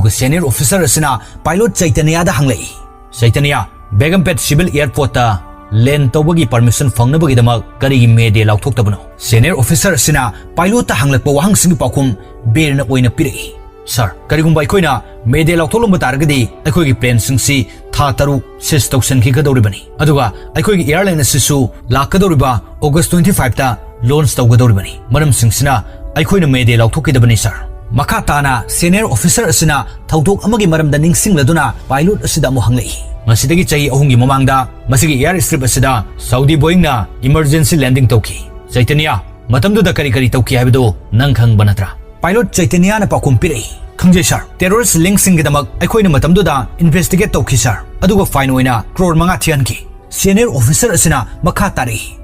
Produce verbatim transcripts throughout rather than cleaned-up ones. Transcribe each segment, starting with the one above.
Senior officer ꯑꯁꯤꯅ pilot ꯆꯩꯇꯟꯌꯥꯗ ꯍꯪꯂꯛꯏ, "ꯆꯩꯇꯟꯌꯥ, ꯕꯦꯒꯝꯄꯦꯠ civil airportꯇ land ꯇꯧꯕꯒꯤ permission ꯐꯪꯅꯕꯒꯤꯗꯃꯛ ꯀꯔꯤꯒꯤ Mayday ꯂꯥꯎꯊꯣꯛꯇꯕꯅꯣ?" Senior officer ꯑꯁꯤꯅ pilotꯇ ꯍꯪꯂꯛꯄ ꯋꯥꯍꯪꯁꯤꯡꯒꯤ ꯄꯥꯎꯈꯨꯝ ꯕꯤꯔꯅ ꯑꯣꯏꯅ ꯄꯤꯔꯛꯏ꯫ "Sir, ꯀꯔꯤꯒꯨꯝꯕ ꯑꯩꯈꯣꯏꯅ Mayday ꯂꯥꯎꯊꯣꯛꯂꯝꯕ ꯇꯥꯔꯒꯗꯤ ꯑꯩꯈꯣꯏꯒꯤ planeꯁꯤꯡꯁꯤ ꯊꯥ ꯇꯔꯨꯛ cease ꯇꯧꯁꯟꯈꯤꯒꯗꯧꯔꯤꯕꯅꯤ꯫ ꯑꯗꯨꯒ ꯑꯩꯈꯣꯏꯒꯤ airline ꯑꯁꯤꯁꯨ ꯂꯥꯛꯀꯗꯧꯔꯤꯕ August twenty fiveꯇ launch ꯇꯧꯒꯗꯧꯔꯤꯕꯅꯤ꯫ ꯃꯔꯝꯁꯤꯡꯁꯤꯅ ꯑꯩꯈꯣꯏꯅ Mayday ꯂꯥꯎꯊꯣꯛꯈꯤꯗꯕꯅꯤ, sir꯫" ꯃꯈꯥ ꯇꯥꯅ senior officer ꯑꯁꯤꯅ ꯊꯧꯗꯣꯛ ꯑꯃꯒꯤ ꯃꯔꯝꯗ ꯅꯤꯡꯁꯤꯡꯂꯗꯨꯅ pilot ꯑꯁꯤꯗ ꯑꯃꯨꯛ ꯍꯪꯂꯛꯏ, "ꯉꯁꯤꯗꯒꯤ ꯆꯍꯤ ꯑꯍꯨꯝꯒꯤ ꯃꯃꯥꯡꯗ ꯃꯁꯤꯒꯤ airstrip ꯑꯁꯤꯗ Saudi Boeingꯅ emergency landing ꯇꯧꯈꯤ꯫ ꯆꯩꯇꯟꯌꯥ, ꯃꯇꯝꯗꯨꯗ ꯀꯔꯤ ꯀꯔꯤ ꯇꯧꯈꯤ ꯍꯥꯏꯕꯗꯨ ꯅꯪ ꯈꯪꯕ ꯅꯠꯇ꯭ꯔꯥ?" Pilot ꯆꯩꯇꯟꯌꯥꯅ ꯄꯥꯎꯈꯨꯝ ꯄꯤꯔꯛꯏ, "ꯈꯪꯖꯩ sir, terrorist linkꯁꯤꯡꯒꯤꯗꯃꯛ ꯑꯩꯈꯣꯏꯅ ꯃꯇꯝꯗꯨꯗ investigate ꯇꯧꯈꯤ sir, ꯑꯗꯨꯒ fine ꯑꯣꯏꯅ ꯀ꯭ꯔꯣꯔ ꯃꯉꯥ ꯊꯤꯍꯟꯈꯤ꯫" Senior officer ꯑꯁꯤꯅ ꯃꯈꯥ ꯇꯥꯔꯛꯏ,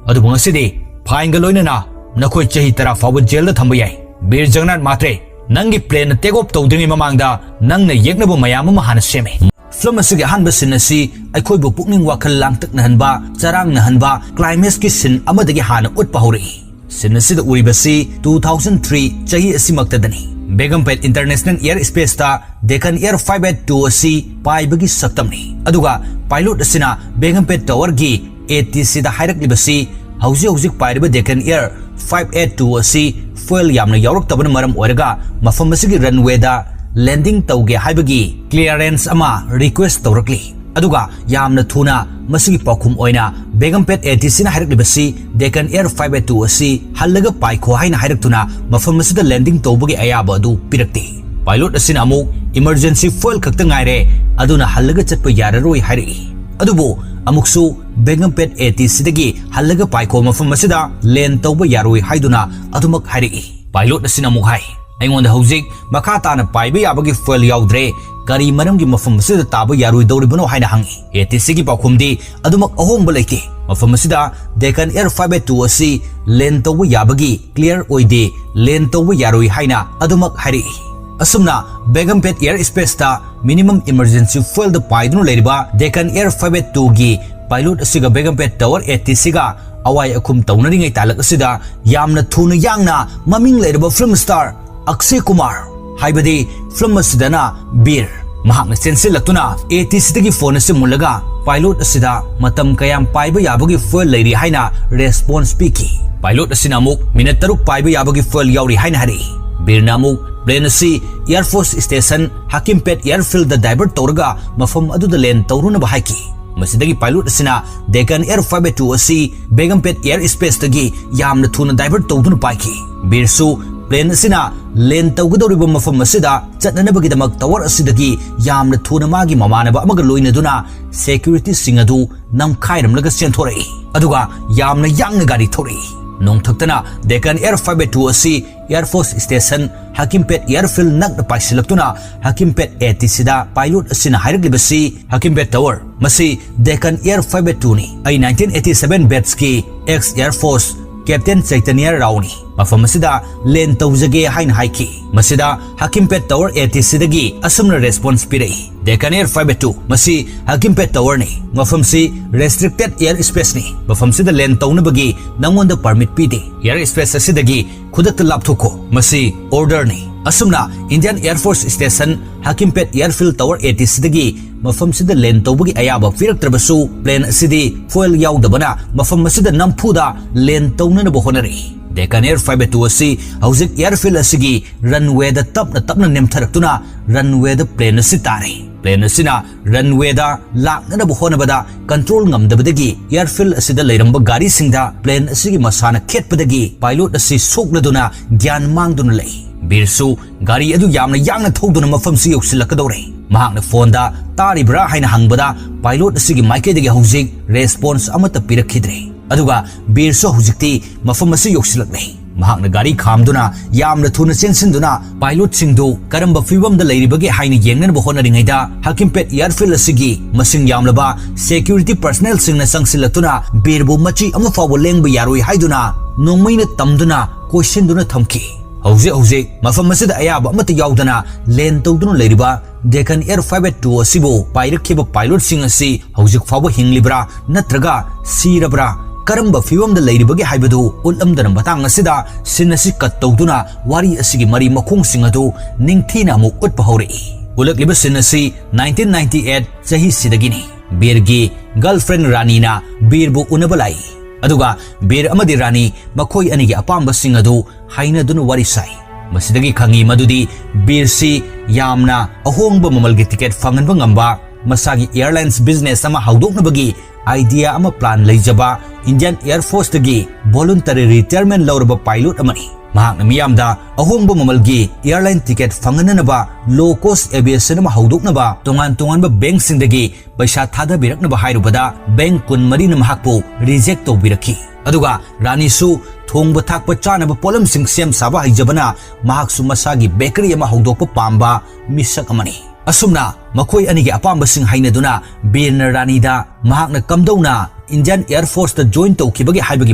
"ꯑꯗꯨꯕꯨ ꯉꯁꯤꯗꯤ fineꯒ ꯂꯣꯏꯅꯅ ꯅꯈꯣꯏ ꯆꯍꯤ ꯇꯔꯥ ꯐꯥꯎꯕ jailꯗ ꯊꯝꯕ ꯌꯥꯏ꯫ ꯕꯤꯔ ꯖꯒꯟꯅꯥꯊ ꯃꯥꯇ꯭ꯔꯦ, ꯅꯪꯒꯤ planeꯅ take off ꯇꯧꯗ꯭ꯔꯤꯉꯩ ꯃꯃꯥꯡꯗ ꯅꯪꯅ ꯌꯦꯛꯅꯕ ꯃꯌꯥꯝ ꯑꯃ ꯍꯥꯟꯅ ꯁꯦꯝꯃꯤ꯫" Film ꯑꯁꯤꯒꯤ ꯑꯍꯥꯟꯕ scene ꯑꯁꯤ ꯑꯩꯈꯣꯏꯕꯨ ꯄꯨꯛꯅꯤꯡ ꯋꯥꯈꯜ ꯂꯥꯡꯇꯛꯅꯍꯟꯕ, ꯆꯔꯥꯡꯅꯍꯟꯕ climaxꯀꯤ scene ꯑꯃꯗꯒꯤ ꯍꯥꯟꯅ ꯎꯠꯄ ꯍꯧꯔꯛꯏ꯫ Scene ꯑꯁꯤꯗ ꯎꯔꯤꯕꯁꯤ two thousand three ꯆꯍꯤ ꯑꯁꯤꯃꯛꯇꯗꯅꯤ꯫ ꯕꯦꯒꯝꯄꯦꯠ International Air Spaceꯇ Deccan Air five eight two ꯑꯁꯤ ꯄꯥꯏꯕꯒꯤ ꯁꯛꯇꯝꯅꯤ꯫ ꯑꯗꯨꯒ pilot ꯑꯁꯤꯅ ꯕꯦꯒꯝꯄꯦꯠ towerꯒꯤ ATCꯗ ꯍꯥꯏꯔꯛꯂꯤꯕꯁꯤ, ꯍꯧꯖꯤꯛ ꯍꯧꯖꯤꯛ ꯄꯥꯏꯔꯤꯕ Deccan Air five eight two ꯑꯁꯤ fuel ꯌꯥꯝꯅ ꯌꯥꯎꯔꯛꯇꯕꯅ ꯃꯔꯝ ꯑꯣꯏꯔꯒ ꯃꯐꯝ ꯑꯁꯤꯒꯤ runwayꯗ landing ꯇꯧꯒꯦ ꯍꯥꯏꯕꯒꯤ clearance ꯑꯃ request ꯇꯧꯔꯛꯂꯤ꯫ ꯑꯗꯨꯒ ꯌꯥꯝꯅ ꯊꯨꯅ ꯃꯁꯤꯒꯤ ꯄꯥꯎꯈꯨꯝ ꯑꯣꯏꯅ ꯕꯦꯒꯝꯄꯦꯠ ATCꯅ ꯍꯥꯏꯔꯛꯂꯤꯕꯁꯤ, Deccan Air five eight two ꯑꯁꯤ ꯍꯜꯂꯒ ꯄꯥꯏꯈꯣ ꯍꯥꯏꯅ ꯍꯥꯏꯔꯛꯇꯨꯅ ꯃꯐꯝ ꯑꯁꯤꯗ landing ꯇꯧꯕꯒꯤ ꯑꯌꯥꯕ ꯑꯗꯨ ꯄꯤꯔꯛꯇꯦ꯫ Pilot ꯑꯁꯤꯅ ꯑꯃꯨꯛ emergency fuel ꯈꯛꯇ ꯉꯥꯏꯔꯦ, ꯑꯗꯨꯅ ꯍꯜꯂꯒ ꯆꯠꯄ ꯌꯥꯔꯔꯣꯏ ꯍꯥꯏꯔꯛꯏ꯫ ꯑꯗꯨꯕꯨ ꯑꯃꯨꯛꯁꯨ ꯕꯦꯒꯝꯄꯦꯠ ATCꯗꯒꯤ ꯍꯜꯂꯒ ꯄꯥꯏꯈꯣ ꯃꯐꯝ ꯑꯁꯤꯗ land ꯇꯧꯕ ꯌꯥꯔꯣꯏ ꯍꯥꯏꯗꯨꯅ ꯑꯗꯨꯃꯛ ꯍꯥꯏꯔꯛꯏ꯫ Pilot ꯑꯁꯤꯅ ꯑꯃꯨꯛ ꯍꯥꯏ, "ꯑꯩꯉꯣꯟꯗ ꯍꯧꯖꯤꯛ ꯃꯈꯥ ꯇꯥꯅ ꯄꯥꯏꯕ ꯌꯥꯕꯒꯤ fuel ꯌꯥꯎꯗ꯭ꯔꯦ, ꯀꯔꯤ ꯃꯔꯝꯒꯤ ꯃꯐꯝ ꯑꯁꯤꯗ ꯇꯥꯕ ꯌꯥꯔꯣꯏꯗꯧꯔꯤꯕꯅꯣ?" ꯍꯥꯏꯅ ꯍꯪꯉꯤ꯫ ATCꯒꯤ ꯄꯥꯎꯈꯨꯝꯗꯤ ꯑꯗꯨꯃꯛ ꯑꯍꯣꯡꯕ ꯂꯩꯇꯦ꯫ ꯃꯐꯝ ꯑꯁꯤꯗ Deccan Air five eight two ꯑꯁꯤ land ꯇꯧꯕ ꯌꯥꯕꯒꯤ clear ꯑꯣꯏꯗꯦ, land ꯇꯧꯕ ꯌꯥꯔꯣꯏ ꯍꯥꯏꯅ ꯑꯗꯨꯃꯛ ꯍꯥꯏꯔꯛꯏ꯫ ꯑꯁꯨꯝꯅ ꯕꯦꯒꯝꯄꯦꯠ Air Spaceꯇ minimum emergency fuelꯗ ꯄꯥꯏꯗꯨꯅ ꯂꯩꯔꯤꯕ Deccan Air five eight twoꯒꯤ pilot ꯑꯁꯤꯒ ꯕꯦꯒꯝꯄꯦꯠ tower ATCꯒ ꯑꯋꯥꯏ ꯑꯈꯨꯝ ꯇꯧꯅꯔꯤꯉꯩ ꯇꯥꯂꯛ ꯑꯁꯤꯗ ꯌꯥꯝꯅ ꯊꯨꯅ ꯌꯥꯡꯅ ꯃꯃꯤꯡ ꯂꯩꯔꯕ film star ꯑꯛꯁꯦ ꯀꯨꯃꯥꯔ ꯍꯥꯏꯕꯗꯤ ꯐꯤꯂꯝ ꯑꯁꯤꯗꯅ ꯕꯤꯔ ꯃꯍꯥꯛꯅ ꯆꯦꯟꯁꯤꯜꯂꯛꯇꯨꯅ ATCꯗꯒꯤ ꯐꯣꯟ ꯑꯁꯤ ꯃꯨꯜꯂꯒ ꯄꯥꯏꯂꯣꯠ ꯑꯁꯤꯗ ꯃꯇꯝ ꯀꯌꯥꯝ ꯄꯥꯏꯕ ꯌꯥꯕꯒꯤ ꯐ꯭ꯌꯨꯑꯦꯜ ꯂꯩꯔꯤ ꯍꯥꯏꯅ ꯔꯦꯁꯄꯣꯟꯁ ꯄꯤꯈꯤ꯫ ꯄꯥꯏꯂꯣꯠ ꯑꯁꯤꯅ ꯑꯃꯨꯛ ꯃꯤꯅꯠ ꯇꯔꯨꯛ ꯄꯥꯏꯕ ꯌꯥꯕꯒꯤ ꯐ꯭ꯌꯨꯑꯦꯜ ꯌꯥꯎꯔꯤ ꯍꯥꯏꯅ ꯍꯥꯏꯔꯛꯏ꯫ ꯕꯤꯔꯅ ꯑꯃꯨꯛ ꯄ꯭ꯂꯦꯟ ꯑꯁꯤ ꯑꯦꯌꯔ ꯐꯣꯔꯁ ꯁ꯭ꯇꯦꯁꯟ ꯍꯀꯤꯝꯄꯦꯠ ꯑꯦꯌꯔꯐꯤꯜꯗ ꯗꯥꯏꯚꯔꯠ ꯇꯧꯔꯒ ꯃꯐꯝ ꯑꯗꯨꯗ ꯂꯦꯟ ꯇꯧꯔꯨꯅꯕ ꯍꯥꯏꯈꯤ꯫ ꯃꯁꯤꯗꯒꯤ ꯄꯥꯏꯂꯣꯠ ꯑꯁꯤꯅ Deccan air five eight two ꯑꯁꯤ ꯕꯦꯒꯝꯄꯦꯠ ꯑꯦꯌꯔ ꯁ꯭ꯄꯦꯁꯇꯒꯤ ꯌꯥꯝꯅ ꯊꯨꯅ ꯗꯥꯏꯚꯔꯠ ꯇꯧꯗꯨꯅ ꯄꯥꯏꯈꯤ꯫ ꯕꯤꯔꯁꯨ ꯄ꯭ꯂꯦꯟ ꯑꯁꯤꯅ ꯂꯦꯟ ꯇꯧꯒꯗꯧꯔꯤꯕ ꯃꯐꯝ ꯑꯁꯤꯗ ꯆꯠꯅꯅꯕꯒꯤꯗꯃꯛ ꯇꯋꯔ ꯑꯁꯤꯗꯒꯤ ꯌꯥꯝꯅ ꯊꯨꯅ ꯃꯥꯒꯤ ꯃꯃꯥꯟꯅꯕ ꯑꯃꯒ ꯂꯣꯏꯅꯗꯨꯅ ꯁꯦꯀ꯭ꯌꯨꯔꯤꯇꯤꯁꯤꯡ ꯑꯗꯨ ꯅꯝꯈꯥꯏꯔꯝꯂꯒ ꯆꯦꯟꯊꯣꯔꯛꯏ꯫ ꯑꯗꯨꯒ ꯌꯥꯝꯅ ꯌꯥꯡꯅ ꯒꯥꯔꯤ ꯊꯧꯔꯛꯏ꯫ ꯅꯣꯡꯊꯛꯇꯅ Deccan air five eight two ꯑꯁꯤ ꯑꯦꯌꯔ ꯐꯣꯔꯁ ꯁ꯭ꯇꯦꯁꯟ ꯍꯀꯤꯝꯄꯦꯠ ꯑꯦꯌꯔꯐꯤꯜ ꯅꯛꯅ ꯄꯥꯏꯁꯤꯜꯂꯛꯇꯨꯅ ꯍꯀꯤꯝꯄꯦꯠ ATCꯗ ꯄꯥꯏꯂꯣꯠ ꯑꯁꯤꯅ ꯍꯥꯏꯔꯛꯂꯤꯕꯁꯤ, "ꯍꯀꯤꯝꯄꯦꯠ ꯇꯋꯔ, ꯃꯁꯤ ꯗꯦꯀꯥꯟ ꯑꯦꯌꯔ ꯐꯥꯏꯚ ꯑꯦꯠ ꯇꯨꯅꯤ꯫ ꯑꯩ ꯅꯥꯏꯟꯇꯤꯟ ꯑꯩꯠꯇꯤ ꯁꯚꯦꯟ ꯕꯦꯠꯁꯀꯤ ex air force captain Chaitanya ꯔꯥꯎꯅꯤ꯫ ꯃꯐꯝ ꯑꯁꯤꯗ ꯂꯦꯟ ꯇꯧꯖꯒꯦ" ꯍꯥꯏꯅ ꯍꯥꯏꯈꯤ꯫ ꯃꯁꯤꯗ ꯍꯀꯤꯝꯄꯦꯠ ꯇꯋꯔ ATCꯗꯒꯤ ꯑꯁꯨꯝꯅ ꯔꯦꯁꯄꯣꯟꯁ ꯄꯤꯔꯛꯏ, "Deccan air five eight two, ꯃꯁꯤ ꯍꯀꯤꯝꯄꯦꯠ ꯇꯋꯔꯅꯤ꯫ ꯃꯐꯝꯁꯤ ꯔꯦꯁꯇ꯭ꯔꯤꯛꯇꯦꯗ ꯑꯦꯌꯔ ꯁ꯭ꯄꯦꯁꯅꯤ꯫ ꯃꯐꯝꯁꯤꯗ ꯂꯦꯟ ꯇꯧꯅꯕꯒꯤ ꯅꯉꯣꯟꯗ ꯄꯔꯃꯤꯠ ꯄꯤꯗꯦ꯫ ꯑꯦꯌꯔ ꯁ꯭ꯄꯦꯁ ꯑꯁꯤꯗꯒꯤ ꯈꯨꯗꯛꯇ ꯂꯥꯞꯊꯣꯛꯈꯣ꯫ ꯃꯁꯤ ꯑꯣꯔꯗꯔꯅꯤ꯫" ꯑꯁꯨꯝꯅ Indian air force station Hakimpet airfield tower ATCꯗꯒꯤ ꯃꯐꯝꯁꯤꯗ ꯂꯦꯟ ꯇꯧꯕꯒꯤ ꯑꯌꯥꯕ ꯄꯤꯔꯛꯇ꯭ꯔꯕꯁꯨ, ꯄ꯭ꯂꯦꯟ ꯑꯁꯤꯗꯤ ꯐ꯭ꯌꯨꯑꯦꯜ ꯌꯥꯎꯗꯕꯅ ꯃꯐꯝ ꯑꯁꯤꯗ ꯅꯝꯐꯨꯗ ꯂꯦꯟ ꯇꯧꯅꯅꯕ ꯍꯣꯠꯅꯔꯛꯏ꯫ Deccan air five eight two ꯑꯁꯤ ꯍꯧꯖꯤꯛ ꯑꯦꯌꯔꯐꯤꯜ ꯑꯁꯤꯒꯤ ꯔꯟꯋꯦꯗ ꯇꯞꯅ ꯇꯞꯅ ꯅꯦꯝꯊꯔꯛꯇꯨꯅ ꯔꯟꯋꯦꯗ ꯄ꯭ꯂꯦꯟ ꯑꯁꯤ ꯇꯥꯔꯦ꯫ ꯄ꯭ꯂꯦꯟ ꯑꯁꯤꯅ ꯔꯟꯋꯦꯗ ꯂꯥꯛꯅꯅꯕ ꯍꯣꯠꯅꯕꯗ ꯀꯟꯇ꯭ꯔꯣꯜ ꯉꯝꯗꯕꯗꯒꯤ ꯑꯦꯌꯔꯐꯤꯜ ꯑꯁꯤꯗ ꯂꯩꯔꯝꯕ ꯒꯥꯔꯤꯁꯤꯡꯗ ꯄ꯭ꯂꯦꯟ ꯑꯁꯤꯒꯤ ꯃꯁꯥꯅ ꯈꯦꯠꯄꯗꯒꯤ ꯄꯥꯏꯂꯣꯠ ꯑꯁꯤ ꯁꯣꯛꯂꯗꯨꯅ ꯒ꯭ꯌꯥꯟ ꯃꯥꯡꯗꯨꯅ ꯂꯩ꯫ ꯕꯤꯔꯁꯨ ꯒꯥꯔꯤ ꯑꯗꯨ ꯌꯥꯝꯅ ꯌꯥꯡꯅ ꯊꯧꯗꯨꯅ ꯃꯐꯝꯁꯤ ꯌꯧꯁꯤꯜꯂꯛꯀꯗꯧꯔꯦ꯫ ꯃꯍꯥꯛꯅ ꯐꯣꯟꯗ "ꯇꯥꯔꯤꯕ꯭ꯔꯥ?" ꯍꯥꯏꯅ ꯍꯪꯕꯗ ꯄꯥꯏꯂꯣꯠ ꯑꯁꯤꯒꯤ ꯃꯥꯏꯀꯩꯗꯒꯤ ꯍꯧꯖꯤꯛ ꯔꯦꯁꯄꯣꯟꯁ ꯑꯃꯠꯇ ꯄꯤꯔꯛꯈꯤꯗ꯭ꯔꯦ꯫ ꯑꯗꯨꯒ ꯕꯤꯔꯁꯨ ꯍꯧꯖꯤꯛꯇꯤ ꯃꯐꯝ ꯑꯁꯤ ꯌꯧꯁꯤꯜꯂꯛꯂꯦ꯫ ꯃꯍꯥꯛꯅ ꯒꯥꯔꯤ ꯈꯥꯝꯗꯨꯅ ꯌꯥꯝꯅ ꯊꯨꯅ ꯆꯦꯟꯁꯤꯟꯗꯨꯅ ꯄꯥꯏꯂꯣꯠꯁꯤꯡꯗꯨ ꯀꯔꯝꯕ ꯐꯤꯕꯝꯗ ꯂꯩꯔꯤꯕꯒꯦ ꯍꯥꯏꯅ ꯌꯦꯡꯅꯅꯕ ꯍꯣꯠꯅꯔꯤꯉꯩꯗ, ꯍꯀꯤꯝꯄꯦꯠ ꯑꯦꯌꯔꯐꯤꯜ ꯑꯁꯤꯒꯤ ꯃꯁꯤꯡ ꯌꯥꯝꯂꯕ ꯁꯦꯀ꯭ꯌꯨꯔꯤꯇꯤ ꯄꯔꯁꯅꯦꯜꯁꯤꯡꯅ ꯆꯪꯁꯤꯜꯂꯛꯇꯨꯅ ꯕꯤꯔꯕꯨ ꯃꯆꯤ ꯑꯃ ꯐꯥꯎꯕ ꯂꯦꯡꯕ ꯌꯥꯔꯣꯏ ꯍꯥꯏꯗꯨꯅ ꯅꯣꯡꯃꯩꯅ ꯇꯝꯗꯨꯅ ꯀꯣꯏꯁꯤꯟꯗꯨꯅ ꯊꯝꯈꯤ꯫ ꯍꯧꯖꯤꯛ ꯍꯧꯖꯤꯛ ꯃꯐꯝ ꯑꯁꯤꯗ ꯑꯌꯥꯕ ꯑꯃꯠꯇ ꯌꯥꯎꯗꯅ ꯂꯦꯟ ꯇꯧꯗꯨꯅ ꯂꯩꯔꯤꯕ Deccan air five eight two ꯑꯁꯤꯕꯨ ꯄꯥꯏꯔꯛꯈꯤꯕ ꯄꯥꯏꯂꯣꯠꯁꯤꯡ ꯑꯁꯤ ꯍꯧꯖꯤꯛ ꯐꯥꯎꯕ ꯍꯤꯡꯂꯤꯕ꯭ꯔꯥ ꯅꯠꯇ꯭ꯔꯒ ꯁꯤꯔꯕ꯭ꯔꯥ ꯀꯔꯝꯕ ꯐꯤꯕꯝꯗ ꯂꯩꯔꯤꯕꯒꯦ ꯍꯥꯏꯕꯗꯨ ꯎꯠꯂꯝꯗꯅ, ꯃꯇꯥꯡ ꯑꯁꯤꯗ scene ꯑꯁꯤ cut ꯇꯧꯗꯨꯅ ꯋꯥꯔꯤ ꯑꯁꯤꯒꯤ ꯃꯔꯤ ꯃꯈꯣꯡꯁꯤꯡ ꯑꯗꯨ ꯅꯤꯡꯊꯤꯅ ꯑꯃꯨꯛ ꯎꯠꯄ ꯍꯧꯔꯛꯏ꯫ ꯎꯠꯂꯛꯂꯤꯕ scene ꯑꯁꯤ nineteen ninety eight ꯆꯍꯤꯁꯤꯗꯒꯤꯅꯤ꯫ ꯕꯤꯔꯒꯤ girlfriend ꯔꯥꯅꯤꯅ ꯕꯤꯔꯕꯨ ꯎꯅꯕ ꯂꯥꯛꯏ꯫ ꯑꯗꯨꯒ ꯕꯤꯔ ꯑꯃꯗꯤ ꯔꯥꯅꯤ ꯃꯈꯣꯏ ꯑꯅꯤꯒꯤ ꯑꯄꯥꯝꯕꯁꯤꯡ ꯑꯗꯨ ꯍꯥꯏꯅꯗꯨꯅ ꯋꯥꯔꯤ ꯁꯥꯏ꯫ ꯃꯁꯤꯗꯒꯤ ꯈꯪꯉꯤ ꯃꯗꯨꯗꯤ ꯕꯤꯔꯁꯤ ꯌꯥꯝꯅ ꯑꯍꯣꯡꯕ ꯃꯃꯜꯒꯤ ticket ꯐꯪꯍꯟꯕ ꯉꯝꯕ, ꯃꯁꯥꯒꯤ airlines business ꯑꯃ ꯍꯧꯗꯣꯛꯅꯕꯒꯤ idea ꯑꯃ, plan ꯂꯩꯖꯕ, Indian Air Forceꯇꯒꯤ voluntary retirement ꯂꯧꯔꯕ pilot ꯑꯃꯅꯤ꯫ ꯃꯍꯥꯛꯅ ꯃꯤꯌꯥꯝꯗ ꯑꯍꯣꯡꯕ ꯃꯃꯜꯒꯤ airline ticket ꯐꯪꯍꯟꯅꯅꯕ low cost aviation ꯑꯃ ꯍꯧꯗꯣꯛꯅꯕ ꯇꯣꯉꯥꯟ ꯇꯣꯉꯥꯟꯕ bankꯁꯤꯡꯗꯒꯤ ꯄꯩꯁꯥ ꯊꯥꯗꯕꯤꯔꯛꯅꯕ ꯍꯥꯏꯔꯨꯕꯗ, bank ꯀꯨꯟꯃꯔꯤꯅ ꯃꯍꯥꯛꯄꯨ reject ꯇꯧꯕꯤꯔꯛꯈꯤ꯫ ꯑꯗꯨꯒ ꯔꯥꯅꯤꯁꯨ ꯊꯣꯡꯕ ꯊꯥꯛꯄ, ꯆꯥꯅꯕ ꯄꯣꯠꯂꯝꯁꯤꯡ ꯁꯦꯝ ꯁꯥꯕ ꯍꯩꯖꯕꯅ ꯃꯍꯥꯛꯁꯨ ꯃꯁꯥꯒꯤ bakery ꯑꯃ ꯍꯧꯗꯣꯛꯄ ꯄꯥꯝꯕ ꯃꯤꯁꯛ ꯑꯃꯅꯤ꯫ ꯑꯁꯨꯝꯅ ꯃꯈꯣꯏ ꯑꯅꯤꯒꯤ ꯑꯄꯥꯝꯕꯁꯤꯡ ꯍꯥꯏꯅꯗꯨꯅ ꯕꯤꯔꯅ ꯔꯥꯅꯤꯗ ꯃꯍꯥꯛꯅ ꯀꯝꯗꯧꯅ Indian Air Forceꯇ join ꯇꯧꯈꯤꯕꯒꯦ ꯍꯥꯏꯕꯒꯤ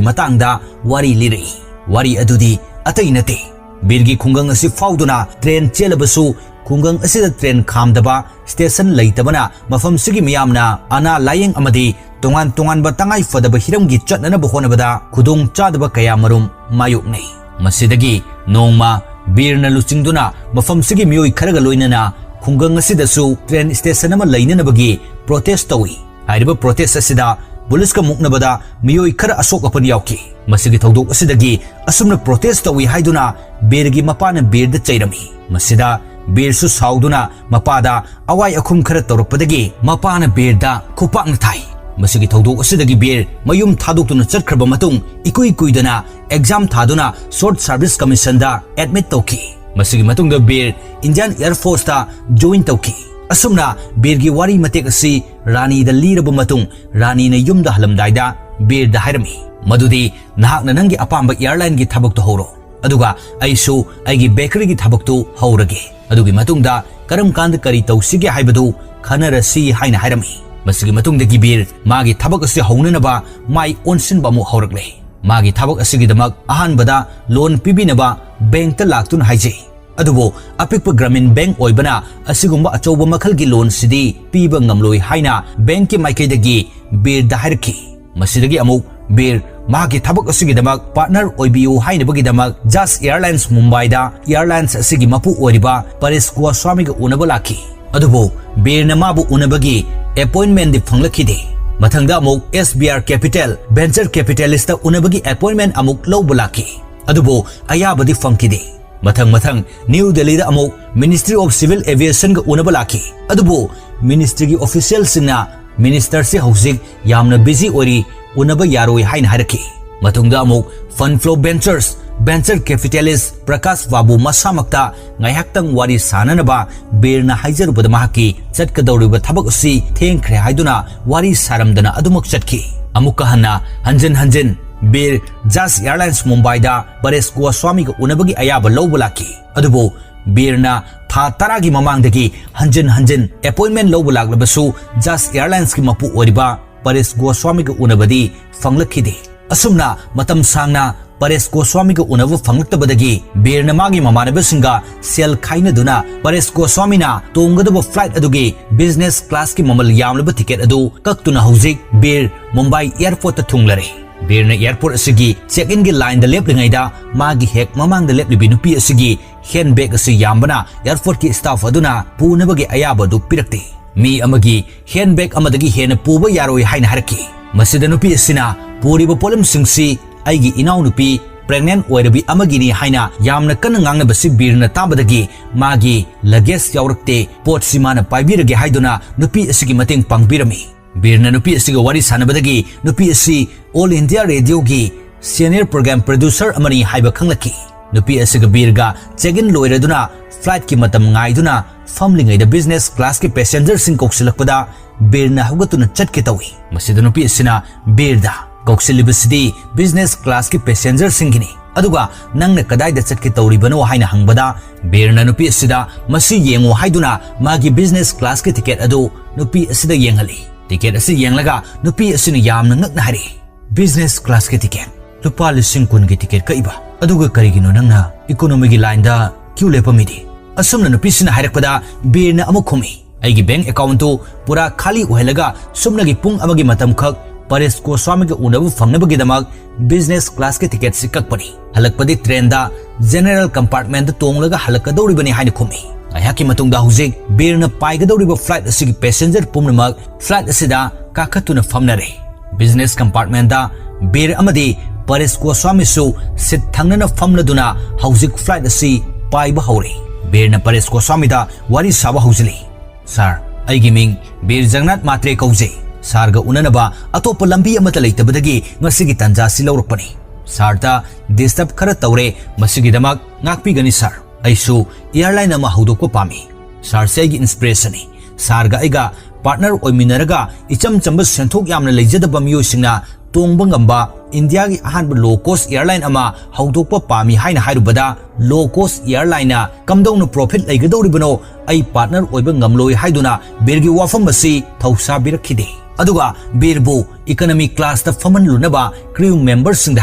ꯃꯇꯥꯡꯗ ꯋꯥꯔꯤ ꯂꯤꯔꯛꯏ꯫ ꯋꯥꯔꯤ ꯑꯗꯨꯗꯤ ꯑꯇꯩ ꯅꯠꯇꯦ, ꯕꯤꯔꯒꯤ ꯈꯨꯡꯒꯪ ꯑꯁꯤ ꯐꯥꯎꯗꯨꯅ train ꯆꯦꯜꯂꯕꯁꯨ, ꯈꯨꯡꯒꯪ ꯑꯁꯤꯗ train ꯈꯥꯝꯗꯕ, station ꯂꯩꯇꯕꯅ ꯃꯐꯝꯁꯤꯒꯤ ꯃꯤꯌꯥꯝꯅ ꯑꯅꯥ ꯂꯥꯌꯦꯡ ꯑꯃꯗꯤ ꯇꯣꯉꯥꯟ ꯇꯣꯉꯥꯟꯕ ꯇꯉꯥꯏ ꯐꯗꯕ ꯍꯤꯔꯝꯒꯤ ꯆꯠꯅꯅꯕ ꯍꯣꯠꯅꯕꯗ ꯈꯨꯗꯣꯡ ꯆꯥꯗꯕ ꯀꯌꯥ ꯃꯔꯨꯝ ꯃꯥꯌꯣꯛꯅꯩ꯫ ꯃꯁꯤꯗꯒꯤ ꯅꯣꯡꯃ ꯕꯤꯔꯅ ꯂꯨꯆꯤꯡꯗꯨꯅ ꯃꯐꯝꯁꯤꯒꯤ ꯃꯤꯑꯣꯏ ꯈꯔꯒ ꯂꯣꯏꯅꯅ ꯈꯨꯡꯒꯪ ꯑꯁꯤꯗꯁꯨ train station ꯑꯃ ꯂꯩꯅꯅꯕꯒꯤ protest ꯇꯧꯏ꯫ ꯍꯥꯏꯔꯤꯕ protest ꯑꯁꯤꯗ ꯄꯨꯂꯤꯁꯀ ꯃꯨꯛꯅꯕꯗ ꯃꯤꯑꯣꯏ ꯈꯔ ꯑꯁꯣꯛ ꯑꯄꯟ ꯌꯥꯎꯈꯤ꯫ ꯃꯁꯤꯒꯤ ꯊꯧꯗꯣꯛ ꯑꯁꯤꯗꯒꯤ ꯑꯁꯨꯝꯅ protest ꯇꯧꯏ ꯍꯥꯏꯗꯨꯅ ꯕꯤꯔꯒꯤ ꯃꯄꯥꯅ ꯕꯤꯔꯗ ꯆꯩꯔꯝꯃꯤ꯫ ꯃꯁꯤꯗ ꯕꯤꯔꯁꯨ ꯁꯥꯎꯗꯨꯅ ꯃꯄꯥꯗ ꯑꯋꯥꯏ ꯑꯈꯨꯝ ꯈꯔ ꯇꯧꯔꯛꯄꯗꯒꯤ ꯃꯄꯥꯅ ꯕꯤꯔꯗ ꯈꯨꯄꯥꯛꯅ ꯊꯥꯏ꯫ ꯃꯁꯤꯒꯤ ꯊꯧꯗꯣꯛ ꯑꯁꯤꯗꯒꯤ ꯕꯤꯔ ꯃꯌꯨꯝ ꯊꯥꯗꯣꯛꯇꯨꯅ ꯆꯠꯈ꯭ꯔꯕ ꯃꯇꯨꯡ, ꯏꯀꯨꯏ ꯀꯨꯏꯗꯅ exam ꯊꯥꯗꯨꯅ Short Service Commissionꯗ admit ꯇꯧꯈꯤ꯫ ꯃꯁꯤꯒꯤ ꯃꯇꯨꯡꯗ ꯕꯤꯔ Indian Air Forceꯇ join ꯇꯧꯈꯤ꯫ ꯑꯁꯨꯝꯅ ꯕꯤꯔꯒꯤ ꯋꯥꯔꯤ ꯃꯇꯦꯛ ꯑꯁꯤ ꯔꯥꯅꯤꯗ ꯂꯤꯔꯕ ꯃꯇꯨꯡ, ꯔꯥꯅꯤꯅ ꯌꯨꯝꯗ ꯍꯜꯂꯝꯗꯥꯏꯗ ꯕꯤꯔꯗ ꯍꯥꯏꯔꯝꯃꯤ ꯃꯗꯨꯗꯤ, "ꯅꯍꯥꯛꯅ ꯅꯪꯒꯤ ꯑꯄꯥꯝꯕ airlineꯒꯤ ꯊꯕꯛꯇꯨ ꯍꯧꯔꯣ, ꯑꯗꯨꯒ ꯑꯩꯁꯨ ꯑꯩꯒꯤ bakeryꯒꯤ ꯊꯕꯛꯇꯨ ꯍꯧꯔꯒꯦ꯫ ꯑꯗꯨꯒꯤ ꯃꯇꯨꯡꯗ ꯀꯔꯝ ꯀꯥꯟꯗ ꯀꯔꯤ ꯇꯧꯁꯤꯒꯦ ꯍꯥꯏꯕꯗꯨ ꯈꯟꯅꯔꯁꯤ" ꯍꯥꯏꯅ ꯍꯥꯏꯔꯝꯃꯤ꯫ ꯃꯁꯤꯒꯤ ꯃꯇꯨꯡꯗꯒꯤ ꯕꯤꯔ ꯃꯥꯒꯤ ꯊꯕꯛ ꯑꯁꯤ ꯍꯧꯅꯅꯕ ꯃꯥꯏ ꯑꯣꯟꯁꯤꯟꯕ ꯑꯃꯨꯛ ꯍꯧꯔꯛꯂꯦ꯫ ꯃꯥꯒꯤ ꯊꯕꯛ ꯑꯁꯤꯒꯤꯗꯃꯛ ꯑꯍꯥꯟꯕꯗ loan ꯄꯤꯕꯤꯅꯕ bankꯇ ꯂꯥꯛꯇꯨꯅ ꯍꯥꯏꯖꯩ꯫ ꯑꯗꯨꯕꯨ ꯑꯄꯤꯛꯄ ꯒ꯭ꯔꯥꯃꯤꯟ bank ꯑꯣꯏꯕꯅ ꯑꯁꯤꯒꯨꯝꯕ ꯑꯆꯧꯕ ꯃꯈꯜꯒꯤ loanꯁꯤꯗꯤ ꯄꯤꯕ ꯉꯝꯂꯣꯏ ꯍꯥꯏꯅ bankꯀꯤ ꯃꯥꯏꯀꯩꯗꯒꯤ ꯕꯤꯔꯗ ꯍꯥꯏꯔꯛꯈꯤ꯫ ꯃꯁꯤꯗꯒꯤ ꯑꯃꯨꯛ ꯕꯤꯔ ꯃꯍꯥꯛꯀꯤ ꯊꯕꯛ ꯑꯁꯤꯒꯤꯗꯃꯛ ꯄꯥꯔꯠꯅꯔ ꯑꯣꯏꯕꯤꯌꯨ ꯍꯥꯏꯅꯕꯒꯤꯗꯃꯛ ꯖꯥꯁ ꯑꯦꯌꯔꯂꯥꯏꯟꯁ ꯃꯨꯝꯕꯥꯏꯗ ꯑꯦꯌꯔꯂꯥꯏꯟꯁ ꯑꯁꯤꯒꯤ ꯃꯄꯨ ꯑꯣꯏꯔꯤꯕ ꯄꯔꯦꯁ ꯒꯣꯁ꯭ꯋꯥꯃꯤꯒ ꯎꯅꯕ ꯂꯥꯛꯈꯤ꯫ ꯑꯗꯨꯕꯨ ꯕꯤꯔꯅ ꯃꯥꯕꯨ ꯎꯅꯕꯒꯤ ꯑꯦꯄꯣꯏꯟꯃꯦꯟꯗꯤ ꯐꯪꯂꯛꯈꯤꯗꯦ꯫ ꯃꯊꯪꯗ ꯑꯃꯨꯛ ꯑꯦꯁ ꯕꯤ ꯑꯥꯔ ꯀꯦꯄꯤꯇꯦꯜ ꯚꯦꯟꯆꯔ ꯀꯦꯄꯤꯇꯦꯂꯤꯁꯇ ꯎꯅꯕꯒꯤ ꯑꯦꯄꯣꯏꯟꯃꯦꯟ ꯑꯃꯨꯛ ꯂꯧꯕ ꯂꯥꯛꯈꯤ꯫ ꯑꯗꯨꯕꯨ ꯑꯌꯥꯕꯗꯤ ꯐꯪꯈꯤꯗꯦ꯫ ꯃꯊꯪ ꯃꯊꯪ ꯅ꯭ꯌꯨ ꯗꯦꯜꯂꯤꯗ ꯑꯃꯨꯛ ꯃꯤꯅꯤꯁꯇ꯭ꯔꯤ ꯑꯣꯐ ꯁꯤꯚꯤꯜ ꯑꯦꯚꯤꯌꯦꯁꯟꯒ ꯎꯅꯕ ꯂꯥꯛꯈꯤ꯫ ꯑꯗꯨꯕꯨ ꯃꯤꯅꯤꯁꯇ꯭ꯔꯤꯒꯤ ꯑꯣꯐꯤꯁꯤꯌꯦꯜꯁꯤꯡꯅ ꯃꯤꯅꯤꯁꯇꯔꯁꯤ ꯍꯧꯖꯤꯛ ꯌꯥꯝꯅ ꯕꯤꯖꯤ ꯑꯣꯏꯔꯤ, ꯎꯅꯕ ꯌꯥꯔꯣꯏ ꯍꯥꯏꯅ ꯍꯥꯏꯔꯛꯈꯤ꯫ ꯃꯇꯨꯡꯗ ꯑꯃꯨꯛ ꯐꯟ flow ventures venture capitalist Prakash ꯕꯥꯕꯨ ꯃꯁꯥꯃꯛꯇ ꯉꯥꯏꯍꯥꯛꯇꯪ ꯋꯥꯔꯤ ꯁꯥꯅꯅꯕ ꯕꯤꯔꯅ ꯍꯥꯏꯖꯔꯨꯕꯗ ꯃꯍꯥꯛꯀꯤ ꯆꯠꯀꯗꯧꯔꯤꯕ ꯊꯕꯛ ꯑꯁꯤ ꯊꯦꯡꯈ꯭ꯔꯦ ꯍꯥꯏꯗꯨꯅ ꯋꯥꯔꯤ ꯁꯥꯔꯝꯗꯅ ꯑꯗꯨꯃꯛ ꯆꯠꯈꯤ꯫ ꯑꯃꯨꯛꯀ ꯍꯟꯅ ꯍꯟꯖꯤꯟ ꯍꯟꯖꯤꯟ ꯕꯤꯔ ꯖꯥꯁ ꯑꯦꯌꯔꯂꯥꯏꯟꯁ ꯃꯨꯝꯕꯥꯏꯗ ꯄꯔꯦꯁ ꯒꯣꯁ꯭ꯋꯥꯃꯤꯒ ꯎꯅꯕꯒꯤ ꯑꯌꯥꯕ ꯂꯧꯕ ꯂꯥꯛꯈꯤ꯫ ꯑꯗꯨꯕꯨ ꯕꯤꯔꯅ ꯊꯥ ꯇꯔꯥꯒꯤ ꯃꯃꯥꯡꯗꯒꯤ ꯍꯟꯖꯤꯟ ꯍꯟꯖꯤꯟ ꯑꯦꯄꯣꯏꯟꯃꯦꯟ ꯂꯧꯕ ꯂꯥꯛꯂꯕꯁꯨ ꯖꯥꯁ ꯑꯦꯌꯔꯂꯥꯏꯟꯁꯀꯤ ꯃꯄꯨ ꯑꯣꯏꯔꯤꯕ ꯄꯔꯦꯁ ꯒꯣꯁ꯭ꯋꯥꯃꯤꯒ ꯎꯅꯕꯗꯤ ꯐꯪꯂꯛꯈꯤꯗꯦ꯫ ꯑꯁꯨꯝꯅ ꯃꯇꯝ ꯁꯥꯡꯅ ꯄꯔꯦꯁ ꯒꯣꯁ꯭ꯋꯥꯃꯤꯒ ꯎꯅꯕ ꯐꯪꯂꯛꯇꯕꯗꯒꯤ ꯕꯤꯔꯅ ꯃꯥꯒꯤ ꯃꯃꯥꯟꯅꯕꯁꯤꯡꯒ ꯁꯦꯜ ꯈꯥꯏꯅꯗꯨꯅ ꯄꯔꯦꯁ ꯒꯣꯁ꯭ꯋꯥꯃꯤꯅ ꯇꯣꯡꯒꯗꯕ ꯐ꯭ꯂꯥꯏꯠ ꯑꯗꯨꯒꯤ ꯕꯤꯖꯤꯅꯦꯁ ꯀ꯭ꯂꯥꯁꯀꯤ ꯃꯃꯜ ꯌꯥꯝꯂꯕ ꯇꯤꯀꯦꯠ ꯑꯗꯨ ꯀꯛꯇꯨꯅ ꯍꯧꯖꯤꯛ ꯕꯤꯔ ꯃꯨꯝꯕꯥꯏ ꯑꯦꯌꯔꯄꯣꯔꯠꯇ ꯊꯨꯡꯂꯔꯦ꯫ ꯕꯤꯔꯅ ꯑꯦꯌꯔꯄꯣꯔꯠ ꯑꯁꯤꯒꯤ ꯆꯦꯛ ꯏꯟꯒꯤ ꯂꯥꯏꯟꯗ ꯂꯦꯞꯂꯤꯉꯩꯗ ꯃꯥꯒꯤ ꯍꯦꯛ ꯃꯃꯥꯡꯗ ꯂꯦꯞꯂꯤꯕꯤ ꯅꯨꯄꯤ ꯑꯁꯤꯒꯤ ꯍꯦꯟ ꯕꯦꯒ ꯑꯁꯤ ꯌꯥꯝꯕꯅ ꯑꯦꯌꯔꯄꯣꯔꯠꯀꯤ ꯁ꯭ꯇꯥꯐ ꯑꯗꯨꯅ ꯄꯨꯅꯕꯒꯤ ꯑꯌꯥꯕ ꯑꯗꯨ ꯄꯤꯔꯛꯇꯦ꯫ ꯃꯤ ꯑꯃꯒꯤ ꯍꯦꯟ ꯕꯦꯒ ꯑꯃꯗꯒꯤ ꯍꯦꯟꯅ ꯄꯨꯕ ꯌꯥꯔꯣꯏ ꯍꯥꯏꯅ ꯍꯥꯏꯔꯛꯈꯤ꯫ ꯃꯁꯤꯗ ꯅꯨꯄꯤ ꯑꯁꯤꯅ ꯄꯨꯔꯤꯕ ꯄꯣꯠꯂꯝꯁꯤꯡꯁꯤ ꯑꯩꯒꯤ ꯏꯅꯥꯎꯅꯨꯄꯤ ꯄ꯭ꯔꯦꯒꯅꯦꯟ ꯑꯣꯏꯔꯕꯤ ꯑꯃꯒꯤꯅꯤ ꯍꯥꯏꯅ ꯌꯥꯝꯅ ꯀꯟꯅ ꯉꯥꯡꯅꯕꯁꯤ ꯕꯤꯔꯅ ꯇꯥꯕꯗꯒꯤ ꯃꯥꯒꯤ ꯂꯒꯦꯖ ꯌꯥꯎꯔꯛꯇꯦ, ꯄꯣꯠꯁꯤ ꯃꯥꯅ ꯄꯥꯏꯕꯤꯔꯒꯦ ꯍꯥꯏꯗꯨꯅ ꯅꯨꯄꯤ ꯑꯁꯤꯒꯤ ꯃꯇꯦꯡ ꯄꯥꯡꯕꯤꯔꯝꯃꯤ꯫ ꯕꯤꯔꯅ ꯅꯨꯄꯤ ꯑꯁꯤꯒ ꯋꯥꯔꯤ ꯁꯥꯟꯅꯕꯗꯒꯤ ꯅꯨꯄꯤ ꯑꯁꯤ ꯑꯣꯜ ꯏꯟꯗꯤꯌꯥ ꯔꯦꯗꯤꯑꯣꯒꯤ ꯁꯦꯅꯤꯌꯔ ꯄ꯭ꯔꯣꯒ꯭ꯔꯥꯝ ꯄ꯭ꯔꯗ꯭ꯌꯨꯁꯔ ꯑꯃꯅꯤ ꯍꯥꯏꯕ ꯈꯪꯂꯛꯈꯤ꯫ ꯅꯨꯄꯤ ꯑꯁꯤꯒ ꯕꯤꯔꯒ ꯆꯦꯛ ꯏꯟ ꯂꯣꯏꯔꯗꯨꯅ ꯐ꯭ꯂꯥꯏꯠꯀꯤ ꯃꯇꯝ ꯉꯥꯏꯗꯨꯅ ꯐꯝꯂꯤꯉꯩꯗ ꯕꯤꯖꯤꯅꯦꯁ ꯀ꯭ꯂꯥꯁꯀꯤ ꯄꯦꯁꯦꯟꯖꯔꯁꯤꯡ ꯀꯧꯁꯤꯜꯂꯛꯄꯗ ꯕꯤꯔꯅ ꯍꯧꯒꯠꯇꯨꯅ ꯆꯠꯀꯦ ꯇꯧꯏ꯫ ꯃꯁꯤꯗ ꯅꯨꯄꯤ ꯑꯁꯤꯅ ꯕꯤꯔꯗ, "ꯀꯧꯁꯤꯜꯂꯤꯕꯁꯤꯗꯤ ꯕꯤꯖꯤꯅꯦꯁ ꯀ꯭ꯂꯥꯁꯀꯤ ꯄꯦꯁꯦꯟꯖꯔꯁꯤꯡꯒꯤꯅꯤ, ꯑꯗꯨꯒ ꯅꯪꯅ ꯀꯗꯥꯏꯗ ꯆꯠꯀꯦ ꯇꯧꯔꯤꯕꯅꯣ?" ꯍꯥꯏꯅ ꯍꯪꯕꯗ ꯕꯤꯔꯅ ꯅꯨꯄꯤ ꯑꯁꯤꯗ ꯃꯁꯤ ꯌꯦꯡꯉꯨ ꯍꯥꯏꯗꯨꯅ ꯃꯥꯒꯤ ꯕꯤꯖꯤꯅꯦꯁ ꯀ꯭ꯂꯥꯁꯀꯤ ꯇꯤꯀꯦꯠ ꯑꯗꯨ ꯅꯨꯄꯤ ꯑꯁꯤꯗ ꯌꯦꯡꯍꯜꯂꯤ꯫ ꯇꯤꯀꯦꯠ ꯑꯁꯤ ꯌꯦꯡꯂꯒ ꯅꯨꯄꯤ ꯑꯁꯤꯅ ꯌꯥꯝꯅ ꯉꯛꯅ ꯍꯥꯏꯔꯛꯏ, "ꯕꯤꯖꯤꯅꯦꯁ ꯀ꯭ꯂꯥꯁꯀꯤ ꯇꯤꯀꯦꯠ ꯂꯨꯄꯥ ꯂꯤꯁꯤꯡ ꯀꯨꯟꯒꯤ ꯇꯤꯀꯦꯠ ꯀꯛꯏꯕ, ꯑꯗꯨꯒ ꯀꯔꯤꯒꯤꯅꯣ ꯅꯪꯅ ꯏꯀꯣꯅꯣꯃꯤꯒꯤ ꯂꯥꯏꯟꯗ ꯀ꯭ꯌꯨ ꯂꯦꯞꯄꯝꯃꯤꯗꯤ?" ꯑꯁꯨꯝꯅ ꯅꯨꯄꯤꯁꯤꯅ ꯍꯥꯏꯔꯛꯄꯗ ꯕꯤꯔꯅ ꯑꯃꯨꯛ ꯈꯨꯝꯃꯤ, "ꯑꯩꯒꯤ ꯕꯦꯡꯛ ꯑꯦꯀꯥꯎꯟꯠꯇꯨ ꯄꯨꯔꯥ ꯈꯥꯂꯤ ꯑꯣꯏꯍꯜꯂꯒ ꯁꯨꯞꯅꯒꯤ ꯄꯨꯡ ꯑꯃꯒꯤ ꯃꯇꯝꯈꯛ ꯄꯔꯦꯁ ꯒꯣꯁ꯭ꯋꯥꯃꯤꯒ ꯎꯅꯕ ꯐꯪꯅꯕꯒꯤꯗꯃꯛ ꯕꯤꯖꯤꯅꯦꯁ ꯀ꯭ꯂꯥꯁꯀꯤ ꯇꯤꯀꯦꯠꯁꯤ ꯀꯛꯄꯅꯤ꯫ ꯍꯜꯂꯛꯄꯗꯤ ꯇ꯭ꯔꯦꯟꯗ ꯖꯦꯅꯔꯦꯜ ꯀꯝꯄꯥꯔꯠꯃꯦꯟꯗ ꯇꯣꯡꯂꯒ ꯍꯜꯂꯛꯀꯗꯧꯔꯤꯕꯅꯤ ꯍꯥꯏꯅ ꯈꯨꯝꯃꯤ꯫ ꯉꯥꯏꯍꯥꯛꯀꯤ ꯃꯇꯨꯡꯗ ꯍꯧꯖꯤꯛ ꯕꯤꯔꯅ ꯄꯥꯏꯒꯗꯧꯔꯤꯕ ꯐ꯭ꯂꯥꯏꯠ ꯑꯁꯤꯒꯤ ꯄꯦꯁꯦꯟꯖꯔ ꯄꯨꯝꯅꯃꯛ ꯐ꯭ꯂꯥꯏꯠ ꯑꯁꯤꯗ ꯀꯥꯈꯠꯇꯨꯅ ꯐꯝꯅꯔꯦ꯫ ꯕꯤꯖꯤꯅꯦꯁ ꯀꯝꯄꯥꯔꯠꯃꯦꯟꯗ ꯕꯤꯔ ꯑꯃꯗꯤ ꯄꯔꯦꯁ ꯒꯣꯁ꯭ꯋꯥꯃꯤꯁꯨ ꯁꯤꯠ ꯊꯪꯅꯅ ꯐꯝꯂꯗꯨꯅ ꯍꯧꯖꯤꯛ ꯐ꯭ꯂꯥꯏꯠ ꯑꯁꯤ ꯄꯥꯏꯕ ꯍꯧꯔꯦ꯫ ꯕꯤꯔꯅ ꯄꯔꯦꯁ ꯒꯣꯁ꯭ꯋꯥꯃꯤꯗ ꯋꯥꯔꯤ ꯁꯥꯕ ꯍꯧꯖꯤꯜꯂꯤ꯫ "ꯁꯥꯔ, ꯑꯩꯒꯤ ꯃꯤꯡ ꯕꯤꯔ ꯖꯒꯟꯅꯥꯊ ꯃꯥꯇ꯭ꯔꯦ ꯀꯧꯖꯩ꯫ ꯁꯥꯔꯒ ꯎꯅꯅꯕ ꯑꯇꯣꯞꯄ ꯂꯝꯕꯤ ꯑꯃꯠꯇ ꯂꯩꯇꯕꯗꯒꯤ ꯉꯁꯤꯒꯤ ꯇꯥꯟꯖꯥꯁꯤ ꯂꯧꯔꯛꯄꯅꯤ꯫ ꯁꯥꯔꯗ ꯗꯤꯁꯇꯔꯕ ꯈꯔ ꯇꯧꯔꯦ, ꯃꯁꯤꯒꯤꯗꯃꯛ ꯉꯥꯛꯄꯤꯒꯅꯤ ꯁꯥꯔ꯫ ꯑꯩꯁꯨ ꯑꯦꯌꯔꯂꯥꯏꯟ ꯑꯃ ꯍꯧꯗꯣꯛꯄ ꯄꯥꯝꯃꯤ꯫ ꯁꯥꯔꯁꯦ ꯑꯩꯒꯤ ꯏꯟꯁꯄꯤꯔꯦꯁꯟꯅꯤ꯫ ꯁꯥꯔꯒ ꯑꯩꯒ ꯄꯥꯔꯠꯅꯔ ꯑꯣꯏꯃꯤꯟꯅꯔꯒ ꯏꯆꯝ ꯆꯝꯕ ꯁꯦꯟꯊꯣꯛ ꯌꯥꯝꯅ ꯂꯩꯖꯗꯕ ꯃꯤꯑꯣꯏꯁꯤꯡꯅ ꯇꯣꯡꯕ ꯉꯝꯕ ꯏꯟꯗꯤꯌꯥꯒꯤ ꯑꯍꯥꯟꯕ ꯂꯣ ꯀꯣꯁ꯭ꯠ ꯑꯦꯌꯔꯂꯥꯏꯟ ꯑꯃ ꯍꯧꯗꯣꯛꯄ ꯄꯥꯝꯃꯤ" ꯍꯥꯏꯅ ꯍꯥꯏꯔꯨꯕꯗ, "ꯂꯣ ꯀꯣꯁ꯭ꯠ ꯑꯦꯌꯔꯂꯥꯏꯟꯅ ꯀꯝꯗꯧꯅ ꯄ꯭ꯔꯣꯐꯤꯠ ꯂꯩꯒꯗꯧꯔꯤꯕꯅꯣ? ꯑꯩ ꯄꯥꯔꯠꯅꯔ ꯑꯣꯏꯕ ꯉꯝꯂꯣꯏ" ꯍꯥꯏꯗꯨꯅ ꯕꯤꯔꯒꯤ ꯋꯥꯐꯝ ꯑꯁꯤ ꯊꯧꯁꯥꯕꯤꯔꯛꯈꯤꯗꯦ꯫ ꯑꯗꯨꯒ ꯕꯤꯔꯕꯨ ꯏꯀꯅꯃꯤ ꯀ꯭ꯂꯥꯁꯇ ꯐꯝꯍꯜꯂꯨꯅꯕ ꯀ꯭ꯔꯤꯎ ꯃꯦꯝꯕꯔꯁꯤꯡꯗ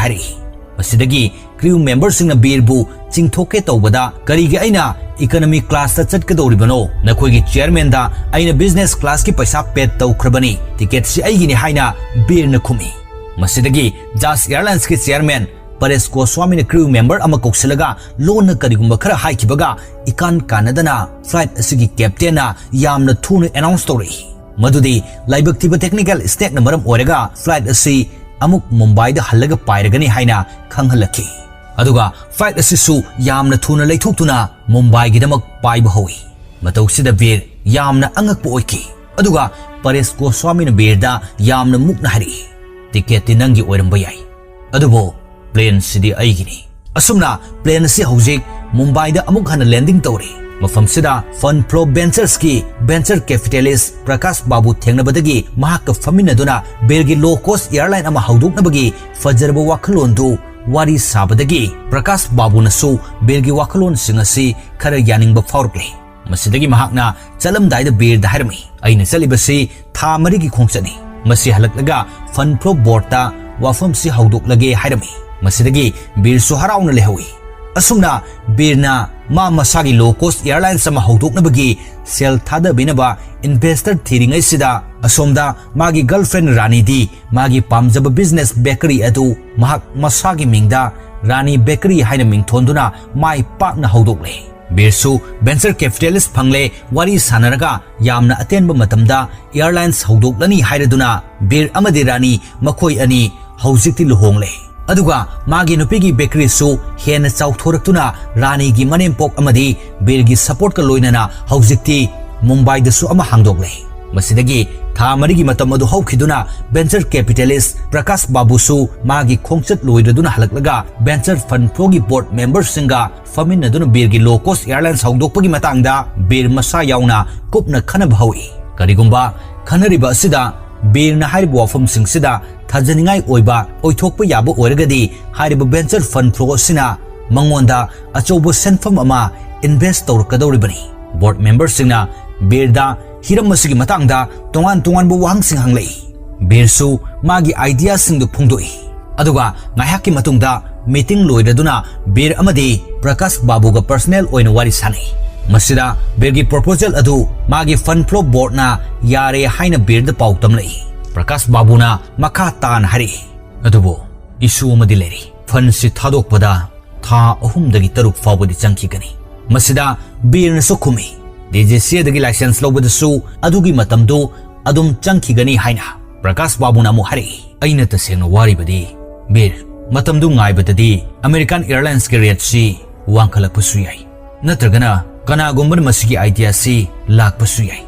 ꯍꯥꯏꯔꯛꯏ꯫ ꯃꯁꯤꯗꯒꯤ ꯀ꯭ꯔꯤꯎ ꯃꯦꯝꯕꯔꯁꯤꯡꯅ ꯕꯤꯔꯕꯨ ꯆꯤꯡꯊꯣꯛꯀꯦ ꯇꯧꯕꯗ, "ꯀꯔꯤꯒꯤ ꯑꯩꯅ ꯏꯀꯅꯃꯤ ꯀ꯭ꯂꯥꯁꯇ ꯆꯠꯀꯗꯧꯔꯤꯕꯅꯣ? ꯅꯈꯣꯏꯒꯤ ꯆꯤꯌꯔꯃꯦꯟꯗ ꯑꯩꯅ ꯕꯤꯖꯤꯅꯦꯁ ꯀ꯭ꯂꯥꯁꯀꯤ ꯄꯩꯁꯥ ꯄꯦꯗ ꯇꯧꯈ꯭ꯔꯕꯅꯤ, ꯇꯤꯀꯦꯠꯁꯤ ꯑꯩꯒꯤꯅꯤ" ꯍꯥꯏꯅ ꯕꯤꯔꯅ ꯈꯨꯝꯃꯤ꯫ ꯃꯁꯤꯗꯒꯤ ꯖꯥꯁ ꯑꯦꯌꯔꯂꯥꯏꯟꯁꯀꯤ ꯆꯤꯌꯔꯃꯦꯟ ꯄꯔꯦꯁ ꯒꯣꯁ꯭ꯋꯥꯃꯤꯅ ꯀ꯭ꯔꯤꯎ ꯃꯦꯝꯕꯔ ꯑꯃ ꯀꯧꯁꯤꯜꯂꯒ ꯂꯣꯟꯅ ꯀꯔꯤꯒꯨꯝꯕ ꯈꯔ ꯍꯥꯏꯈꯤꯕꯒ, ꯏꯀꯥꯟ ꯀꯥꯟꯅꯗꯅ ꯐ꯭ꯂꯥꯏꯠ ꯑꯁꯤꯒꯤ ꯀꯦꯞꯇꯦꯟꯅ ꯌꯥꯝꯅ ꯊꯨꯅ ꯑꯦꯅꯥꯎꯟꯁ ꯇꯧꯔꯛꯏ꯫ ꯃꯗꯨꯗꯤ ꯂꯥꯏꯕꯛ ꯊꯤꯕ ꯇꯦꯛꯅꯤꯀꯦꯜ ꯁ꯭ꯇꯦꯛꯅ ꯃꯔꯝ ꯑꯣꯏꯔꯒ ꯐ꯭ꯂꯥꯏꯠ ꯑꯁꯤ ꯑꯃꯨꯛ ꯃꯨꯝꯕꯥꯏꯗ ꯍꯜꯂꯒ ꯄꯥꯏꯔꯒꯅꯤ ꯍꯥꯏꯅ ꯈꯪꯍꯜꯂꯛꯈꯤ꯫ ꯑꯗꯨꯒ ꯐ꯭ꯂꯥꯏꯠ ꯑꯁꯤꯁꯨ ꯌꯥꯝꯅ ꯊꯨꯅ ꯂꯩꯊꯣꯛꯇꯨꯅ ꯃꯨꯝꯕꯥꯏꯒꯤꯗꯃꯛ ꯄꯥꯏꯕ ꯍꯧꯏ꯫ ꯃꯇꯧꯁꯤꯗ ꯕꯤꯔ ꯌꯥꯝꯅ ꯑꯉꯛꯄ ꯑꯣꯏꯈꯤ꯫ ꯑꯗꯨꯒ ꯄꯔꯦꯁ ꯒꯣꯁ꯭ꯋꯥꯃꯤꯅ ꯕꯤꯔꯗ ꯌꯥꯝꯅ ꯃꯨꯛꯅ ꯍꯥꯏꯔꯛꯏ, "ꯇꯤꯀꯦꯠꯇꯤ ꯅꯪꯒꯤ ꯑꯣꯏꯔꯝꯕ ꯌꯥꯏ, ꯑꯗꯨꯕꯨ ꯄ꯭ꯂꯦꯟꯁꯤꯗꯤ ꯑꯩꯒꯤꯅꯤ꯫" ꯑꯁꯨꯝꯅ ꯄ꯭ꯂꯦꯟ ꯑꯁꯤ ꯍꯧꯖꯤꯛ ꯃꯨꯝꯕꯥꯏꯗ ꯑꯃꯨꯛ ꯍꯟꯅ ꯂꯦꯟꯗꯤꯡ ꯇꯧꯔꯦ꯫ ꯃꯐꯝꯁꯤꯗ ꯐꯟ ꯐ꯭ꯂꯣ ꯚꯦꯟꯆꯔꯁꯀꯤ ꯚꯦꯟꯆꯔ ꯀꯦꯄꯤꯇꯦꯂꯤꯁ꯭ꯠ ꯄ꯭ꯔꯀꯥꯁ ꯕꯥꯕꯨ ꯊꯦꯡꯅꯕꯗꯒꯤ ꯃꯍꯥꯛꯀ ꯐꯝꯃꯤꯟꯅꯗꯨꯅ ꯕꯤꯔꯒꯤ ꯂꯣ ꯀꯣꯁ꯭ꯠ ꯑꯦꯌꯔꯂꯥꯏꯟ ꯑꯃ ꯍꯧꯗꯣꯛꯅꯕꯒꯤ ꯐꯖꯔꯕ ꯋꯥꯈꯜꯂꯣꯟꯗꯨ ꯋꯥꯔꯤ ꯁꯥꯕꯗꯒꯤ ꯄ꯭ꯔꯀꯥꯁ ꯕꯥꯕꯨꯅꯁꯨ ꯕꯤꯔꯒꯤ ꯋꯥꯈꯜꯂꯣꯟꯁꯤꯡ ꯑꯁꯤ ꯈꯔ ꯌꯥꯅꯤꯡꯕ ꯐꯥꯎꯔꯛꯂꯦ꯫ ꯃꯁꯤꯗꯒꯤ ꯃꯍꯥꯛꯅ ꯆꯠꯂꯝꯗꯥꯏꯗ ꯕꯤꯔꯗ ꯍꯥꯏꯔꯝꯃꯤ, "ꯑꯩꯅ ꯆꯠꯂꯤꯕꯁꯤ ꯊꯥ ꯃꯔꯤꯒꯤ ꯈꯣꯡꯆꯠꯅꯤ꯫ ꯃꯁꯤ ꯍꯜꯂꯛꯂꯒ ꯐꯟ ꯐ꯭ꯂꯣ ꯕꯣꯔꯗꯇ ꯋꯥꯐꯝꯁꯤ ꯍꯧꯗꯣꯛꯂꯒꯦ" ꯍꯥꯏꯔꯝꯃꯤ꯫ ꯃꯁꯤꯗꯒꯤ ꯕꯤꯔꯁꯨ ꯍꯔꯥꯎꯅ ꯂꯩꯍꯧꯏ꯫ ꯑꯁꯨꯝꯅ ꯕꯤꯔꯅ ꯃꯥ ꯃꯁꯥꯒꯤ ꯂꯣ ꯀꯣꯁ ꯑꯦꯌꯔꯂꯥꯏꯟꯁ ꯑꯃ ꯍꯧꯗꯣꯛꯅꯕꯒꯤ ꯁꯦꯜ ꯊꯥꯗꯕꯤꯅꯕ ꯏꯟꯚꯦꯁꯇꯔ ꯊꯤꯔꯤꯉꯩꯁꯤꯗ, ꯑꯁꯣꯝꯗ ꯃꯥꯒꯤ ꯒꯔꯜꯐ꯭ꯔꯦꯟ ꯔꯥꯅꯤꯗꯤ ꯃꯥꯒꯤ ꯄꯥꯝꯖꯕ ꯕꯤꯖꯤꯅꯦꯁ ꯕꯦꯀꯔꯤ ꯑꯗꯨ ꯃꯍꯥꯛ ꯃꯁꯥꯒꯤ ꯃꯤꯡꯗ ꯔꯥꯅꯤ ꯕꯦꯀꯔꯤ ꯍꯥꯏꯅ ꯃꯤꯡꯊꯣꯟꯗꯨꯅ ꯃꯥꯏ ꯄꯥꯛꯅ ꯍꯧꯗꯣꯛꯂꯦ꯫ ꯕꯤꯔꯁꯨ ꯚꯦꯟꯆꯔ ꯀꯦꯄꯤꯇꯦꯂꯤꯁ ꯐꯪꯂꯦ, ꯋꯥꯔꯤ ꯁꯥꯟꯅꯔꯒ ꯌꯥꯝꯅ ꯑꯇꯦꯟꯕ ꯃꯇꯝꯗ ꯑꯦꯌꯔꯂꯥꯏꯟꯁ ꯍꯧꯗꯣꯛꯂꯅꯤ ꯍꯥꯏꯔꯗꯨꯅ ꯕꯤꯔ ꯑꯃꯗꯤ ꯔꯥꯅꯤ ꯃꯈꯣꯏ ꯑꯅꯤ ꯍꯧꯖꯤꯛꯇꯤ ꯂꯨꯍꯣꯡꯂꯦ꯫ ꯑꯗꯨꯒ ꯃꯥꯒꯤ ꯅꯨꯄꯤꯒꯤ ꯕꯦꯀꯔꯤꯁꯨ ꯍꯦꯟꯅ ꯆꯥꯎꯊꯣꯔꯛꯇꯨꯅ ꯔꯥꯅꯤꯒꯤ ꯃꯅꯦꯝꯄꯣꯛ ꯑꯃꯗꯤ ꯕꯤꯔꯒꯤ ꯁꯄꯣꯔꯠꯀ ꯂꯣꯏꯅꯅ ꯍꯧꯖꯤꯛꯇꯤ ꯃꯨꯝꯕꯥꯏꯗꯁꯨ ꯑꯃ ꯍꯥꯡꯗꯣꯛꯂꯦ꯫ ꯃꯁꯤꯗꯒꯤ ꯊꯥ ꯃꯔꯤꯒꯤ ꯃꯇꯝ ꯑꯗꯨ ꯍꯧꯈꯤꯗꯨꯅ ꯚꯦꯟꯆꯔ ꯀꯦꯄꯤꯇꯦꯂꯤꯁ ꯄ꯭ꯔꯀꯥꯁ ꯕꯥꯕꯨꯁꯨ ꯃꯥꯒꯤ ꯈꯣꯡꯆꯠ ꯂꯣꯏꯔꯗꯨꯅ ꯍꯜꯂꯛꯂꯒ ꯚꯦꯟꯆꯔ ꯐꯟ ꯐ꯭ꯂꯣꯒꯤ ꯕꯣꯔꯗ ꯃꯦꯝꯕꯔꯁꯤꯡꯒ ꯐꯝꯃꯤꯟꯅꯗꯨꯅ ꯕꯤꯔꯒꯤ ꯂꯣ ꯀꯣꯁ ꯑꯦꯌꯔꯂꯥꯏꯟꯁ ꯍꯧꯗꯣꯛꯄꯒꯤ ꯃꯇꯥꯡꯗ ꯕꯤꯔ ꯃꯁꯥ ꯌꯥꯎꯅ ꯀꯨꯞꯅ ꯈꯟꯅꯕ ꯍꯧꯏ꯫ ꯀꯔꯤꯒꯨꯝꯕ ꯈꯟꯅꯔꯤꯕ ꯑꯁꯤꯗ ꯕꯤꯔꯅ ꯍꯥꯏꯔꯤꯕ ꯋꯥꯐꯝꯁꯤꯡꯁꯤꯗ ꯊꯥꯖꯅꯤꯡꯉꯥꯏ ꯑꯣꯏꯕ ꯑꯣꯏꯊꯣꯛꯄ ꯌꯥꯕ ꯑꯣꯏꯔꯒꯗꯤ ꯍꯥꯏꯔꯤꯕ ꯚꯦꯟꯆꯔ ꯐꯟ ꯐ꯭ꯂꯣ ꯑꯁꯤꯅ ꯃꯉꯣꯟꯗ ꯑꯆꯧꯕ ꯁꯦꯟꯐꯝ ꯑꯃ ꯏꯟꯚꯦꯁ ꯇꯧꯔꯛꯀꯗꯧꯔꯤꯕꯅꯤ꯫ ꯕꯣꯔꯗ ꯃꯦꯝꯕꯔꯁꯤꯡꯅ ꯕꯤꯔꯗ ꯍꯤꯔꯝ ꯑꯁꯤꯒꯤ ꯃꯇꯥꯡꯗ ꯇꯣꯉꯥꯟ ꯇꯣꯉꯥꯟꯕ ꯋꯥꯍꯪꯁꯤꯡ ꯍꯪꯂꯛꯏ꯫ ꯕꯤꯔꯁꯨ ꯃꯥꯒꯤ ꯑꯥꯏꯗꯤꯌꯥꯁꯤꯡꯗꯨ ꯐꯣꯡꯗꯣꯛꯏ꯫ ꯑꯗꯨꯒ ꯉꯥꯏꯍꯥꯛꯀꯤ ꯃꯇꯨꯡꯗ ꯃꯤꯇꯤꯡ ꯂꯣꯏꯔꯗꯨꯅ ꯕꯤꯔ ꯑꯃꯗꯤ ꯄ꯭ꯔꯀꯥꯁ ꯕꯥꯕꯨꯒ ꯄꯔꯁꯅꯦꯜ ꯑꯣꯏꯅ ꯋꯥꯔꯤ ꯁꯥꯅꯩ꯫ ꯃꯁꯤꯗ ꯕꯤꯔꯒꯤ ꯄ꯭ꯔꯣꯄꯣꯖꯦꯜ ꯑꯗꯨ ꯃꯥꯒꯤ ꯐꯟ ꯐ꯭ꯂꯣ ꯕꯣꯔꯗꯅ ꯌꯥꯔꯦ ꯍꯥꯏꯅ ꯕꯤꯔꯗ ꯄꯥꯎ ꯇꯝꯂꯛꯏ꯫ ꯄ꯭ꯔꯀꯥꯁ ꯕꯥꯕꯨꯅ ꯃꯈꯥ ꯇꯥꯅ ꯍꯥꯏꯔꯛꯏ, "ꯑꯗꯨꯕꯨ ꯏꯁꯨ ꯑꯃꯗꯤ ꯂꯩꯔꯤ꯫ ꯐꯟꯁꯤ ꯊꯥꯗꯣꯛꯄꯗ ꯊꯥ ꯑꯍꯨꯝꯗꯒꯤ ꯇꯔꯨꯛ ꯐꯥꯎꯕꯗꯤ ꯆꯪꯈꯤꯒꯅꯤ꯫" ꯃꯁꯤꯗ ꯕꯤꯔꯅꯁꯨ ꯈꯨꯝꯃꯤ, "ꯗꯤ ꯖꯤ ꯁꯤ ꯑꯦꯗꯒꯤ ꯂꯥꯏꯁꯦꯟꯁ ꯂꯧꯕꯗꯁꯨ ꯑꯗꯨꯒꯤ ꯃꯇꯝꯗꯨ ꯑꯗꯨꯝ ꯆꯪꯈꯤꯒꯅꯤ" ꯍꯥꯏꯅ꯫ ꯄ꯭ꯔꯀꯥꯁ ꯕꯥꯕꯨꯅ ꯑꯃꯨꯛ ꯍꯥꯏꯔꯛꯏ, "ꯑꯩꯅ ꯇꯁꯦꯡꯅ ꯋꯥꯔꯤꯕꯗꯤ, ꯕꯤꯔ, ꯃꯇꯝꯗꯨ ꯉꯥꯏꯕꯗꯗꯤ ꯑꯃꯦꯔꯤꯀꯥꯟ ꯑꯦꯌꯔꯂꯥꯏꯟꯁꯀꯤ ꯔꯦꯠꯁꯤ ꯋꯥꯡꯈꯠꯂꯛꯄꯁꯨ ꯌꯥꯏ, ꯅꯠꯇ꯭ꯔꯒꯅ ꯀꯅꯥꯒꯨꯝꯕꯅ ꯃꯁꯤꯒꯤ ꯑꯥꯏꯗꯤꯌꯥꯁꯤ ꯂꯥꯛꯄꯁꯨ ꯌꯥꯏ꯫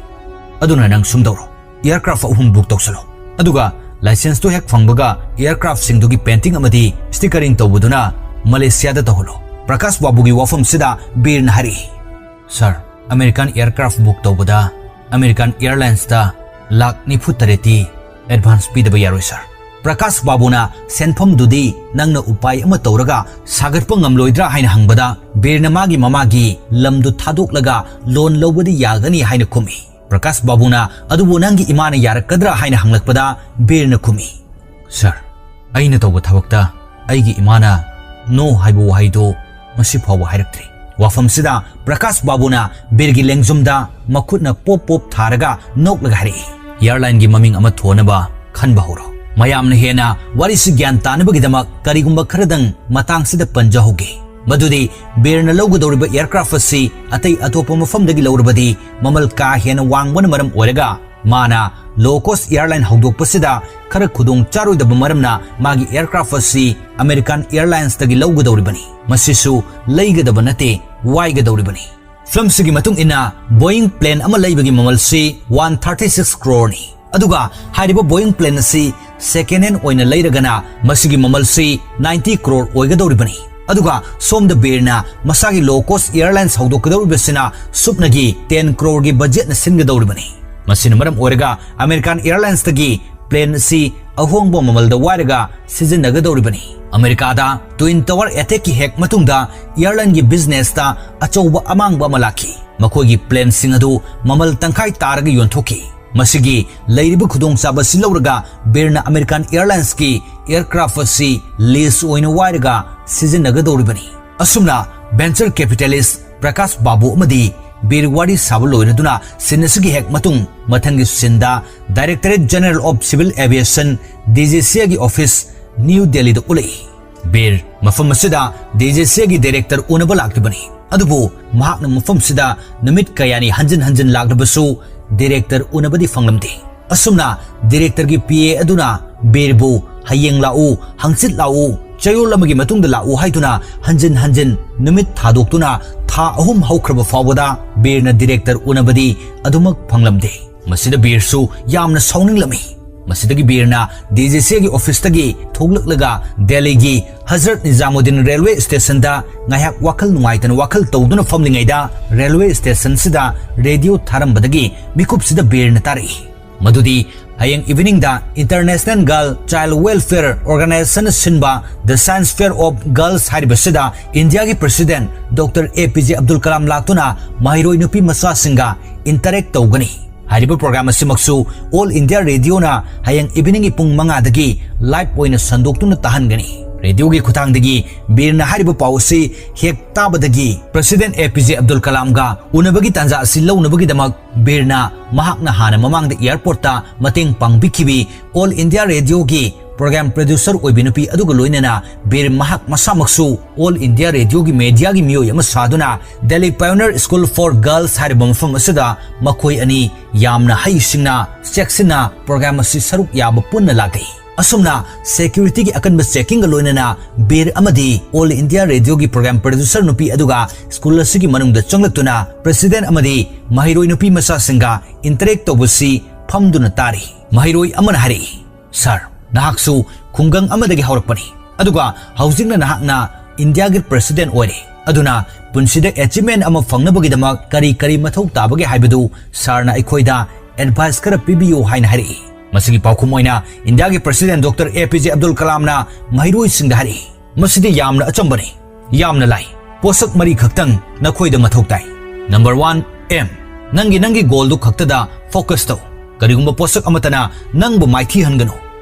ꯑꯗꯨꯅ ꯅꯪ ꯁꯨꯝ ꯇꯧꯔꯣ, ꯑꯦꯌꯔꯀ꯭ꯔꯥꯐ ꯑꯍꯨꯝ ꯕꯨꯛ ꯇꯧꯁꯜꯂꯣ, ꯑꯗꯨꯒ ꯂꯥꯏꯁꯦꯟꯁꯇꯨ ꯍꯦꯛ ꯐꯪꯕꯒ ꯑꯦꯌꯔꯀ꯭ꯔꯥꯐꯁꯤꯡꯗꯨꯒꯤ ꯄꯦꯟꯇꯤꯡ ꯑꯃꯗꯤ ꯁ꯭ꯇꯤꯀꯔꯤꯡ ꯇꯧꯕꯗꯨꯅ ꯃꯂꯦꯁꯤꯌꯥꯗ ꯇꯧꯍꯜꯂꯣ꯫" ꯄ꯭ꯔꯀꯥꯁ ꯕꯥꯕꯨꯒꯤ ꯋꯥꯐꯝꯁꯤꯗ ꯕꯤꯔꯅ ꯍꯥꯏꯔꯛꯏ, "ꯁꯥꯔ, ꯑꯃꯦꯔꯤꯀꯥꯟ ꯑꯦꯌꯔꯀ꯭ꯔꯥꯐ ꯕꯨꯛ ꯇꯧꯕꯗ ꯑꯃꯦꯔꯤꯀꯥꯟ ꯑꯦꯌꯔꯂꯥꯏꯟꯁꯇ ꯂꯥꯈ ꯅꯤꯐꯨ ꯇꯔꯦꯠꯇꯤ ꯑꯦꯗꯚꯥꯟꯁ ꯄꯤꯗꯕ ꯌꯥꯔꯣꯏ, ꯁꯥꯔ꯫" ꯄ꯭ꯔꯀꯥꯁ ꯕꯥꯕꯨꯅ ꯁꯦꯟꯐꯝꯗꯨꯗꯤ ꯅꯪꯅ ꯎꯄꯥꯏ ꯑꯃ ꯇꯧꯔꯒ ꯁꯥꯒꯠꯄ ꯉꯝꯂꯣꯏꯗ꯭ꯔꯥ ꯍꯥꯏꯅ ꯍꯪꯕꯗ, ꯕꯤꯔꯅ ꯃꯥꯒꯤ ꯃꯃꯥꯒꯤ ꯂꯝꯗꯨ ꯊꯥꯗꯣꯛꯂꯒ ꯂꯣꯟ ꯂꯧꯕꯗꯤ ꯌꯥꯒꯅꯤ ꯍꯥꯏꯅ ꯈꯨꯝꯃꯤ꯫ ꯄ꯭ꯔꯀꯥꯁ ꯕꯥꯕꯨꯅ, "ꯑꯗꯨꯕꯨ ꯅꯪꯒꯤ ꯏꯃꯥꯅ ꯌꯥꯔꯛꯀꯗ꯭ꯔꯥ?" ꯍꯥꯏꯅ ꯍꯪꯂꯛꯄꯗ ꯕꯤꯔꯅ ꯈꯨꯝꯃꯤ, "ꯁꯥꯔ, ꯑꯩꯅ ꯇꯧꯕ ꯊꯕꯛꯇ ꯑꯩꯒꯤ ꯏꯃꯥꯅ ꯅꯣ ꯍꯥꯏꯕ ꯋꯥꯍꯩꯗꯨ ꯉꯁꯤ ꯐꯥꯎꯕ ꯍꯥꯏꯔꯛꯇ꯭ꯔꯤ꯫ ꯋꯥꯐꯝꯁꯤꯗ ꯄ꯭ꯔꯀꯥꯁ ꯕꯥꯕꯨꯅ ꯕꯤꯔꯒꯤ ꯂꯦꯡꯖꯨꯝꯗ ꯃꯈꯨꯠꯅ ꯄꯣꯞ ꯄꯣꯞ ꯊꯥꯔꯒ ꯅꯣꯛꯂꯒ ꯍꯥꯏꯔꯛꯏ, "ꯑꯦꯌꯔꯂꯥꯏꯟꯒꯤ ꯃꯃꯤꯡ ꯑꯃ ꯊꯣꯟꯅꯕ ꯈꯟꯕ ꯍꯧꯔꯣ꯫ ꯃꯌꯥꯝꯅ ꯍꯦꯟꯅ ꯋꯥꯔꯤꯁꯤ ꯒ꯭ꯌꯥꯟ ꯇꯥꯅꯕꯒꯤꯗꯃꯛ ꯀꯔꯤꯒꯨꯝꯕ ꯈꯔꯗꯪ ꯃꯇꯥꯡꯁꯤꯗ ꯄꯟꯖꯍꯧꯒꯦ꯫ ꯃꯗꯨꯗꯤ ꯕꯤꯔꯅ ꯂꯧꯒꯗꯧꯔꯤꯕ ꯑꯦꯌꯔꯀ꯭ꯔꯥꯐ ꯑꯁꯤ ꯑꯇꯩ ꯑꯇꯣꯞꯄ ꯃꯐꯝꯗꯒꯤ ꯂꯧꯔꯕꯗꯤ ꯃꯃꯜ ꯀꯥ ꯍꯦꯟꯅ ꯋꯥꯡꯕꯅ ꯃꯔꯝ ꯑꯣꯏꯔꯒ ꯃꯥꯅ ꯂꯣ ꯀꯣꯁ ꯑꯦꯌꯔꯂꯥꯏꯟ ꯍꯧꯗꯣꯛꯄꯁꯤꯗ ꯈꯔ ꯈꯨꯗꯣꯡ ꯆꯥꯔꯣꯏꯗꯕ ꯃꯔꯝꯅ ꯃꯥꯒꯤ ꯑꯦꯌꯔꯀ꯭ꯔꯥꯐ ꯑꯁꯤ ꯑꯃꯦꯔꯤꯀꯥꯟ ꯑꯦꯌꯔꯂꯥꯏꯟꯁꯇꯒꯤ ꯂꯧꯒꯗꯧꯔꯤꯕꯅꯤ꯫ ꯃꯁꯤꯁꯨ ꯂꯩꯒꯗꯕ ꯅꯠꯇꯦ, ꯋꯥꯏꯒꯗꯧꯔꯤꯕꯅꯤ"꯫ ꯐꯤꯂꯝꯁꯤꯒꯤ ꯃꯇꯨꯡ ꯏꯟꯅ ꯕꯣꯏꯡ ꯄ꯭ꯂꯦꯟ ꯑꯃ ꯂꯩꯕꯒꯤ ꯃꯃꯜꯁꯤ ꯋꯥꯟ ꯊꯥꯔꯇꯤ ꯁꯤꯛꯁ ꯀ꯭ꯔꯣꯔꯅꯤ꯫ ꯑꯗꯨꯒ ꯍꯥꯏꯔꯤꯕ ꯕꯣꯏꯡ ꯄ꯭ꯂꯦꯟ ꯑꯁꯤ ꯁꯦꯀꯦꯟ ꯍꯦꯟ ꯑꯣꯏꯅ ꯂꯩꯔꯒꯅ ꯃꯁꯤꯒꯤ ꯃꯃꯜꯁꯤ ꯅꯥꯏꯟꯇꯤ ꯀ꯭ꯔꯣꯔ ꯑꯣꯏꯒꯗꯧꯔꯤꯕꯅꯤ꯫ ꯑꯗꯨꯒ ꯁꯣꯝꯗ ꯕꯤꯔꯅ ꯃꯁꯥꯒꯤ ꯂꯣ ꯀꯣꯁ ꯑꯦꯌꯔꯂꯥꯏꯟꯁ ꯍꯧꯗꯣꯛꯀꯗꯧꯔꯤꯕꯁꯤꯅ ꯁꯨꯞꯅꯒꯤ ꯇꯦꯟ ꯀ꯭ꯔꯣꯔꯒꯤ ꯕꯖꯦꯠꯅ ꯁꯤꯟꯒꯗꯧꯔꯤꯕꯅꯤ꯫ ꯃꯁꯤꯅ ꯃꯔꯝ ꯑꯣꯏꯔꯒ ꯑꯃꯦꯔꯤꯀꯥꯟ ꯑꯦꯌꯔꯂꯥꯏꯟꯁꯇꯒꯤ ꯄ꯭ꯂꯦꯟ ꯑꯁꯤ ꯑꯍꯣꯡꯕ ꯃꯃꯜꯗ ꯋꯥꯏꯔꯒ ꯁꯤꯖꯤꯟꯅꯒꯗꯧꯔꯤꯕꯅꯤ꯫ ꯑꯃꯦꯔꯤꯀꯥꯗ ꯇ꯭ꯋꯤꯟ ꯇꯋꯥꯔ ꯑꯦꯇꯦꯛꯀꯤ ꯍꯦꯛ ꯃꯇꯨꯡꯗ ꯑꯦꯌꯔꯂꯥꯏꯟꯒꯤ ꯕꯤꯖꯤꯅꯦꯁꯇ ꯑꯆꯧꯕ ꯑꯃꯥꯡꯕ ꯑꯃ ꯂꯥꯛꯈꯤ꯫ ꯃꯈꯣꯏꯒꯤ ꯄ꯭ꯂꯦꯟꯁꯤꯡ ꯑꯗꯨ ꯃꯃꯜ ꯇꯪꯈꯥꯏ ꯇꯥꯔꯒ ꯌꯣꯟꯊꯣꯛꯈꯤ꯫ ꯃꯁꯤꯒꯤ ꯂꯩꯔꯤꯕ ꯈꯨꯗꯣꯡꯆꯥꯕ ꯑꯁꯤ ꯂꯧꯔꯒ ꯕꯤꯔꯅ ꯑꯃꯦꯔꯤꯀꯥꯟ ꯑꯦꯌꯔꯂꯥꯏꯟꯁꯀꯤ ꯑꯦꯌꯔꯀ꯭ꯔꯥꯐ ꯑꯁꯤ ꯂꯤꯖ ꯑꯣꯏꯅ ꯋꯥꯏꯔꯒ ꯁꯤꯖꯤꯟꯅꯒꯗꯧꯔꯤꯕꯅꯤ꯫ ꯑꯁꯨꯝꯅ ꯚꯦꯟꯆꯔ ꯀꯦꯄꯤꯇꯦꯂꯤꯁ ꯄ꯭ꯔꯀꯥꯁ ꯕꯥꯕꯨ ꯑꯃꯗꯤ ꯕꯤꯔ ꯋꯥꯔꯤ ꯁꯥꯕ ꯂꯣꯏꯔꯗꯨꯅ ꯁꯤꯟ ꯑꯁꯤꯒꯤ ꯍꯦꯛ ꯃꯇꯨꯡ ꯃꯊꯪꯒꯤ ꯁꯤꯟꯗ Directorate General of Civil Aviation, D G C ꯑꯦꯒꯤ ꯑꯣꯐꯤꯁ ꯅ꯭ꯌꯨ ꯗꯦꯜꯂꯤꯗ ꯎꯠꯂꯛꯏ꯫ ꯕꯤꯔ ꯃꯐꯝ ꯑꯁꯤꯗ ꯗꯤ ꯖꯤ ꯁꯤ ꯑꯦꯒꯤ ꯗꯥꯏꯔꯦꯛꯇꯔ ꯎꯅꯕ ꯂꯥꯛꯂꯤꯕꯅꯤ꯫ ꯑꯗꯨꯕꯨ ꯃꯍꯥꯛꯅ ꯃꯐꯝꯁꯤꯗ ꯅꯨꯃꯤꯠ ꯀꯌꯥꯅꯤ ꯍꯟꯖꯤꯟ ꯍꯟꯖꯤꯟ ꯂꯥꯛꯂꯕꯁꯨ ꯗꯥꯏꯔꯦꯛꯇꯔ ꯎꯅꯕꯗꯤ ꯐꯪꯂꯝꯗꯦ꯫ ꯑꯁꯨꯝꯅ ꯗꯥꯏꯔꯦꯛꯇꯔꯒꯤ ꯄꯤ ꯑꯦ ꯑꯗꯨꯅ ꯕꯤꯔꯕꯨ "ꯍꯌꯦꯡ ꯂꯥꯛꯎ, ꯍꯪꯆꯤꯠ ꯂꯥꯛꯎ, ꯆꯌꯣꯜ ꯑꯃꯒꯤ ꯃꯇꯨꯡꯗ ꯂꯥꯛꯎ" ꯍꯥꯏꯗꯨꯅ ꯍꯟꯖꯤꯟ ꯍꯟꯖꯤꯟ ꯅꯨꯃꯤꯠ ꯊꯥꯗꯣꯛꯇꯨꯅ ꯊꯥ ꯑꯍꯨꯝ ꯍꯧꯈ꯭ꯔꯕ ꯐꯥꯎꯕꯗ ꯕꯤꯔꯅ ꯗꯥꯏꯔꯦꯛꯇꯔ ꯎꯅꯕꯗꯤ ꯑꯗꯨꯃꯛ ꯐꯪꯂꯝꯗꯦ꯫ ꯃꯁꯤꯗ ꯕꯤꯔꯁꯨ ꯌꯥꯝꯅ ꯁꯥꯎꯅꯤꯡꯂꯝꯃꯤ꯫ ꯃꯁꯤꯗꯒꯤ ꯕꯤꯔꯅ ꯗꯤ ꯖꯤ ꯁꯤ ꯑꯦꯒꯤ ꯑꯣꯐꯤꯁꯇꯒꯤ ꯊꯣꯛꯂꯛꯂꯒ ꯗꯦꯜꯂꯤꯒꯤ ꯍꯖꯔꯠ ꯅꯤꯖꯥꯃꯨꯗꯤꯟ ꯔꯦꯜꯋꯦ ꯁ꯭ꯇꯦꯁꯟꯗ ꯉꯥꯏꯍꯥꯛ ꯋꯥꯈꯜ ꯅꯨꯡꯉꯥꯏꯇꯅ ꯋꯥꯈꯜ ꯇꯧꯗꯨꯅ ꯐꯝꯂꯤꯉꯩꯗ ꯔꯦꯜꯋꯦ ꯁ꯭ꯇꯦꯁꯟꯁꯤꯗ ꯔꯦꯗꯤꯑꯣ ꯊꯥꯔꯝꯕꯗꯒꯤ ꯃꯤꯀꯨꯞꯁꯤꯗ ꯕꯤꯔꯅ ꯇꯥꯔꯛꯏ꯫ ꯃꯗꯨꯗꯤ ꯍꯌꯦꯡ ꯏꯚꯤꯅꯤꯡꯗ International Girl Child Welfare Organization ꯁꯤꯟꯕ The Science Fair of Girls ꯍꯥꯏꯔꯤꯕꯁꯤꯗ ꯏꯟꯗꯤꯌꯥꯒꯤ ꯄ꯭ꯔꯁꯤꯗꯦꯟ ꯗꯣꯛꯇꯔ ꯑꯦ ꯄꯤ ꯖꯦ ꯑꯕꯗꯨꯜ ꯀꯂꯥꯝ ꯂꯥꯛꯇꯨꯅ ꯃꯍꯩꯔꯣꯏ ꯅꯨꯄꯤ ꯃꯆꯥꯁꯤꯡꯒ ꯏꯟꯇꯔꯦꯛ ꯇꯧꯒꯅꯤ꯫ ꯍꯥꯏꯔꯤꯕ ꯄ꯭ꯔꯣꯒ꯭ꯔꯥꯝ ꯑꯁꯤꯃꯛꯁꯨ ꯑꯣꯜ ꯏꯟꯗꯤꯌꯥ ꯔꯦꯗꯤꯑꯣꯅ ꯍꯌꯦꯡ ꯏꯚꯤꯅꯤꯡꯒꯤ ꯄꯨꯡ ꯃꯉꯥꯗꯒꯤ ꯂꯥꯏꯚ ꯑꯣꯏꯅ ꯁꯟꯗꯣꯛꯇꯨꯅ ꯇꯥꯍꯟꯒꯅꯤ꯫ ꯔꯦꯗꯤꯑꯣꯒꯤ ꯈꯨꯠꯊꯥꯡꯗꯒꯤ ꯕꯤꯔꯅ ꯍꯥꯏꯔꯤꯕ ꯄꯥꯎ ꯑꯁꯤ ꯍꯦꯛ ꯇꯥꯕꯗꯒꯤ ꯄ꯭ꯔꯦꯁꯤꯗꯦꯟꯠ ꯑꯦ ꯄꯤ ꯖꯦ ꯑꯕꯗꯨꯜ ꯀꯂꯥꯝꯒ ꯎꯅꯕꯒꯤ ꯇꯥꯟꯖꯥ ꯑꯁꯤ ꯂꯧꯅꯕꯒꯤꯗꯃꯛ ꯕꯤꯔꯅ ꯃꯍꯥꯛꯅ ꯍꯥꯟꯅ ꯃꯃꯥꯡꯗ ꯑꯦꯌꯥꯔꯄꯣꯔꯠꯇ ꯃꯇꯦꯡ ꯄꯥꯡꯕꯤꯈꯤꯕꯤ ꯑꯣꯜ ꯏꯟꯗꯤꯌꯥ ꯔꯦꯗꯤꯑꯣꯒꯤ ꯄ꯭ꯔꯣꯒ꯭ꯔꯥꯝ ꯄ꯭ꯔꯣꯗ꯭ꯌꯨꯁꯔ ꯑꯣꯏꯕꯤ ꯅꯨꯄꯤ ꯑꯗꯨꯒ ꯂꯣꯏꯅꯅ ꯕꯤꯔ ꯃꯍꯥꯛ ꯃꯁꯥꯃꯛꯁꯨ ꯑꯣꯜ ꯏꯟꯗꯤꯌꯥ ꯔꯦꯗꯤꯑꯣꯒꯤ ꯃꯦꯗꯤꯌꯥꯒꯤ ꯃꯤꯑꯣꯏ ꯑꯃ ꯁꯥꯗꯨꯅ ꯗꯦꯜꯂꯤ ꯄꯥꯏꯑꯣꯅꯤꯌꯔ ꯁ꯭ꯀꯨꯜ ꯐꯣꯔ ꯒꯔꯜꯁ ꯍꯥꯏꯔꯤꯕ ꯃꯐꯝ ꯑꯁꯤꯗ ꯃꯈꯣꯏ ꯑꯅꯤ ꯌꯥꯝꯅ ꯍꯩꯁꯤꯡꯅ ꯆꯦꯛꯁꯤꯟꯅ ꯄ꯭ꯔꯣꯒ꯭ꯔꯥꯝ ꯑꯁꯤ ꯁꯔꯨꯛ ꯌꯥꯕ ꯄꯨꯟꯅ ꯂꯥꯛꯂꯤ꯫ ꯑꯁꯨꯝꯅ ꯁꯦꯀ꯭ꯌꯨꯔꯤꯇꯤꯒꯤ ꯑꯀꯟꯕ ꯆꯦꯀꯤꯡꯒ ꯂꯣꯏꯅꯅ ꯕꯤꯔ ꯑꯃꯗꯤ ꯑꯣꯜ ꯏꯟꯗꯤꯌꯥ ꯔꯦꯗꯤꯑꯣꯒꯤ ꯄ꯭ꯔꯣꯒ꯭ꯔꯥꯝ ꯄ꯭ꯔꯣꯗ꯭ꯌꯨꯁꯔ ꯅꯨꯄꯤ ꯑꯗꯨꯒ ꯁ꯭ꯀꯨꯜ ꯑꯁꯤꯒꯤ ꯃꯅꯨꯡꯗ ꯆꯪꯂꯛꯇꯨꯅ ꯄ꯭ꯔꯦꯁꯤꯗꯦꯟꯠ ꯑꯃꯗꯤ ꯃꯍꯩꯔꯣꯏ ꯅꯨꯄꯤ ꯃꯆꯥꯁꯤꯡꯒ ꯏꯟꯇꯔꯦꯛ ꯇꯧꯕꯁꯤ ꯐꯝꯗꯨꯅ ꯇꯥꯔꯤ꯫ ꯃꯍꯩꯔꯣꯏ ꯑꯃꯅ ꯍꯥꯏꯔꯛꯏ, "ꯁꯥꯔ, ꯅꯍꯥꯛꯁꯨ ꯈꯨꯡꯒꯪ ꯑꯃꯗꯒꯤ ꯍꯧꯔꯛꯄꯅꯤ, ꯑꯗꯨꯒ ꯍꯧꯖꯤꯛꯅ ꯅꯍꯥꯛꯅ ꯏꯟꯗꯤꯌꯥꯒꯤ ꯄ꯭ꯔꯦꯁꯤꯗꯦꯟꯠ ꯑꯣꯏꯔꯦ, ꯑꯗꯨꯅ ꯄꯨꯟꯁꯤꯗ ꯑꯦꯆꯤꯚꯃꯦꯟꯠ ꯑꯃ ꯐꯪꯅꯕꯒꯤꯗꯃꯛ ꯀꯔꯤ ꯀꯔꯤ ꯃꯊꯧ ꯇꯥꯕꯒꯦ ꯍꯥꯏꯕꯗꯨ ꯁꯥꯔꯅ ꯑꯩꯈꯣꯏꯗ ꯑꯦꯗꯚꯥꯏꯁ ꯈꯔ ꯄꯤꯕꯤꯌꯨ" ꯍꯥꯏꯅ ꯍꯥꯏꯔꯛꯏ꯫ ꯃꯁꯤꯒꯤ ꯄꯥꯎꯈꯨꯝ ꯑꯣꯏꯅ ꯏꯟꯗꯤꯌꯥꯒꯤ ꯄ꯭ꯔꯦꯁꯤꯗꯦꯟꯠ ꯗꯣꯛꯇꯔ ꯑꯦ ꯄꯤ ꯖꯦ ꯑꯕꯗꯨꯜ ꯀꯂꯥꯝꯅ ꯃꯍꯩꯔꯣꯏꯁꯤꯡꯗ ꯍꯥꯏꯔꯛꯏ, "ꯃꯁꯤꯗꯤ ꯌꯥꯝꯅ ꯑꯆꯝꯕꯅꯤ, ꯌꯥꯝꯅ ꯂꯥꯏ꯫ ꯄꯣꯠꯁꯛ ꯃꯔꯤ ꯈꯛꯇꯪ ꯅꯈꯣꯏꯗ ꯃꯊꯧ ꯇꯥꯏ꯫ Number one, M. ꯅꯪꯒꯤ, ꯅꯪꯒꯤ ꯒꯣꯜꯗꯨ ꯈꯛꯇꯗ ꯐꯣꯀꯁ ꯇꯧ꯫ ꯀꯔꯤꯒꯨꯝꯕ ꯄꯣꯠꯁꯛ ꯑꯃꯠꯇꯅ ꯅꯪꯕꯨ ꯃꯥꯏꯊꯤꯍꯟꯒꯅꯨ꯫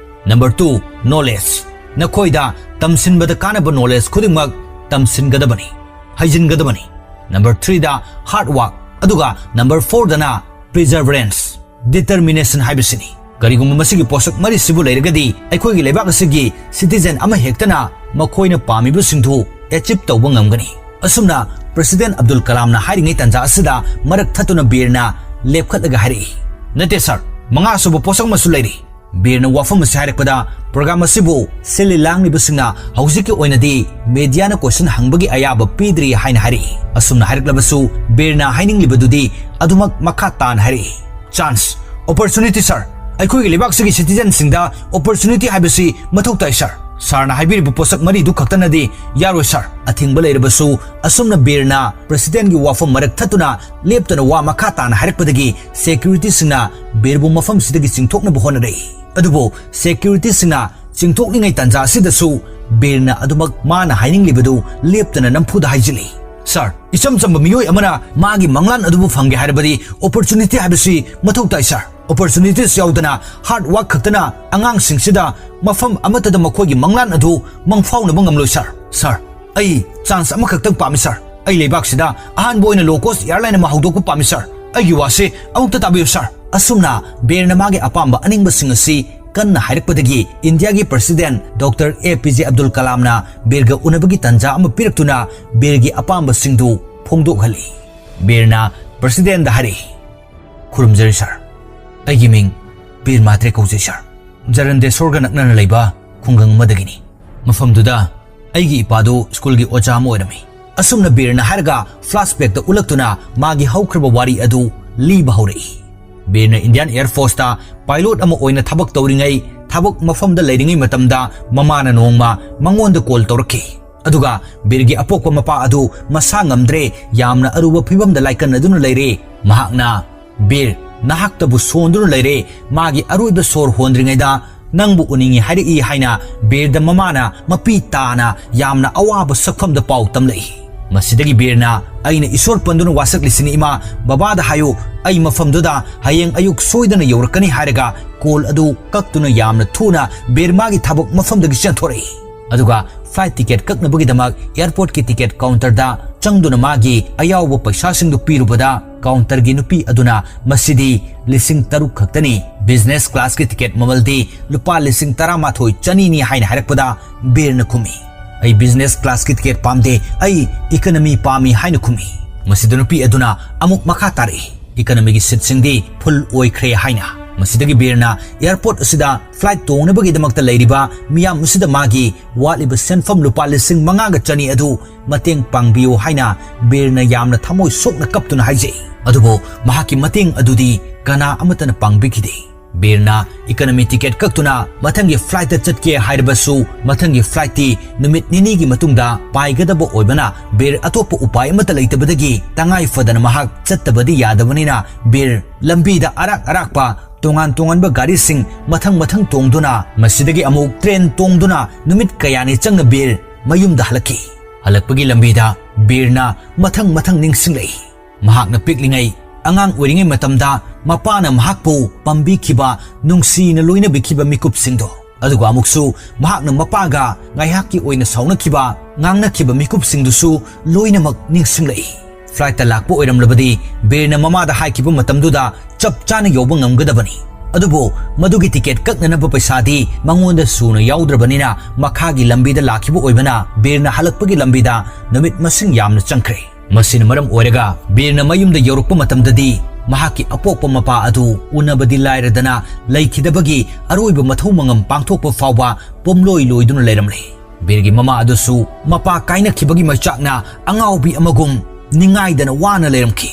Number two, knowledge. ꯅꯈꯣꯏꯗ ꯇꯝꯁꯤꯟꯕꯗ ꯀꯥꯟꯅꯕ ꯅꯣꯂꯦꯖ ꯈꯨꯗꯤꯡꯃꯛ ꯇꯝꯁꯤꯟꯒꯗꯕꯅꯤ, ꯍꯩꯖꯤꯟꯒꯗꯕꯅꯤ꯫ ꯅꯝꯕꯔ ꯊ꯭ꯔꯤꯗ, ꯍꯥꯔꯗ ꯋꯥꯔꯛ꯫ ꯑꯗꯨꯒ ꯅꯝꯕꯔ ꯐꯣꯔꯗꯅ, ꯄ꯭ꯔꯤꯖꯔꯚꯔꯦꯟꯁ, ꯗꯤꯇꯔꯃꯤꯅꯦꯁꯟ ꯍꯥꯏꯕꯁꯤꯅꯤ꯫ ꯀꯔꯤꯒꯨꯝꯕ ꯃꯁꯤꯒꯤ ꯄꯣꯠꯁꯛ ꯃꯔꯤꯁꯤꯕꯨ ꯂꯩꯔꯒꯗꯤ ꯑꯩꯈꯣꯏꯒꯤ ꯂꯩꯕꯥꯛ ꯑꯁꯤꯒꯤ ꯁꯤꯇꯤꯖꯦꯟ ꯑꯃ ꯍꯦꯛꯇꯅ ꯃꯈꯣꯏꯅ ꯄꯥꯝꯃꯤꯕꯁꯤꯡꯗꯨ ꯑꯦꯆꯤꯞ ꯇꯧꯕ ꯉꯝꯒꯅꯤ꯫ ꯑꯁꯨꯝꯅ ꯄ꯭ꯔꯦꯁꯤꯗꯦꯟꯠ ꯑꯕꯗꯨꯜ ꯀꯂꯥꯝꯅ ꯍꯥꯏꯔꯤꯉꯩ ꯇꯥꯟꯖꯥ ꯑꯁꯤꯗ ꯃꯔꯛ ꯊꯠꯇꯨꯅ ꯕꯤꯔꯅ ꯂꯦꯞꯈꯠꯂꯒ ꯍꯥꯏꯔꯛꯏ, "ꯅꯠꯇꯦ ꯁꯥꯔ, ꯃꯉꯥꯁꯨꯕ ꯄꯣꯠꯁꯛ ꯑꯃꯁꯨ ꯂꯩꯔꯤ꯫" ꯕꯤꯔꯅ ꯋꯥꯐꯝ ꯑꯁꯤ ꯍꯥꯏꯔꯛꯄꯗ ꯄ꯭ꯔꯣꯒ꯭ꯔꯥꯝ ꯑꯁꯤꯕꯨ ꯁꯤꯜꯂꯤ ꯂꯥꯡꯂꯤꯕꯁꯤꯡꯅ ꯍꯧꯖꯤꯛꯀꯤ ꯑꯣꯏꯅꯗꯤ ꯃꯦꯗꯤꯌꯥꯅ ꯀꯣꯏꯁꯟ ꯍꯪꯕꯒꯤ ꯑꯌꯥꯕ ꯄꯤꯗ꯭ꯔꯤ ꯍꯥꯏꯅ ꯍꯥꯏꯔꯛꯏ꯫ ꯑꯁꯨꯝꯅ ꯍꯥꯏꯔꯛꯂꯕꯁꯨ ꯕꯤꯔꯅ ꯍꯥꯏꯅꯤꯡꯂꯤꯕꯗꯨꯗꯤ ꯑꯗꯨꯃꯛ ꯃꯈꯥ ꯇꯥꯅ ꯍꯥꯏꯔꯛꯏ, "ꯆꯥꯟꯁ, ꯑꯣꯄꯣꯔꯆꯨꯅꯤꯇꯤ ꯁꯥꯔ, ꯑꯩꯈꯣꯏꯒꯤ ꯂꯩꯕꯥꯛꯁꯤꯒꯤ ꯁꯤꯇꯤꯖꯦꯟꯁꯤꯡꯗ ꯑꯣꯄꯣꯔꯆꯨꯅꯤꯇꯤ ꯍꯥꯏꯕꯁꯤ ꯃꯊꯧ ꯇꯥꯏ ꯁꯥꯔ꯫ ꯁꯥꯔꯅ ꯍꯥꯏꯕꯤꯔꯤꯕ ꯄꯣꯠꯁꯛ ꯃꯔꯤꯗꯨ ꯈꯛꯇꯅꯗꯤ ꯌꯥꯔꯣꯏ ꯁꯥꯔ꯫" ꯑꯊꯤꯡꯕ ꯂꯩꯔꯕꯁꯨ ꯑꯁꯨꯝꯅ ꯕꯤꯔꯅ ꯄ꯭ꯔꯦꯁꯤꯗꯦꯟꯠꯒꯤ ꯋꯥꯐꯝ ꯃꯔꯛ ꯊꯠꯇꯨꯅ ꯂꯦꯞꯇꯅ ꯋꯥ ꯃꯈꯥ ꯇꯥꯅ ꯍꯥꯏꯔꯛꯄꯗꯒꯤ ꯁꯦꯀ꯭ꯌꯨꯔꯤꯇꯤꯁꯤꯡꯅ ꯕꯤꯔꯕꯨ ꯃꯐꯝꯁꯤꯗꯒꯤ ꯆꯤꯡꯊꯣꯛꯅꯕ ꯍꯣꯠꯅꯔꯛꯏ꯫ ꯑꯗꯨꯕꯨ ꯁꯦꯀ꯭ꯌꯨꯔꯤꯇꯤꯁꯤꯡꯅ ꯆꯤꯡꯊꯣꯛꯂꯤꯉꯩ ꯇꯥꯟꯖꯥ ꯑꯁꯤꯗꯁꯨ ꯕꯤꯔꯅ ꯑꯗꯨꯃꯛ ꯃꯥꯅ ꯍꯥꯏꯅꯤꯡꯂꯤꯕꯗꯨ ꯂꯦꯞꯇꯅ ꯅꯝꯐꯨꯗ ꯍꯥꯏꯖꯤꯜꯂꯤ, "ꯁꯥꯔ, ꯏꯆꯝ ꯆꯝꯕ ꯃꯤꯑꯣꯏ ꯑꯃꯅ ꯃꯥꯒꯤ ꯃꯪꯂꯥꯟ ꯑꯗꯨꯕꯨ ꯐꯪꯒꯦ ꯍꯥꯏꯔꯕꯗꯤ ꯑꯣꯄꯣꯔꯆꯨꯅꯤꯇꯤ ꯍꯥꯏꯕꯁꯤ ꯃꯊꯧ ꯇꯥꯏ ꯁꯥꯔ꯫ Opportunities ꯌꯥꯎꯗꯅ hard work ꯈꯛꯇꯅ ꯑꯉꯥꯡꯁꯤꯡꯁꯤꯗ ꯃꯐꯝ ꯑꯃꯠꯇꯗ ꯃꯈꯣꯏꯒꯤ ꯃꯪꯂꯥꯟ ꯑꯗꯨ ꯃꯪꯐꯥꯎꯅꯕ ꯉꯝꯂꯣꯏ, sir꯫ Sir, ꯑꯩ chance ꯑꯃꯈꯛꯇꯪ ꯄꯥꯝꯃꯤ, sir꯫ ꯑꯩ ꯂꯩꯕꯥꯛꯁꯤꯗ ꯑꯍꯥꯟꯕ ꯑꯣꯏꯅ low cost airline ꯑꯃ ꯍꯧꯗꯣꯛꯄ ꯄꯥꯝꯃꯤ, sir꯫ ꯑꯩꯒꯤ ꯋꯥꯁꯤ ꯑꯃꯨꯛꯇ ꯇꯥꯕꯤꯌꯨ, sir꯫ ꯑꯁꯨꯝꯅ ꯕꯤꯔꯅ ꯃꯥꯒꯤ ꯑꯄꯥꯝꯕ ꯑꯅꯤꯡꯕꯁꯤꯡ ꯑꯁꯤ ꯀꯟꯅ ꯍꯥꯏꯔꯛꯄꯗꯒꯤ ꯏꯟꯗꯤꯌꯥꯒꯤ President Doctor A P J Abdul Kalamꯅ ꯕꯤꯔꯒ ꯎꯅꯕꯒꯤ ꯇꯥꯟꯖꯥ ꯑꯃ ꯄꯤꯔꯛꯇꯨꯅ ꯕꯤꯔꯒꯤ ꯑꯄꯥꯝꯕꯁꯤꯡꯗꯨ ꯐꯣꯡꯗꯣꯛꯍꯜꯂꯤ꯫ ꯕꯤꯔꯅ Presidentꯗ ꯍꯥꯏꯔꯛꯏ, "ꯈꯨꯔꯨꯝꯖꯔꯤ, sir꯫ ꯑꯩꯒꯤ ꯃꯤꯡ ꯕꯤꯔ ꯃꯥꯇ꯭ꯔꯦ ꯀꯧꯖꯩ, sir꯫ ꯖꯔꯟꯗꯦꯁꯣꯔꯒ ꯅꯛꯅꯅ ꯂꯩꯕ ꯈꯨꯡꯒꯪ ꯑꯃꯗꯒꯤꯅꯤ꯫ ꯃꯐꯝꯗꯨꯗ ꯑꯩꯒꯤ ꯏꯄꯥꯗꯨ ꯁ꯭ꯀꯨꯜꯒꯤ ꯑꯣꯖꯥ ꯑꯃ ꯑꯣꯏꯔꯝꯃꯤ꯫" ꯑꯁꯨꯝꯅ ꯕꯤꯔꯅ ꯍꯥꯏꯔꯒ flashbackꯇ ꯎꯠꯂꯛꯇꯨꯅ ꯃꯥꯒꯤ ꯍꯧꯈ꯭ꯔꯕ ꯋꯥꯔꯤ ꯑꯗꯨ ꯂꯤꯕ ꯍꯧꯔꯛꯏ꯫ ꯕꯤꯔꯅ Indian Air Forceꯇ pilot ꯑꯃ ꯑꯣꯏꯅ ꯊꯕꯛ ꯇꯧꯔꯤꯉꯩ, ꯊꯕꯛ ꯃꯐꯝꯗ ꯂꯩꯔꯤꯉꯩ ꯃꯇꯝꯗ ꯃꯃꯥꯅ ꯅꯣꯡꯃ ꯃꯉꯣꯟꯗ call ꯇꯧꯔꯛꯈꯤ꯫ ꯑꯗꯨꯒ ꯕꯤꯔꯒꯤ ꯑꯄꯣꯛꯄ ꯃꯄꯥ ꯑꯗꯨ ꯃꯁꯥ ꯉꯝꯗ꯭ꯔꯦ, ꯌꯥꯝꯅ ꯑꯔꯨꯕ ꯐꯤꯕꯝꯗ ꯂꯥꯏꯀꯠꯅꯗꯨꯅ ꯂꯩꯔꯦ꯫ ꯃꯍꯥꯛꯅ, "ꯕꯤꯔ, ꯅꯍꯥꯛꯇꯕꯨ ꯁꯣꯟꯗꯨꯅ ꯂꯩꯔꯦ, ꯃꯥꯒꯤ ꯑꯔꯣꯏꯕ ꯁꯣꯔ ꯍꯣꯟꯗ꯭ꯔꯤꯉꯩꯗ ꯅꯪꯕꯨ ꯎꯅꯤꯡꯏ" ꯍꯥꯏꯔꯛꯏ ꯍꯥꯏꯅ ꯕꯤꯔꯗ ꯃꯃꯥꯅ ꯃꯄꯤ ꯇꯥꯅ ꯌꯥꯝꯅ ꯑꯋꯥꯕ ꯁꯛꯐꯝꯗ ꯄꯥꯎ ꯇꯝꯂꯛꯏ꯫ ꯃꯁꯤꯗꯒꯤ ꯕꯤꯔꯅ, "ꯑꯩꯅ ꯏꯁꯣꯔ ꯄꯟꯗꯨꯅ ꯋꯥꯁꯛꯂꯤꯁꯤꯅꯤ ꯏꯃꯥ, ꯕꯕꯥꯗ ꯍꯥꯏꯌꯨ, ꯑꯩ ꯃꯐꯝꯗꯨꯗ ꯍꯌꯦꯡ ꯑꯌꯨꯛ ꯁꯣꯏꯗꯅ ꯌꯧꯔꯛꯀꯅꯤ" ꯍꯥꯏꯔꯒ call ꯑꯗꯨ ꯀꯛꯇꯨꯅ ꯌꯥꯝꯅ ꯊꯨꯅ ꯕꯤꯔ ꯃꯥꯒꯤ ꯊꯕꯛ ꯃꯐꯝꯗꯒꯤ ꯆꯦꯟꯊꯣꯔꯛꯏ꯫ ꯑꯗꯨꯒ flight ticket ꯀꯛꯅꯕꯒꯤꯗꯃꯛ airportꯀꯤ ticket counterꯗ ꯆꯪꯗꯨꯅ ꯃꯥꯒꯤ ꯑꯌꯥꯎꯕ ꯄꯩꯁꯥꯁꯤꯡꯗꯨ ꯄꯤꯔꯨꯕꯗ, counterꯒꯤ ꯅꯨꯄꯤ ꯑꯗꯨꯅ, "ꯃꯁꯤꯗꯤ ꯂꯤꯁꯤꯡ ꯇꯔꯨꯛ ꯈꯛꯇꯅꯤ, business classꯀꯤ ticket ꯃꯃꯜꯗꯤ ꯂꯨꯄꯥ ꯂꯤꯁꯤꯡ ꯇꯔꯥꯃꯥꯊꯣꯏ ꯆꯅꯤꯅꯤ" ꯍꯥꯏꯅ ꯍꯥꯏꯔꯛꯄꯗ ꯕꯤꯔꯅ ꯈꯨꯝꯃꯤ, "ꯑꯩ business classꯀꯤ ticket ꯄꯥꯝꯗꯦ, ꯑꯩ economy ꯄꯥꯝꯃꯤ" ꯍꯥꯏꯅ ꯈꯨꯝꯃꯤ꯫ ꯃꯁꯤꯗ ꯅꯨꯄꯤ ꯑꯗꯨꯅ ꯑꯃꯨꯛ ꯃꯈꯥ ꯇꯥꯔꯛꯏ, "Economyꯒꯤ seatꯁꯤꯡꯗꯤ full ꯑꯣꯏꯈ꯭ꯔꯦ" ꯍꯥꯏꯅ꯫ ꯃꯁꯤꯗꯒꯤ ꯕꯤꯔꯅ airport ꯑꯁꯤꯗ flight ꯇꯣꯡꯅꯕꯒꯤꯗꯃꯛꯇ ꯂꯩꯔꯤꯕ ꯃꯤꯌꯥꯝ ꯑꯁꯤꯗ ꯃꯥꯒꯤ ꯋꯥꯠꯂꯤꯕ ꯁꯦꯟꯐꯝ ꯂꯨꯄꯥ ꯂꯤꯁꯤꯡ ꯃꯉꯥꯒ ꯆꯅꯤ ꯑꯗꯨ ꯃꯇꯦꯡ ꯄꯥꯡꯕꯤꯌꯨ ꯍꯥꯏꯅ ꯕꯤꯔꯅ ꯌꯥꯝꯅ ꯊꯃꯣꯏ ꯁꯣꯛꯅ ꯀꯞꯇꯨꯅ ꯍꯥꯏꯖꯩ꯫ ꯑꯗꯨꯕꯨ ꯃꯍꯥꯛꯀꯤ ꯃꯇꯦꯡ ꯑꯗꯨꯗꯤ ꯀꯅꯥ ꯑꯃꯠꯇꯅ ꯄꯥꯡꯕꯤꯈꯤꯗꯦ꯫ ꯕꯤꯔꯅ economy ticket ꯀꯛꯇꯨꯅ ꯃꯊꯪꯒꯤ flightꯇ ꯆꯠꯀꯦ ꯍꯥꯏꯔꯕꯁꯨ, ꯃꯊꯪꯒꯤ flightꯇꯤ ꯅꯨꯃꯤꯠ ꯅꯤꯅꯤꯒꯤ ꯃꯇꯨꯡꯗ ꯄꯥꯏꯒꯗꯕ ꯑꯣꯏꯕꯅ ꯕꯤꯔ ꯑꯇꯣꯞꯄ ꯎꯄꯥꯏ ꯑꯃꯠꯇ ꯂꯩꯇꯕꯗꯒꯤ ꯇꯉꯥꯏ ꯐꯗꯅ ꯃꯍꯥꯛ ꯆꯠꯇꯕꯗꯤ ꯌꯥꯗꯕꯅꯤꯅ ꯕꯤꯔ ꯂꯝꯕꯤꯗ ꯑꯔꯥꯛ ꯑꯔꯥꯛꯄ ꯇꯣꯉꯥꯟ ꯇꯣꯉꯥꯟꯕ ꯒꯥꯔꯤꯁꯤꯡ ꯃꯊꯪ ꯃꯊꯪ ꯇꯣꯡꯗꯨꯅ, ꯃꯁꯤꯗꯒꯤ ꯑꯃꯨꯛ train ꯇꯣꯡꯗꯨꯅ ꯅꯨꯃꯤꯠ ꯀꯌꯥꯅꯤ ꯆꯪꯅ ꯕꯤꯔ ꯃꯌꯨꯝꯗ ꯍꯜꯂꯛꯈꯤ꯫ ꯍꯜꯂꯛꯄꯒꯤ ꯂꯝꯕꯤꯗ ꯕꯤꯔꯅ ꯃꯊꯪ ꯃꯊꯪ ꯅꯤꯡꯁꯤꯡꯂꯛꯏ꯫ ꯃꯍꯥꯛꯅ ꯄꯤꯛꯂꯤꯉꯩ, ꯑꯉꯥꯡ ꯑꯣꯏꯔꯤꯉꯩ ꯃꯇꯝꯗ ꯃꯄꯥꯅ ꯃꯍꯥꯛꯄꯨ ꯄꯥꯝꯕꯤꯈꯤꯕ, ꯅꯨꯡꯁꯤꯅ ꯂꯣꯏꯅꯕꯤꯈꯤꯕ ꯃꯤꯀꯨꯞꯁꯤꯡꯗꯣ, ꯑꯗꯨꯒ ꯑꯃꯨꯛꯁꯨ ꯃꯍꯥꯛꯅ ꯃꯄꯥꯒ ꯉꯥꯏꯍꯥꯛꯀꯤ ꯑꯣꯏꯅ ꯁꯥꯎꯅꯈꯤꯕ, ꯉꯥꯡꯅꯈꯤꯕ ꯃꯤꯀꯨꯞꯁꯤꯡꯗꯨꯁꯨ ꯂꯣꯏꯅꯃꯛ ꯅꯤꯡꯁꯤꯡꯂꯛꯏ꯫ ꯐ꯭ꯂꯥꯏꯠꯇ ꯂꯥꯛꯄ ꯑꯣꯏꯔꯝꯂꯕꯗꯤ ꯕꯤꯔꯅ ꯃꯃꯥꯗ ꯍꯥꯏꯈꯤꯕ ꯃꯇꯝꯗꯨꯗ ꯆꯞ ꯆꯥꯅ ꯌꯧꯕ ꯉꯝꯒꯗꯕꯅꯤ꯫ ꯑꯗꯨꯕꯨ ꯃꯗꯨꯒꯤ ꯇꯤꯀꯦꯠ ꯀꯛꯅꯅꯕ ꯄꯩꯁꯥꯗꯤ ꯃꯉꯣꯟꯗ ꯁꯨꯅ ꯌꯥꯎꯗ꯭ꯔꯕꯅꯤꯅ ꯃꯈꯥꯒꯤ ꯂꯝꯕꯤꯗ ꯂꯥꯛꯈꯤꯕ ꯑꯣꯏꯕꯅ ꯕꯤꯔꯅ ꯍꯜꯂꯛꯄꯒꯤ ꯂꯝꯕꯤꯗ ꯅꯨꯃꯤꯠ ꯃꯁꯤꯡ ꯌꯥꯝꯅ ꯆꯪꯈ꯭ꯔꯦ꯫ ꯃꯁꯤꯅ ꯃꯔꯝ ꯑꯣꯏꯔꯒ ꯕꯤꯔꯅ ꯃꯌꯨꯝꯗ ꯌꯧꯔꯛꯄ ꯃꯇꯝꯗꯗꯤ ꯃꯍꯥꯛꯀꯤ ꯑꯄꯣꯛꯄ ꯃꯄꯥ ꯑꯗꯨ ꯎꯅꯕꯗꯤ ꯂꯥꯏꯔꯗꯅ ꯂꯩꯈꯤꯗꯕꯒꯤ ꯑꯔꯣꯏꯕ ꯃꯊꯧ ꯃꯉꯝ ꯄꯥꯡꯊꯣꯛꯄ ꯐꯥꯎꯕ ꯄꯣꯝꯂꯣꯏ ꯂꯣꯏꯗꯨꯅ ꯂꯩꯔꯝꯂꯦ꯫ ꯕꯤꯔꯒꯤ ꯃꯃꯥ ꯑꯗꯨꯁꯨ ꯃꯄꯥ ꯀꯥꯏꯅꯈꯤꯕꯒꯤ ꯃꯩꯆꯥꯛꯅ ꯑꯉꯥꯎꯕꯤ ꯑꯃꯒꯨꯝ ꯅꯤꯡꯉꯥꯏꯗꯅ ꯋꯥꯅ ꯂꯩꯔꯝꯈꯤ꯫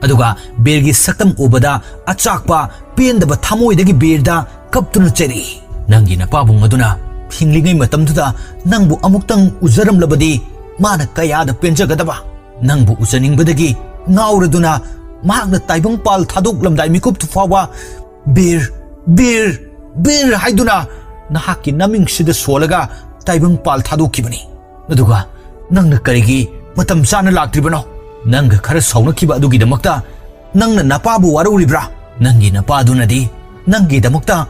ꯑꯗꯨꯒ ꯕꯤꯔꯒꯤ ꯁꯛꯇꯝ ꯎꯕꯗ ꯑꯆꯥꯛꯄ ꯄꯦꯟꯗꯕ ꯊꯃꯣꯏꯗꯒꯤ ꯕꯤꯔꯗ ꯀꯞꯇꯨꯅ ꯆꯩꯔꯛꯏ, "ꯅꯪꯒꯤ ꯅꯄꯥꯕꯨꯡ ꯑꯗꯨꯅ ꯍꯤꯡꯂꯤꯉꯩ ꯃꯇꯝꯗꯨꯗ ꯅꯪꯕꯨ ꯑꯃꯨꯛꯇꯪ ꯎꯖꯔꯝꯂꯕꯗꯤ ꯃꯥꯅ ꯀꯌꯥꯗ ꯄꯦꯟꯖꯒꯗꯕ! ꯅꯪꯕꯨ ꯎꯖꯅꯤꯡꯕꯗꯒꯤ ꯉꯥꯎꯔꯗꯨꯅ ꯃꯍꯥꯛꯅ ꯇꯥꯏꯕꯪꯄꯥꯜ ꯊꯥꯗꯣꯛꯂꯝꯗꯥꯏ ꯃꯤꯀꯨꯞꯇꯨ ꯐꯥꯎꯕ 'ꯕꯤꯔ, ꯕꯤꯔ, ꯕꯤꯔ' ꯍꯥꯏꯗꯨꯅ ꯅꯍꯥꯛꯀꯤ ꯅꯃꯤꯡꯁꯤꯗ ꯁꯣꯜꯂꯒ ꯇꯥꯏꯕꯪꯄꯥꯜ ꯊꯥꯗꯣꯛꯈꯤꯕꯅꯤ꯫ ꯑꯗꯨꯒ ꯅꯪꯅ ꯀꯔꯤꯒꯤ ꯃꯇꯝ ꯆꯥꯅ ꯂꯥꯛꯇ꯭ꯔꯤꯕꯅꯣ? ꯅꯪꯒ ꯈꯔ ꯁꯥꯎꯅꯈꯤꯕ ꯑꯗꯨꯒꯤꯗꯃꯛꯇ ꯅꯪꯅ ꯅꯄꯥꯕꯨ ꯋꯥꯔꯧꯔꯤꯕ꯭ꯔꯥ? ꯅꯪꯒꯤ ꯅꯄꯥꯗꯨꯅꯗꯤ ꯅꯪꯒꯤꯗꯃꯛꯇ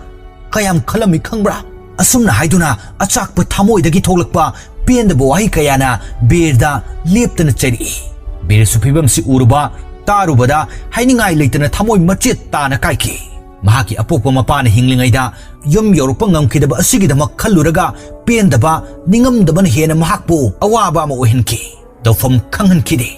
ꯀꯌꯥꯝ ꯈꯜꯂꯝꯃꯤ ꯈꯪꯕ꯭ꯔꯥ?" ꯑꯁꯨꯝꯅ ꯍꯥꯏꯗꯨꯅ ꯑꯆꯥꯛꯄ ꯊꯃꯣꯏꯗꯒꯤ ꯊꯣꯛꯂꯛꯄ ꯄꯦꯟꯗꯕ ꯋꯥꯍꯩ ꯀꯌꯥꯅ ꯕꯤꯔꯗ ꯂꯦꯞꯇꯅ ꯆꯩꯔꯛꯏ꯫ ꯕꯤꯔꯁꯨ ꯐꯤꯕꯝꯁꯤ ꯎꯔꯨꯕ, ꯇꯥꯔꯨꯕꯗ ꯍꯥꯏꯅꯤꯡꯉꯥꯏ ꯂꯩꯇꯅ ꯊꯃꯣꯏ ꯃꯆꯦꯠ ꯇꯥꯅ ꯀꯥꯏꯈꯤ꯫ ꯃꯍꯥꯛꯀꯤ ꯑꯄꯣꯛꯄ ꯃꯄꯥꯅ ꯍꯤꯡꯂꯤꯉꯩꯗ ꯌꯨꯝ ꯌꯧꯔꯛꯄ ꯉꯝꯈꯤꯗꯕ ꯑꯁꯤꯒꯤꯗꯃꯛ ꯈꯜꯂꯨꯔꯒ ꯄꯦꯟꯗꯕ, ꯅꯤꯡꯉꯝꯗꯕꯅ ꯍꯦꯟꯅ ꯃꯍꯥꯛꯄꯨ ꯑꯋꯥꯕ ꯑꯃ ꯑꯣꯏꯍꯟꯈꯤ꯫ ꯇꯧꯐꯝ ꯈꯪꯍꯟꯈꯤꯗꯦ꯫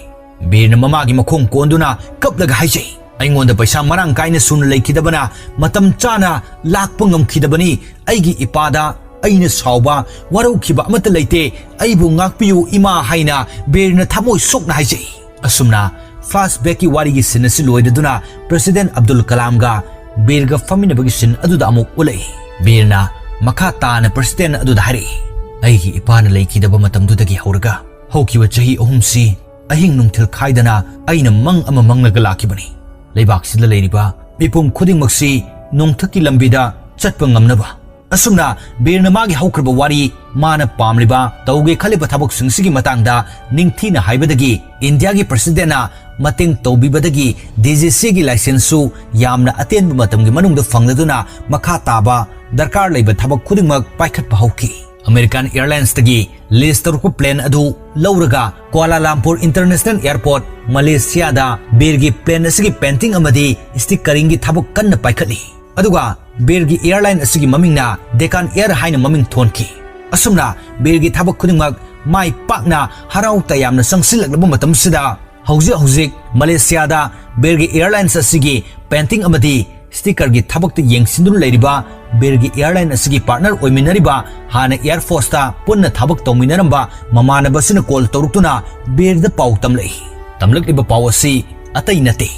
ꯕꯤꯔꯅ ꯃꯃꯥꯒꯤ ꯃꯈꯣꯡ ꯀꯣꯟꯗꯨꯅ ꯀꯞꯂꯒ ꯍꯥꯏꯖꯩ, "ꯑꯩꯉꯣꯟꯗ ꯄꯩꯁꯥ ꯃꯔꯥꯡ ꯀꯥꯏꯅ ꯁꯨꯅ ꯂꯩꯈꯤꯗꯕꯅ ꯃꯇꯝ ꯆꯥꯅ ꯂꯥꯛꯄ ꯉꯝꯈꯤꯗꯕꯅꯤ꯫ ꯑꯩꯒꯤ ꯏꯄꯥꯗ ꯑꯩꯅ ꯁꯥꯎꯕ, ꯋꯥꯔꯧꯈꯤꯕ ꯑꯃꯠꯇ ꯂꯩꯇꯦ꯫ ꯑꯩꯕꯨ ꯉꯥꯛꯄꯤꯌꯨ ꯏꯃꯥ" ꯍꯥꯏꯅ ꯕꯤꯔꯅ ꯊꯃꯣꯏ ꯁꯣꯛꯅ ꯍꯥꯏꯖꯩ꯫ ꯑꯁꯨꯝꯅ flashbackꯀꯤ ꯋꯥꯔꯤꯒꯤ scene ꯑꯁꯤ ꯂꯣꯏꯔꯗꯨꯅ President ꯑꯕꯗꯨꯜ ꯀꯂꯥꯝꯒ ꯕꯤꯔꯒ ꯐꯝꯃꯤꯟꯅꯕꯒꯤ scene ꯑꯗꯨꯗ ꯑꯃꯨꯛ ꯎꯠꯂꯛꯏ꯫ ꯕꯤꯔꯅ ꯃꯈꯥ ꯇꯥꯅ President ꯑꯗꯨꯗ ꯍꯥꯏꯔꯛꯏ, "ꯑꯩꯒꯤ ꯏꯄꯥꯅ ꯂꯩꯈꯤꯗꯕ ꯃꯇꯝꯗꯨꯗꯒꯤ ꯍꯧꯔꯒ ꯍꯧꯈꯤꯕ ꯆꯍꯤ ꯑꯍꯨꯝꯁꯤ ꯑꯍꯤꯡ ꯅꯨꯡꯊꯤꯜ ꯈꯥꯏꯗꯅ ꯑꯩꯅ ꯃꯪ ꯑꯃ ꯃꯪꯂꯒ ꯂꯥꯛꯈꯤꯕꯅꯤ꯫ ꯂꯩꯕꯥꯛꯁꯤꯗ ꯂꯩꯔꯤꯕ ꯃꯤꯄꯨꯝ ꯈꯨꯗꯤꯡꯃꯛꯁꯤ ꯅꯣꯡꯊꯛꯀꯤ ꯂꯝꯕꯤꯗ ꯆꯠꯄ ꯉꯝꯅꯕ"꯫ ꯑꯁꯨꯝꯅ ꯕꯤꯔꯅ ꯃꯥꯒꯤ ꯍꯧꯈ꯭ꯔꯕ ꯋꯥꯔꯤ, ꯃꯥꯅ ꯄꯥꯝꯂꯤꯕ, ꯇꯧꯒꯦ ꯈꯜꯂꯤꯕ ꯊꯕꯛꯁꯤꯡꯁꯤꯒꯤ ꯃꯇꯥꯡꯗ ꯅꯤꯡꯊꯤꯅ ꯍꯥꯏꯕꯗꯒꯤ ꯏꯟꯗꯤꯌꯥꯒꯤ Presidentꯅ ꯃꯇꯦꯡ ꯇꯧꯕꯤꯕꯗꯒꯤ DGCAꯒꯤ licenseꯁꯨ ꯌꯥꯝꯅ ꯑꯇꯦꯟꯕ ꯃꯇꯝꯒꯤ ꯃꯅꯨꯡꯗ ꯐꯪꯂꯗꯨꯅ ꯃꯈꯥ ꯇꯥꯕ ꯗꯔꯀꯥꯔ ꯂꯩꯕ ꯊꯕꯛ ꯈꯨꯗꯤꯡꯃꯛ ꯄꯥꯏꯈꯠꯄ ꯍꯧꯈꯤ꯫ American Airlinesꯇꯒꯤ lease ꯇꯧꯔꯛꯄ plane ꯑꯗꯨ ꯂꯧꯔꯒ Kuala Lumpur International Airport, Malaysiaꯗ ꯕꯤꯔꯒꯤ plane ꯑꯁꯤꯒꯤ painting ꯑꯃꯗꯤ stickeringꯒꯤ ꯊꯕꯛ ꯀꯟꯅ ꯄꯥꯏꯈꯠꯂꯤ꯫ ꯑꯗꯨꯒ ꯕꯤꯔꯒꯤ airline ꯑꯁꯤꯒꯤ ꯃꯃꯤꯡꯅ Deccan Air ꯍꯥꯏꯅ ꯃꯃꯤꯡ ꯊꯣꯟꯈꯤ꯫ ꯑꯁꯨꯝꯅ ꯕꯤꯔꯒꯤ ꯊꯕꯛ ꯈꯨꯗꯤꯡꯃꯛ ꯃꯥꯏ ꯄꯥꯛꯅ ꯍꯔꯥꯎ ꯇꯌꯥꯝꯅ ꯆꯪꯁꯤꯜꯂꯛꯂꯕ ꯃꯇꯝꯁꯤꯗ, ꯍꯧꯖꯤꯛ ꯍꯧꯖꯤꯛ ꯃꯂꯦꯁꯤꯌꯥꯗ ꯕꯤꯔꯒꯤ airlines ꯑꯁꯤꯒꯤ painting ꯑꯃꯗꯤ stickerꯒꯤ ꯊꯕꯛꯇ ꯌꯦꯡꯁꯤꯟꯗꯨꯅ ꯂꯩꯔꯤꯕ ꯕꯤꯔꯒꯤ airline ꯑꯁꯤꯒꯤ partner ꯑꯣꯏꯃꯤꯟꯅꯔꯤꯕ, ꯍꯥꯟꯅ Air Forceꯇ ꯄꯨꯟꯅ ꯊꯕꯛ ꯇꯧꯃꯤꯟꯅꯔꯝꯕ ꯃꯃꯥꯟꯅꯕꯁꯤꯅ call ꯇꯧꯔꯛꯇꯨꯅ ꯕꯤꯔꯗ ꯄꯥꯎ ꯇꯝꯂꯛꯏ꯫ ꯇꯝꯂꯛꯂꯤꯕ ꯄꯥꯎ ꯑꯁꯤ ꯑꯇꯩ ꯅꯠꯇꯦ,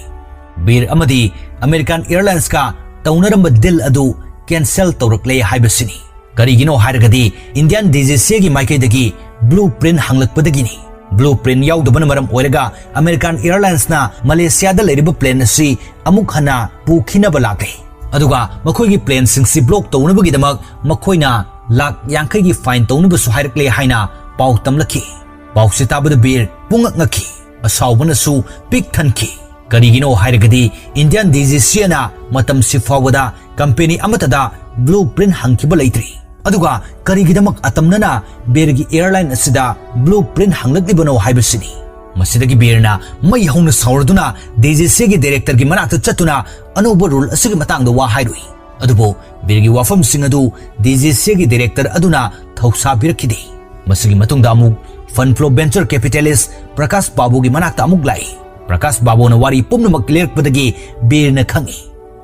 ꯕꯤꯔ ꯑꯃꯗꯤ American Airlinesꯀ ꯇꯧꯅꯔꯝꯕ deal ꯑꯗꯨ cancel ꯇꯧꯔꯛꯂꯦ ꯍꯥꯏꯕꯁꯤꯅꯤ꯫ ꯀꯔꯤꯒꯤꯅꯣ ꯍꯥꯏꯔꯒꯗꯤ Indian DGCAꯒꯤ ꯃꯥꯏꯀꯩꯗꯒꯤ blueprint ꯍꯪꯂꯛꯄꯗꯒꯤꯅꯤ꯫ Blueprint ꯌꯥꯎꯗꯕꯅ ꯃꯔꯝ ꯑꯣꯏꯔꯒ American Airlinesꯅ ꯃꯂꯦꯁꯤꯌꯥꯗ ꯂꯩꯔꯤꯕ plane ꯑꯁꯤ ꯑꯃꯨꯛ ꯍꯟꯅ ꯄꯨꯈꯤꯅꯕ ꯂꯥꯛꯂꯦ꯫ ꯑꯗꯨꯒ ꯃꯈꯣꯏꯒꯤ planeꯁꯤꯡꯁꯤ block ꯇꯧꯅꯕꯒꯤꯗꯃꯛ ꯃꯈꯣꯏꯅ ꯂꯥꯈ ꯌꯥꯡꯈꯩꯒꯤ fine ꯇꯧꯅꯕꯁꯨ ꯍꯥꯏꯔꯛꯂꯦ ꯍꯥꯏꯅ ꯄꯥꯎ ꯇꯝꯂꯛꯈꯤ꯫ ꯄꯥꯎꯁꯤ ꯇꯥꯕꯗ ꯕꯤꯔ ꯄꯨꯡꯉꯛ ꯉꯛꯈꯤ, ꯑꯁꯥꯎꯕꯅꯁꯨ ꯄꯤꯛ ꯊꯟꯈꯤ꯫ ꯀꯔꯤꯒꯤꯅꯣ ꯍꯥꯏꯔꯒꯗꯤ Indian DGCAꯅ ꯃꯇꯝꯁꯤ ꯐꯥꯎꯕꯗ company ꯑꯃꯠꯇꯗ blueprint ꯍꯪꯈꯤꯕ ꯂꯩꯇ꯭ꯔꯤ꯫ ꯑꯗꯨꯒ ꯀꯔꯤꯒꯤꯗꯃꯛ ꯑꯇꯝꯅꯅ ꯕꯤꯔꯒꯤ airline ꯑꯁꯤꯗ blueprint ꯍꯪꯂꯛꯂꯤꯕꯅꯣ ꯍꯥꯏꯕꯁꯤꯅꯤ꯫ ꯃꯁꯤꯗꯒꯤ ꯕꯤꯔꯅ ꯃꯩ ꯍꯧꯅ ꯁꯥꯎꯔꯗꯨꯅ DGCAꯒꯤ directorꯒꯤ ꯃꯅꯥꯛꯇ ꯆꯠꯇꯨꯅ ꯑꯅꯧꯕ rule ꯑꯁꯤꯒꯤ ꯃꯇꯥꯡꯗ ꯋꯥ ꯍꯥꯏꯔꯨꯏ꯫ ꯑꯗꯨꯕꯨ ꯕꯤꯔꯒꯤ ꯋꯥꯐꯝꯁꯤꯡ ꯑꯗꯨ DGCAꯒꯤ director ꯑꯗꯨꯅ ꯊꯧꯁꯥꯕꯤꯔꯛꯈꯤꯗꯦ꯫ ꯃꯁꯤꯒꯤ ꯃꯇꯨꯡꯗ ꯑꯃꯨꯛ fund flow venture capitalist Prakash ꯕꯥꯕꯨꯒꯤ ꯃꯅꯥꯛꯇ ꯑꯃꯨꯛ ꯂꯥꯛꯏ꯫ ꯄ꯭ꯔꯀꯥꯁ ꯕꯥꯕꯨꯅ ꯋꯥꯔꯤ ꯄꯨꯝꯅꯃꯛ ꯂꯤꯔꯛꯄꯗꯒꯤ ꯕꯤꯔꯅ ꯈꯪꯏ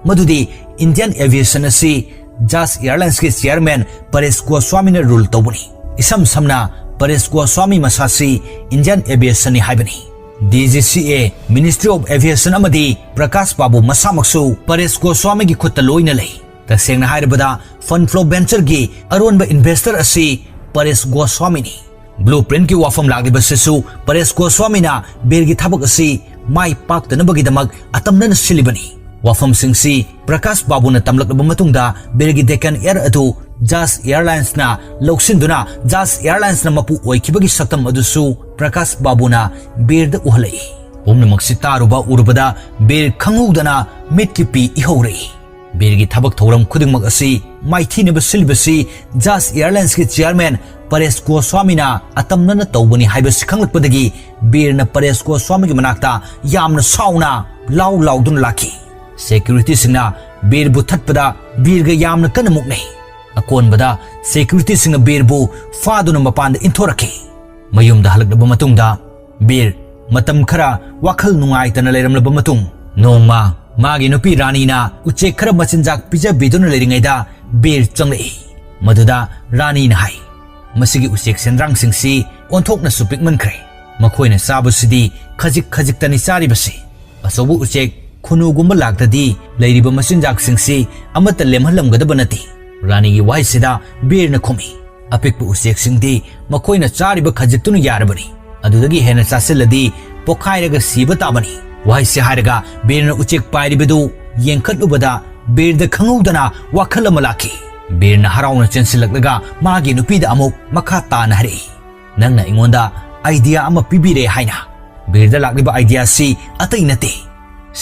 ꯃꯗꯨꯗꯤ Indian Aviation ꯑꯁꯤ Jazz Airlinesꯀꯤ chairman ꯄꯔꯦꯁ ꯒꯣꯁ꯭ꯋꯥꯃꯤꯅ rule ꯇꯧꯕꯅꯤ꯫ ꯏꯁꯝ ꯁꯝꯅ ꯄꯔꯦꯁ ꯒꯣꯁ꯭ꯋꯥꯃꯤ ꯃꯁꯥꯁꯤ Indian Aviationꯅꯤ ꯍꯥꯏꯕꯅꯤ꯫ DGCA, Ministry of Aviation ꯑꯃꯗꯤ ꯄ꯭ꯔꯀꯥꯁ ꯕꯥꯕꯨ ꯃꯁꯥꯃꯛꯁꯨ ꯄꯔꯦꯁ ꯒꯣꯁ꯭ꯋꯥꯃꯤꯒꯤ ꯈꯨꯠꯇ ꯂꯣꯏꯅ ꯂꯩ꯫ ꯇꯁꯦꯡꯅ ꯍꯥꯏꯔꯕꯗ fund flow ventureꯒꯤ ꯑꯔꯣꯟꯕ investor ꯑꯁꯤ ꯄꯔꯦꯁ ꯒꯣꯁ꯭ꯋꯥꯃꯤꯅꯤ꯫ Blueprintꯀꯤ ꯋꯥꯐꯝ ꯂꯥꯛꯂꯤꯕꯁꯤꯁꯨ ꯄꯔꯦꯁ ꯒꯣꯁ꯭ꯋꯥꯃꯤꯅ ꯕꯤꯔꯒꯤ ꯊꯕꯛ ꯑꯁꯤ ꯃꯥꯏ ꯄꯥꯛꯇꯅꯕꯒꯤꯗꯃꯛ ꯑꯇꯝꯅꯅ ꯁꯤꯜꯂꯤꯕꯅꯤ꯫ ꯋꯥꯐꯝꯁꯤꯡꯁꯤ ꯄ꯭ꯔꯀꯥꯁ ꯕꯥꯕꯨꯅ ꯇꯝꯂꯛꯂꯕ ꯃꯇꯨꯡꯗ ꯕꯤꯔꯒꯤ Deccan Air ꯑꯗꯨ Jazz Airlinesꯅ ꯂꯧꯁꯤꯟꯗꯨꯅ Jazz Airlinesꯅ ꯃꯄꯨ ꯑꯣꯏꯈꯤꯕꯒꯤ ꯁꯛꯇꯝ ꯑꯗꯨꯁꯨ ꯄ꯭ꯔꯀꯥꯁ ꯕꯥꯕꯨꯅ ꯕꯤꯔꯗ ꯎꯍꯜꯂꯛꯏ꯫ ꯄꯨꯝꯅꯃꯛꯁꯤ ꯇꯥꯔꯨꯕ ꯎꯔꯨꯕꯗ ꯕꯤꯔ ꯈꯪꯍꯧꯗꯅ ꯃꯤꯠꯀꯤ ꯄꯤ ꯏꯍꯧꯔꯛꯏ꯫ ꯕꯤꯔꯒꯤ ꯊꯕꯛ ꯊꯧꯔꯝ ꯈꯨꯗꯤꯡꯃꯛ ꯑꯁꯤ ꯃꯥꯏꯊꯤꯅꯕ ꯁꯤꯜꯂꯤꯕꯁꯤ ꯖꯥꯁ ꯑꯦꯌꯔꯂꯥꯏꯟꯁꯀꯤ ꯆꯤꯌꯥꯔꯃꯦꯟ ꯄꯔꯦꯁ ꯒꯣꯁ꯭ꯋꯥꯃꯤꯅ ꯑꯇꯝꯅꯅ ꯇꯧꯕꯅꯤ ꯍꯥꯏꯕꯁꯤ ꯈꯪꯂꯛꯄꯗꯒꯤ ꯕꯤꯔꯅ ꯄꯔꯦꯁ ꯒꯣꯁ꯭ꯋꯥꯃꯤꯒꯤ ꯃꯅꯥꯛꯇ ꯌꯥꯝꯅ ꯁꯥꯎꯅ ꯂꯥꯎ ꯂꯥꯎꯗꯨꯅ ꯂꯥꯛꯈꯤ꯫ ꯁꯦꯀ꯭ꯌꯨꯔꯤꯇꯤꯁꯤꯡꯅ ꯕꯤꯔꯕꯨ ꯊꯠꯄꯗ ꯕꯤꯔꯒ ꯌꯥꯝꯅ ꯀꯟꯅ ꯃꯨꯛꯅꯩ꯫ ꯑꯀꯣꯟꯕꯗ ꯁꯦꯀ꯭ꯌꯨꯔꯤꯇꯤꯁꯤꯡꯅ ꯕꯤꯔꯕꯨ ꯐꯥꯗꯨꯅ ꯃꯄꯥꯟꯗ ꯏꯟꯊꯣꯔꯛꯈꯤ꯫ ꯃꯌꯨꯝꯗ ꯍꯜꯂꯛꯂꯕ ꯃꯇꯨꯡꯗ ꯕꯤꯔ ꯃꯇꯝ ꯈꯔ ꯋꯥꯈꯜ ꯅꯨꯡꯉꯥꯏꯇꯅ ꯂꯩꯔꯝꯂꯕ ꯃꯇꯨꯡ, ꯅꯣꯡꯃ ꯃꯥꯒꯤ ꯅꯨꯄꯤ ꯔꯥꯅꯤꯅ ꯎꯆꯦꯛ ꯈꯔ ꯃꯆꯤꯟꯖꯥꯛ ꯄꯤꯖꯕꯤꯗꯨꯅ ꯂꯩꯔꯤꯉꯩꯗ ꯕꯤꯔ ꯆꯪꯂꯛꯏ꯫ ꯃꯗꯨꯗ ꯔꯥꯅꯤꯅ ꯍꯥꯏ, "ꯃꯁꯤꯒꯤ ꯎꯆꯦꯛ ꯁꯦꯟꯗ꯭ꯔꯥꯡꯁꯤꯡꯁꯤ ꯑꯣꯟꯊꯣꯛꯅꯁꯨ ꯄꯤꯛꯃꯟꯈ꯭ꯔꯦ꯫ ꯃꯈꯣꯏꯅ ꯆꯥꯕꯁꯤꯗꯤ ꯈꯖꯤꯛ ꯈꯖꯤꯛꯇꯅꯤ ꯆꯥꯔꯤꯕꯁꯤ꯫ ꯑꯆꯧꯕ ꯎꯆꯦꯛ ꯈꯨꯅꯨꯒꯨꯝꯕ ꯂꯥꯛꯇꯗꯤ ꯂꯩꯔꯤꯕ ꯃꯆꯤꯟꯖꯥꯛꯁꯤꯡꯁꯤ ꯑꯃꯠꯇ ꯂꯦꯝꯍꯜꯂꯝꯒꯗꯕ ꯅꯠꯇꯦ"꯫ ꯔꯥꯅꯤꯒꯤ ꯋꯥꯍꯩꯁꯤꯗ ꯕꯤꯔꯅ ꯈꯨꯝꯃꯤ, "ꯑꯄꯤꯛꯄ ꯎꯆꯦꯛꯁꯤꯡꯗꯤ ꯃꯈꯣꯏꯅ ꯆꯥꯔꯤꯕ ꯈꯖꯤꯛꯇꯨꯅ ꯌꯥꯔꯕꯅꯤ꯫ ꯑꯗꯨꯗꯒꯤ ꯍꯦꯟꯅ ꯆꯥꯁꯤꯜꯂꯗꯤ ꯄꯣꯈꯥꯏꯔꯒ ꯁꯤꯕ ꯇꯥꯕꯅꯤ"꯫ ꯋꯥꯍꯩꯁꯤ ꯍꯥꯏꯔꯒ ꯕꯤꯔꯅ ꯎꯆꯦꯛ ꯄꯥꯏꯔꯤꯕꯗꯨ ꯌꯦꯡꯈꯠꯂꯨꯕꯗ ꯕꯤꯔꯗ ꯈꯪꯍꯧꯗꯅ ꯋꯥꯈꯜ ꯑꯃ ꯂꯥꯛꯈꯤ꯫ ꯕꯤꯔꯅ ꯍꯔꯥꯎꯅ ꯆꯦꯟꯁꯤꯜꯂꯛꯂꯒ ꯃꯥꯒꯤ ꯅꯨꯄꯤꯗ ꯑꯃꯨꯛ ꯃꯈꯥ ꯇꯥꯅ ꯍꯥꯏꯔꯛꯏ, "ꯅꯪꯅ ꯑꯩꯉꯣꯟꯗ ꯑꯥꯏꯗꯤꯌꯥ ꯑꯃ ꯄꯤꯕꯤꯔꯦ ꯍꯥꯏꯅ꯫ ꯕꯤꯔꯗ ꯂꯥꯛꯂꯤꯕ ꯑꯥꯏꯗꯤꯌꯥꯁꯤ ꯑꯇꯩ ꯅꯠꯇꯦ꯫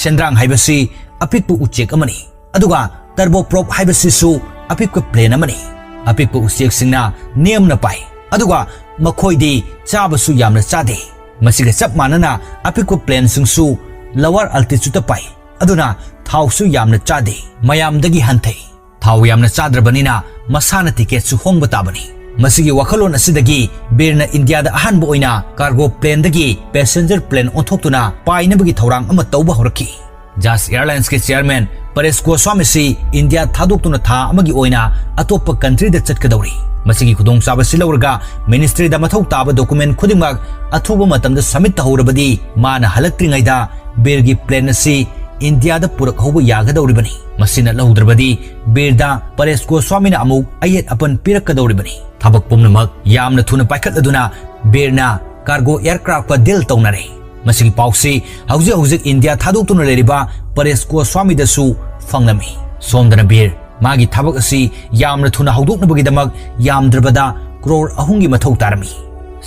ꯁꯦꯟꯗ꯭ꯔꯥꯡ ꯍꯥꯏꯕꯁꯤ ꯑꯄꯤꯛꯄ ꯎꯆꯦꯛ ꯑꯃꯅꯤ, ꯑꯗꯨꯒ ꯇꯔꯕꯣꯄ꯭ꯔꯣꯞ ꯍꯥꯏꯕꯁꯤꯁꯨ ꯑꯄꯤꯛꯄ ꯄ꯭ꯂꯦꯟ ꯑꯃꯅꯤ꯫ ꯑꯄꯤꯛꯄ ꯎꯆꯦꯛꯁꯤꯡꯅ ꯅꯦꯝꯅ ꯄꯥꯏ, ꯑꯗꯨꯒ ꯃꯈꯣꯏꯗꯤ ꯆꯥꯕꯁꯨ ꯌꯥꯝꯅ ꯆꯥꯗꯦ꯫ ꯃꯁꯤꯒ ꯆꯞ ꯃꯥꯟꯅꯅ ꯑꯄꯤꯛꯄ ꯄ꯭ꯂꯦꯟꯁꯤꯡꯁꯨ ꯂꯋꯥꯔ ꯑꯜꯇꯤꯆꯨꯠꯇ ꯄꯥꯏ, ꯑꯗꯨꯅ ꯊꯥꯎꯁꯨ ꯌꯥꯝꯅ ꯆꯥꯗꯦ, ꯃꯌꯥꯝꯗꯒꯤ ꯍꯟꯊꯩ꯫ ꯊꯥꯎ ꯌꯥꯝꯅ ꯆꯥꯗ꯭ꯔꯕꯅꯤꯅ ꯃꯁꯥꯅ ꯇꯤꯀꯦꯠꯁꯨ ꯍꯣꯡꯕ ꯇꯥꯕꯅꯤ"꯫ ꯃꯁꯤꯒꯤ ꯋꯥꯈꯜꯂꯣꯟ ꯑꯁꯤꯗꯒꯤ ꯕꯤꯔꯅ ꯏꯟꯗꯤꯌꯥꯗ ꯑꯍꯥꯟꯕ ꯑꯣꯏꯅ ꯀꯥꯔꯒꯣ ꯄ꯭ꯂꯦꯟꯗꯒꯤ ꯄꯦꯁꯦꯟꯖꯔ ꯄ꯭ꯂꯦꯟ ꯑꯣꯟꯊꯣꯛꯇꯨꯅ ꯄꯥꯏꯅꯕꯒꯤ ꯊꯧꯔꯥꯡ ꯑꯃ ꯇꯧꯕ ꯍꯧꯔꯛꯈꯤ꯫ ꯖꯥꯁ ꯑꯦꯌꯔꯂꯥꯏꯟꯁꯀꯤ ꯆꯤꯌꯥꯔꯃꯦꯟ ꯄꯔꯦꯁ ꯒꯣꯁ꯭ꯋꯥꯃꯤꯁꯤ ꯏꯟꯗꯤꯌꯥ ꯊꯥꯗꯣꯛꯇꯨꯅ ꯊꯥ ꯑꯃꯒꯤ ꯑꯣꯏꯅ ꯑꯇꯣꯞꯄ ꯀꯟꯇ꯭ꯔꯤꯗ ꯆꯠꯀꯗꯧꯔꯤ꯫ ꯃꯁꯤꯒꯤ ꯈꯨꯗꯣꯡꯆꯥꯕꯁꯤ ꯂꯧꯔꯒ ꯃꯤꯅꯤꯁꯇ꯭ꯔꯤꯗ ꯃꯊꯧ ꯇꯥꯕ ꯗꯣꯀꯨꯃꯦꯟ ꯈꯨꯗꯤꯡꯃꯛ ꯑꯊꯨꯕ ꯃꯇꯝꯗ ꯁꯕꯃꯤꯠ ꯇꯧꯍꯧꯔꯕꯗꯤ ꯃꯥꯅ ꯍꯜꯂꯛꯇ꯭ꯔꯤꯉꯩꯗ ꯕꯤꯔꯒꯤ ꯄ꯭ꯂꯦꯟ ꯑꯁꯤ ꯏꯟꯗꯤꯌꯥꯗ ꯄꯨꯔꯛꯍꯧꯕ ꯌꯥꯒꯗꯧꯔꯤꯕꯅꯤ꯫ ꯃꯁꯤ ꯅꯠꯍꯧꯗ꯭ꯔꯕꯗꯤ ꯕꯤꯔꯗ ꯄꯔꯦꯁ ꯒꯣꯁ꯭ꯋꯥꯃꯤꯅ ꯑꯃꯨꯛ ꯑꯌꯦꯠ ꯑꯄꯟ ꯄꯤꯔꯛꯀꯗꯧꯔꯤꯕꯅꯤ꯫ ꯊꯕꯛ ꯄꯨꯝꯅꯃꯛ ꯌꯥꯝꯅ ꯊꯨꯅ ꯄꯥꯏꯈꯠꯂꯗꯨꯅ ꯕꯤꯔꯅ ꯀꯥꯔꯒꯣ ꯑꯦꯌꯔꯀ꯭ꯔꯥꯐꯀ ꯗꯤꯜ ꯇꯧꯅꯔꯦ꯫ ꯃꯁꯤꯒꯤ ꯄꯥꯎꯁꯤ ꯍꯧꯖꯤꯛ ꯍꯧꯖꯤꯛ ꯏꯟꯗꯤꯌꯥ ꯊꯥꯗꯣꯛꯇꯨꯅ ꯂꯩꯔꯤꯕ ꯄꯔꯦꯁ ꯒꯣꯁ꯭ꯋꯥꯃꯤꯗꯁꯨ ꯐꯪꯂꯝꯃꯤ꯫ ꯁꯣꯝꯗꯅ ꯕꯤꯔ ꯃꯥꯒꯤ ꯊꯕꯛ ꯑꯁꯤ ꯌꯥꯝꯅ ꯊꯨꯅ ꯍꯧꯗꯣꯛꯅꯕꯒꯤꯗꯃꯛ ꯌꯥꯝꯗ꯭ꯔꯕꯗ ꯀ꯭ꯔꯣꯔ ꯑꯍꯨꯝꯒꯤ ꯃꯊꯧ ꯇꯥꯔꯝꯃꯤ꯫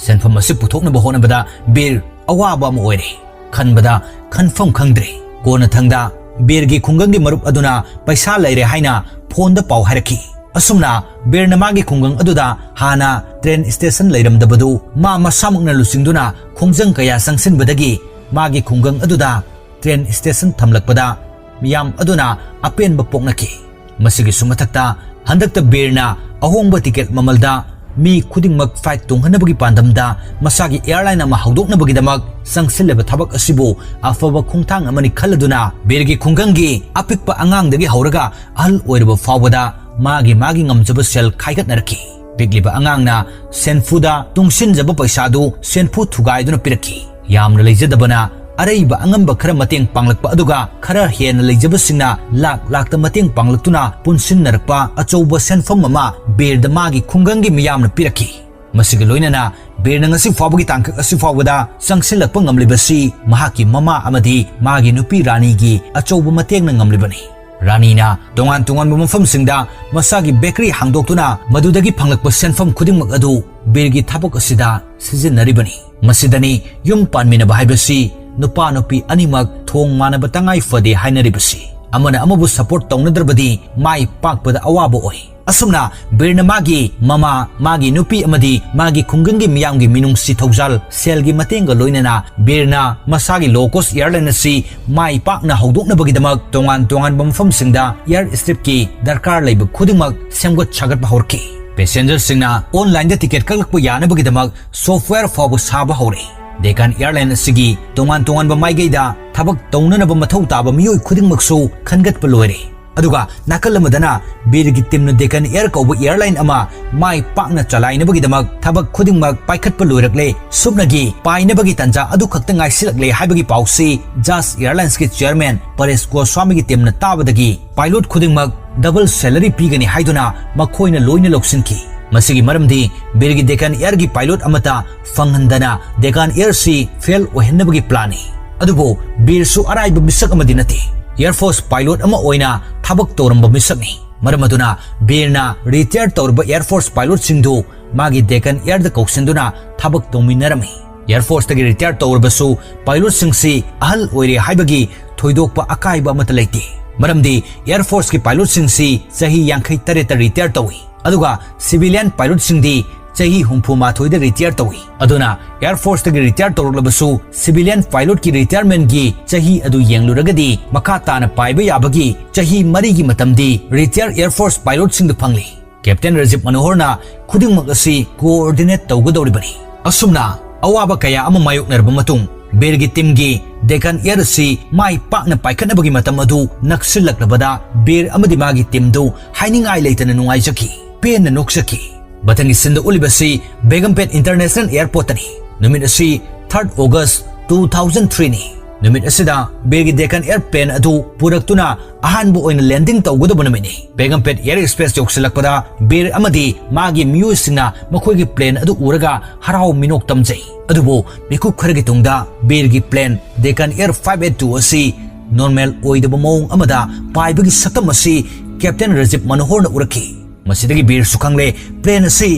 ꯁꯦꯟꯐꯝ ꯑꯁꯤ ꯄꯨꯊꯣꯛꯅꯕ ꯍꯣꯠꯅꯕꯗ ꯕꯤꯔ ꯑꯋꯥꯕ ꯑꯃ ꯑꯣꯏꯔꯦ꯫ ꯈꯟꯕꯗ ꯈꯟꯐꯝ ꯈꯪꯗ꯭ꯔꯦ꯫ ꯀꯣꯟꯅꯊꯪꯗ ꯕꯤꯔꯒꯤ ꯈꯨꯡꯒꯪꯒꯤ ꯃꯔꯨꯞ ꯑꯗꯨꯅ ꯄꯩꯁꯥ ꯂꯩꯔꯦ ꯍꯥꯏꯅ ꯐꯣꯟꯗ ꯄꯥꯎ ꯍꯥꯏꯔꯛꯈꯤ꯫ ꯑꯁꯨꯝꯅ ꯕꯤꯔꯅ ꯃꯥꯒꯤ ꯈꯨꯡꯒꯪ ꯑꯗꯨꯗ ꯍꯥꯟꯅ ꯇ꯭ꯔꯦꯟ ꯁ꯭ꯇꯦꯁꯟ ꯂꯩꯔꯝꯗꯕꯗꯨ ꯃꯥ ꯃꯁꯥꯃꯛꯅ ꯂꯨꯆꯤꯡꯗꯨꯅ ꯈꯣꯡꯖꯪ ꯀꯌꯥ ꯆꯪꯁꯤꯟꯕꯗꯒꯤ ꯃꯥꯒꯤ ꯈꯨꯡꯒꯪ ꯑꯗꯨꯗ ꯇ꯭ꯔꯦꯟ ꯁ꯭ꯇꯦꯁꯟ ꯊꯝꯂꯛꯄꯗ ꯃꯤꯌꯥꯝ ꯑꯗꯨꯅ ꯑꯄꯦꯟꯕ ꯄꯣꯛꯅꯈꯤ꯫ ꯃꯁꯤꯒꯤꯁꯨ ꯃꯊꯛꯇ ꯍꯟꯗꯛꯇ ꯕꯤꯔꯅ ꯑꯍꯣꯡꯕ ꯇꯤꯀꯦꯠ ꯃꯃꯜꯗ ꯃꯤ ꯈꯨꯗꯤꯡꯃꯛ ꯐ꯭ꯂꯥꯏꯠ ꯇꯣꯡꯍꯟꯅꯕꯒꯤ ꯄꯥꯟꯗꯝꯗ ꯃꯁꯥꯒꯤ ꯑꯦꯌꯔꯂꯥꯏꯟ ꯑꯃ ꯍꯧꯗꯣꯛꯅꯕꯒꯤꯗꯃꯛ ꯆꯪꯁꯤꯜꯂꯤꯕ ꯊꯕꯛ ꯑꯁꯤꯕꯨ ꯑꯐꯕ ꯈꯣꯡꯊꯥꯡ ꯑꯃꯅꯤ ꯈꯜꯂꯗꯨꯅ ꯕꯤꯔꯒꯤ ꯈꯨꯡꯒꯪꯒꯤ ꯑꯄꯤꯛꯄ ꯑꯉꯥꯡꯗꯒꯤ ꯍꯧꯔꯒ ꯑꯍꯜ ꯑꯣꯏꯔꯕ ꯐꯥꯎꯕꯗ ꯃꯥꯒꯤ ꯃꯥꯒꯤ ꯉꯝꯖꯕ ꯁꯦꯜ ꯈꯥꯏꯒꯠꯅꯔꯛꯈꯤ꯫ ꯄꯤꯛꯂꯤꯕ ꯑꯉꯥꯡꯅ ꯁꯦꯟꯐꯨꯗ ꯇꯨꯡꯁꯤꯟꯖꯕ ꯄꯩꯁꯥꯗꯨ ꯁꯦꯟꯐꯨ ꯊꯨꯒꯥꯏꯗꯨꯅ ꯄꯤꯔꯛꯈꯤ꯫ ꯌꯥꯝꯅ ꯂꯩꯖꯗꯕꯅ ꯑꯔꯩꯕ ꯑꯉꯝꯕ ꯈꯔ ꯃꯇꯦꯡ ꯄꯥꯡꯂꯛꯄ ꯑꯗꯨꯒ ꯈꯔ ꯍꯦꯟꯅ ꯂꯩꯖꯕꯁꯤꯡꯅ ꯂꯥꯛ ꯂꯥꯛꯇ ꯃꯇꯦꯡ ꯄꯥꯡꯂꯛꯇꯨꯅ ꯄꯨꯟꯁꯤꯟꯅꯔꯛꯄ ꯑꯆꯧꯕ ꯁꯦꯟꯐꯝ ꯑꯃ ꯕꯤꯔꯗ ꯃꯥꯒꯤ ꯈꯨꯡꯒꯪꯒꯤ ꯃꯤꯌꯥꯝꯅ ꯄꯤꯔꯛꯈꯤ꯫ ꯃꯁꯤꯒꯤ ꯂꯣꯏꯅꯅ ꯕꯤꯔꯅ ꯉꯁꯤ ꯐꯥꯎꯕꯒꯤ ꯇꯥꯡꯀꯛ ꯑꯁꯤ ꯐꯥꯎꯕꯗ ꯆꯪꯁꯤꯜꯂꯛꯄ ꯉꯝꯂꯤꯕꯁꯤ ꯃꯍꯥꯛꯀꯤ ꯃꯃꯥ ꯑꯃꯗꯤ ꯃꯥꯒꯤ ꯅꯨꯄꯤ ꯔꯥꯅꯤꯒꯤ ꯑꯆꯧꯕ ꯃꯇꯦꯡꯅ ꯉꯝꯂꯤꯕꯅꯤ꯫ ꯔꯥꯅꯤꯅ ꯇꯣꯉꯥꯟ ꯇꯣꯉꯥꯟꯕ ꯃꯐꯝꯁꯤꯡꯗ ꯃꯁꯥꯒꯤ ꯕꯦꯀꯔꯤ ꯍꯥꯡꯗꯣꯛꯇꯨꯅ ꯃꯗꯨꯗꯒꯤ ꯐꯪꯂꯛꯄ ꯁꯦꯟꯐꯝ ꯈꯨꯗꯤꯡꯃꯛ ꯑꯗꯨ ꯕꯤꯔꯒꯤ ꯊꯕꯛ ꯑꯁꯤꯗ ꯁꯤꯖꯤꯟꯅꯔꯤꯕꯅꯤ꯫ ꯃꯁꯤꯗꯅꯤ ꯌꯨꯝ ꯄꯥꯟꯃꯤꯟꯅꯕ ꯍꯥꯏꯕꯁꯤ ꯅꯨꯄꯥ ꯅꯨꯄꯤ ꯑꯅꯤꯃꯛ ꯊꯣꯡ ꯃꯥꯟꯅꯕ ꯇꯉꯥꯏ ꯐꯗꯦ ꯍꯥꯏꯅꯔꯤꯕꯁꯤ꯫ ꯑꯃꯅ ꯑꯃꯕꯨ ꯁꯄꯣꯔꯠ ꯇꯧꯅꯗ꯭ꯔꯕꯗꯤ ꯃꯥꯏ ꯄꯥꯛꯄꯗ ꯑꯋꯥꯕ ꯑꯣꯏ꯫ ꯑꯁꯨꯝꯅ ꯕꯤꯔꯅ ꯃꯥꯒꯤ ꯃꯃꯥ, ꯃꯥꯒꯤ ꯅꯨꯄꯤ ꯑꯃꯗꯤ ꯃꯥꯒꯤ ꯈꯨꯡꯒꯪꯒꯤ ꯃꯤꯌꯥꯝꯒꯤ ꯃꯤꯅꯨꯡꯁꯤ ꯊꯧꯖꯥꯜ, ꯁꯦꯜꯒꯤ ꯃꯇꯦꯡꯒ ꯂꯣꯏꯅꯅ ꯕꯤꯔꯅ ꯃꯁꯥꯒꯤ ꯂꯣ ꯀꯣꯁ ꯑꯦꯌꯔꯂꯥꯏꯟ ꯑꯁꯤ ꯃꯥꯏ ꯄꯥꯛꯅ ꯍꯧꯗꯣꯛꯅꯕꯒꯤꯗꯃꯛ ꯇꯣꯉꯥꯟ ꯇꯣꯉꯥꯟꯕ ꯃꯐꯝꯁꯤꯡꯗ ꯑꯦꯌꯔ ꯁ꯭ꯇ꯭ꯔꯤꯞꯀꯤ ꯗꯔꯀꯥꯔ ꯂꯩꯕ ꯈꯨꯗꯤꯡꯃꯛ ꯁꯦꯝꯒꯠ ꯁꯥꯒꯠꯄ ꯍꯧꯔꯛꯈꯤ꯫ ꯄꯦꯁꯦꯟꯖꯔꯁꯤꯡꯅ ꯑꯣꯟꯂꯥꯏꯟꯗ ꯇꯤꯀꯦꯠ ꯀꯛꯂꯛꯄ ꯌꯥꯅꯕꯒꯤꯗꯃꯛ ꯁꯣꯐꯋꯦꯌꯔ ꯐꯥꯎꯕ ꯁꯥꯕ ꯍꯧꯔꯛꯏ꯫ ꯗꯦꯀꯥꯟ ꯑꯦꯌꯔꯂꯥꯏꯟ ꯑꯁꯤꯒꯤ ꯇꯣꯉꯥꯟ ꯇꯣꯉꯥꯟꯕ ꯃꯥꯏꯀꯩꯗ ꯊꯕꯛ ꯇꯧꯅꯅꯕ ꯃꯊꯧ ꯇꯥꯕ ꯃꯤꯑꯣꯏ ꯈꯨꯗꯤꯡꯃꯛꯁꯨ ꯈꯟꯒꯠꯄ ꯂꯣꯏꯔꯦ꯫ ꯑꯗꯨꯒ ꯅꯥꯀꯜ ꯑꯃꯗꯅ ꯕꯤꯔꯒꯤ ꯇꯤꯝꯅ ꯗꯦꯀꯥꯟ ꯑꯦꯌꯔ ꯀꯧꯕ ꯑꯦꯌꯔꯂꯥꯏꯟ ꯑꯃ ꯃꯥꯏ ꯄꯥꯛꯅ ꯆꯂꯥꯏꯅꯕꯒꯤꯗꯃꯛ ꯊꯕꯛ ꯈꯨꯗꯤꯡꯃꯛ ꯄꯥꯏꯈꯠꯄ ꯂꯣꯏꯔꯛꯂꯦ꯫ ꯁꯨꯞꯅꯒꯤ ꯄꯥꯏꯅꯕꯒꯤ ꯇꯥꯟꯖꯥ ꯑꯗꯨꯈꯛꯇ ꯉꯥꯏꯁꯤꯜꯂꯛꯂꯦ ꯍꯥꯏꯕꯒꯤ ꯄꯥꯎꯁꯤ ꯖꯥꯁ ꯑꯦꯌꯔꯂꯥꯏꯟꯁꯀꯤ ꯆꯦꯌꯔꯃꯦꯟ ꯄꯔꯦꯁ ꯒꯣꯁ꯭ꯋꯥꯃꯤꯒꯤ ꯇꯤꯝꯅ ꯇꯥꯕꯗꯒꯤ ꯄꯥꯏꯂꯣꯠ ꯈꯨꯗꯤꯡꯃꯛ ꯗꯕꯜ ꯁꯦꯂꯔꯤ ꯄꯤꯒꯅꯤ ꯍꯥꯏꯗꯨꯅ ꯃꯈꯣꯏꯅ ꯂꯣꯏꯅ ꯂꯧꯁꯤꯟꯈꯤ꯫ ꯃꯁꯤꯒꯤ ꯃꯔꯝꯗꯤ ꯕꯤꯔꯒꯤ ꯗꯦꯀꯥꯟ ꯑꯦꯌꯔꯒꯤ ꯄꯥꯏꯂꯣꯠ ꯑꯃꯠꯇ ꯐꯪꯍꯟꯗꯅ ꯗꯦꯀꯥꯟ ꯑꯦꯌꯔꯁꯤ ꯐꯦꯜ ꯑꯣꯏꯍꯟꯅꯕꯒꯤ ꯄ꯭ꯂꯥꯟꯅꯤ꯫ ꯑꯗꯨꯕꯨ ꯕꯤꯔꯁꯨ ꯑꯔꯥꯏꯕ ꯃꯤꯁꯛ ꯑꯃꯗꯤ ꯅꯠꯇꯦ꯫ ꯑꯦꯌꯔ ꯐꯣꯔꯁ ꯄꯥꯏꯂꯣꯠ ꯑꯃ ꯑꯣꯏꯅ ꯊꯕꯛ ꯇꯧꯔꯝꯕ ꯃꯤꯁꯛꯅꯤ꯫ ꯃꯔꯝ ꯑꯗꯨꯅ ꯕꯤꯔꯅ ꯔꯤꯇꯥꯌꯔ ꯇꯧꯔꯕ ꯑꯦꯌꯔ ꯐꯣꯔꯁ ꯄꯥꯏꯂꯣꯠꯁꯤꯡꯗꯨ ꯃꯥꯒꯤ ꯗꯦꯀꯥꯟ ꯑꯦꯌꯔꯗ ꯀꯧꯁꯤꯟꯗꯨꯅ ꯊꯕꯛ ꯇꯧꯃꯤꯟꯅꯔꯝꯃꯤ꯫ Air Forceꯇꯒꯤ retire ꯇꯧꯔꯕꯁꯨ pilotꯁꯤꯡꯁꯤ ꯑꯍꯜ ꯑꯣꯏꯔꯦ ꯍꯥꯏꯕꯒꯤ ꯊꯣꯏꯗꯣꯛꯄ ꯑꯀꯥꯏꯕ ꯑꯃꯠꯇ ꯂꯩꯇꯦ꯫ ꯃꯔꯝꯗꯤ Air Forceꯀꯤ pilotꯁꯤꯡꯁꯤ ꯆꯍꯤ ꯌꯥꯡꯈꯩ ꯇꯔꯦꯠꯇ retire ꯇꯧꯏ꯫ ꯑꯗꯨꯒ civilian pilotꯁꯤꯡꯗꯤ ꯆꯍꯤ ꯍꯨꯝꯐꯨ ꯃꯥꯊꯣꯏꯗ retire ꯇꯧꯏ꯫ ꯑꯗꯨꯅ Air Forceꯇꯒꯤ retire ꯇꯧꯔꯛꯂꯕꯁꯨ civilian pilotꯀꯤ retirementꯀꯤ ꯆꯍꯤ ꯑꯗꯨ ꯌꯦꯡꯂꯨꯔꯒꯗꯤ ꯃꯈꯥ ꯇꯥꯅ ꯄꯥꯏꯕ ꯌꯥꯕꯒꯤ ꯆꯍꯤ ꯃꯔꯤꯒꯤ ꯃꯇꯝꯗꯤ retire Air Force pilotꯁꯤꯡꯗ ꯐꯪꯂꯤ꯫ Captain ꯔꯖꯤꯕ ꯃꯅꯣꯍꯔꯅ ꯈꯨꯗꯤꯡꯃꯛ ꯑꯁꯤ coordinate ꯇꯧꯒꯗꯧꯔꯤꯕꯅꯤ꯫ ꯑꯁꯨꯝꯅ ꯑꯋꯥꯕ ꯀꯌꯥ ꯑꯃ ꯃꯥꯌꯣꯛꯅꯔꯕ ꯃꯇꯨꯡ ꯕꯤꯔꯒꯤ teamꯒꯤ Deccan Air ꯑꯁꯤ ꯃꯥꯏ ꯄꯥꯛꯅ ꯄꯥꯏꯈꯠꯅꯕꯒꯤ ꯃꯇꯝ ꯑꯗꯨ ꯅꯛꯁꯤꯜꯂꯛꯂꯕꯗ ꯕꯤꯔ ꯑꯃꯗꯤ ꯃꯥꯒꯤ teamꯗꯨ ꯍꯥꯏꯅꯤꯡꯉꯥꯏ ꯂꯩꯇꯅ ꯅꯨꯡꯉꯥꯏꯖꯈꯤ, ꯄꯦꯟꯅ ꯅꯣꯛꯆꯈꯤ꯫ ꯃꯊꯪꯒꯤ sceneꯗ ꯎꯠꯂꯤꯕꯁꯤ ꯕꯦꯒꯝꯄꯦꯠ International Airportꯇꯅꯤ꯫ ꯅꯨꯃꯤꯠ ꯑꯁꯤ third August two thousand threeꯅꯤ꯫ ꯅꯨꯃꯤꯠ ꯑꯁꯤꯗ ꯕꯤꯔꯒꯤ Deccan Air plane ꯑꯗꯨ ꯄꯨꯔꯛꯇꯨꯅ ꯑꯍꯥꯟꯕ ꯑꯣꯏꯅ landing ꯇꯧꯒꯗꯕ ꯅꯨꯃꯤꯠꯅꯤ꯫ ꯕꯦꯒꯝꯄꯦꯠ Air Express ꯌꯧꯁꯤꯜꯂꯛꯄꯗ ꯕꯤꯔ ꯑꯃꯗꯤ ꯃꯥꯒꯤ ꯃꯤꯑꯣꯏꯁꯤꯡꯅ ꯃꯈꯣꯏꯒꯤ plane ꯑꯗꯨ ꯎꯔꯒ ꯍꯔꯥꯎ ꯃꯤꯅꯣꯛ ꯇꯝꯖꯩ꯫ ꯑꯗꯨꯕꯨ ꯃꯤꯀꯨꯞ ꯈꯔꯒꯤ ꯇꯨꯡꯗ ꯕꯤꯔꯒꯤ plane Deccan Air five eight two ꯑꯁꯤ normal ꯑꯣꯏꯗꯕ ꯃꯑꯣꯡ ꯑꯃꯗ ꯄꯥꯏꯕꯒꯤ ꯁꯛꯇꯝ ꯑꯁꯤ Captain ꯔꯖꯤꯕ ꯃꯅꯣꯍꯔꯅ ꯎꯔꯛꯈꯤ꯫ ꯃꯁꯤꯗꯒꯤ ꯕꯤꯔꯁꯨ ꯈꯪꯂꯦ plane ꯑꯁꯤ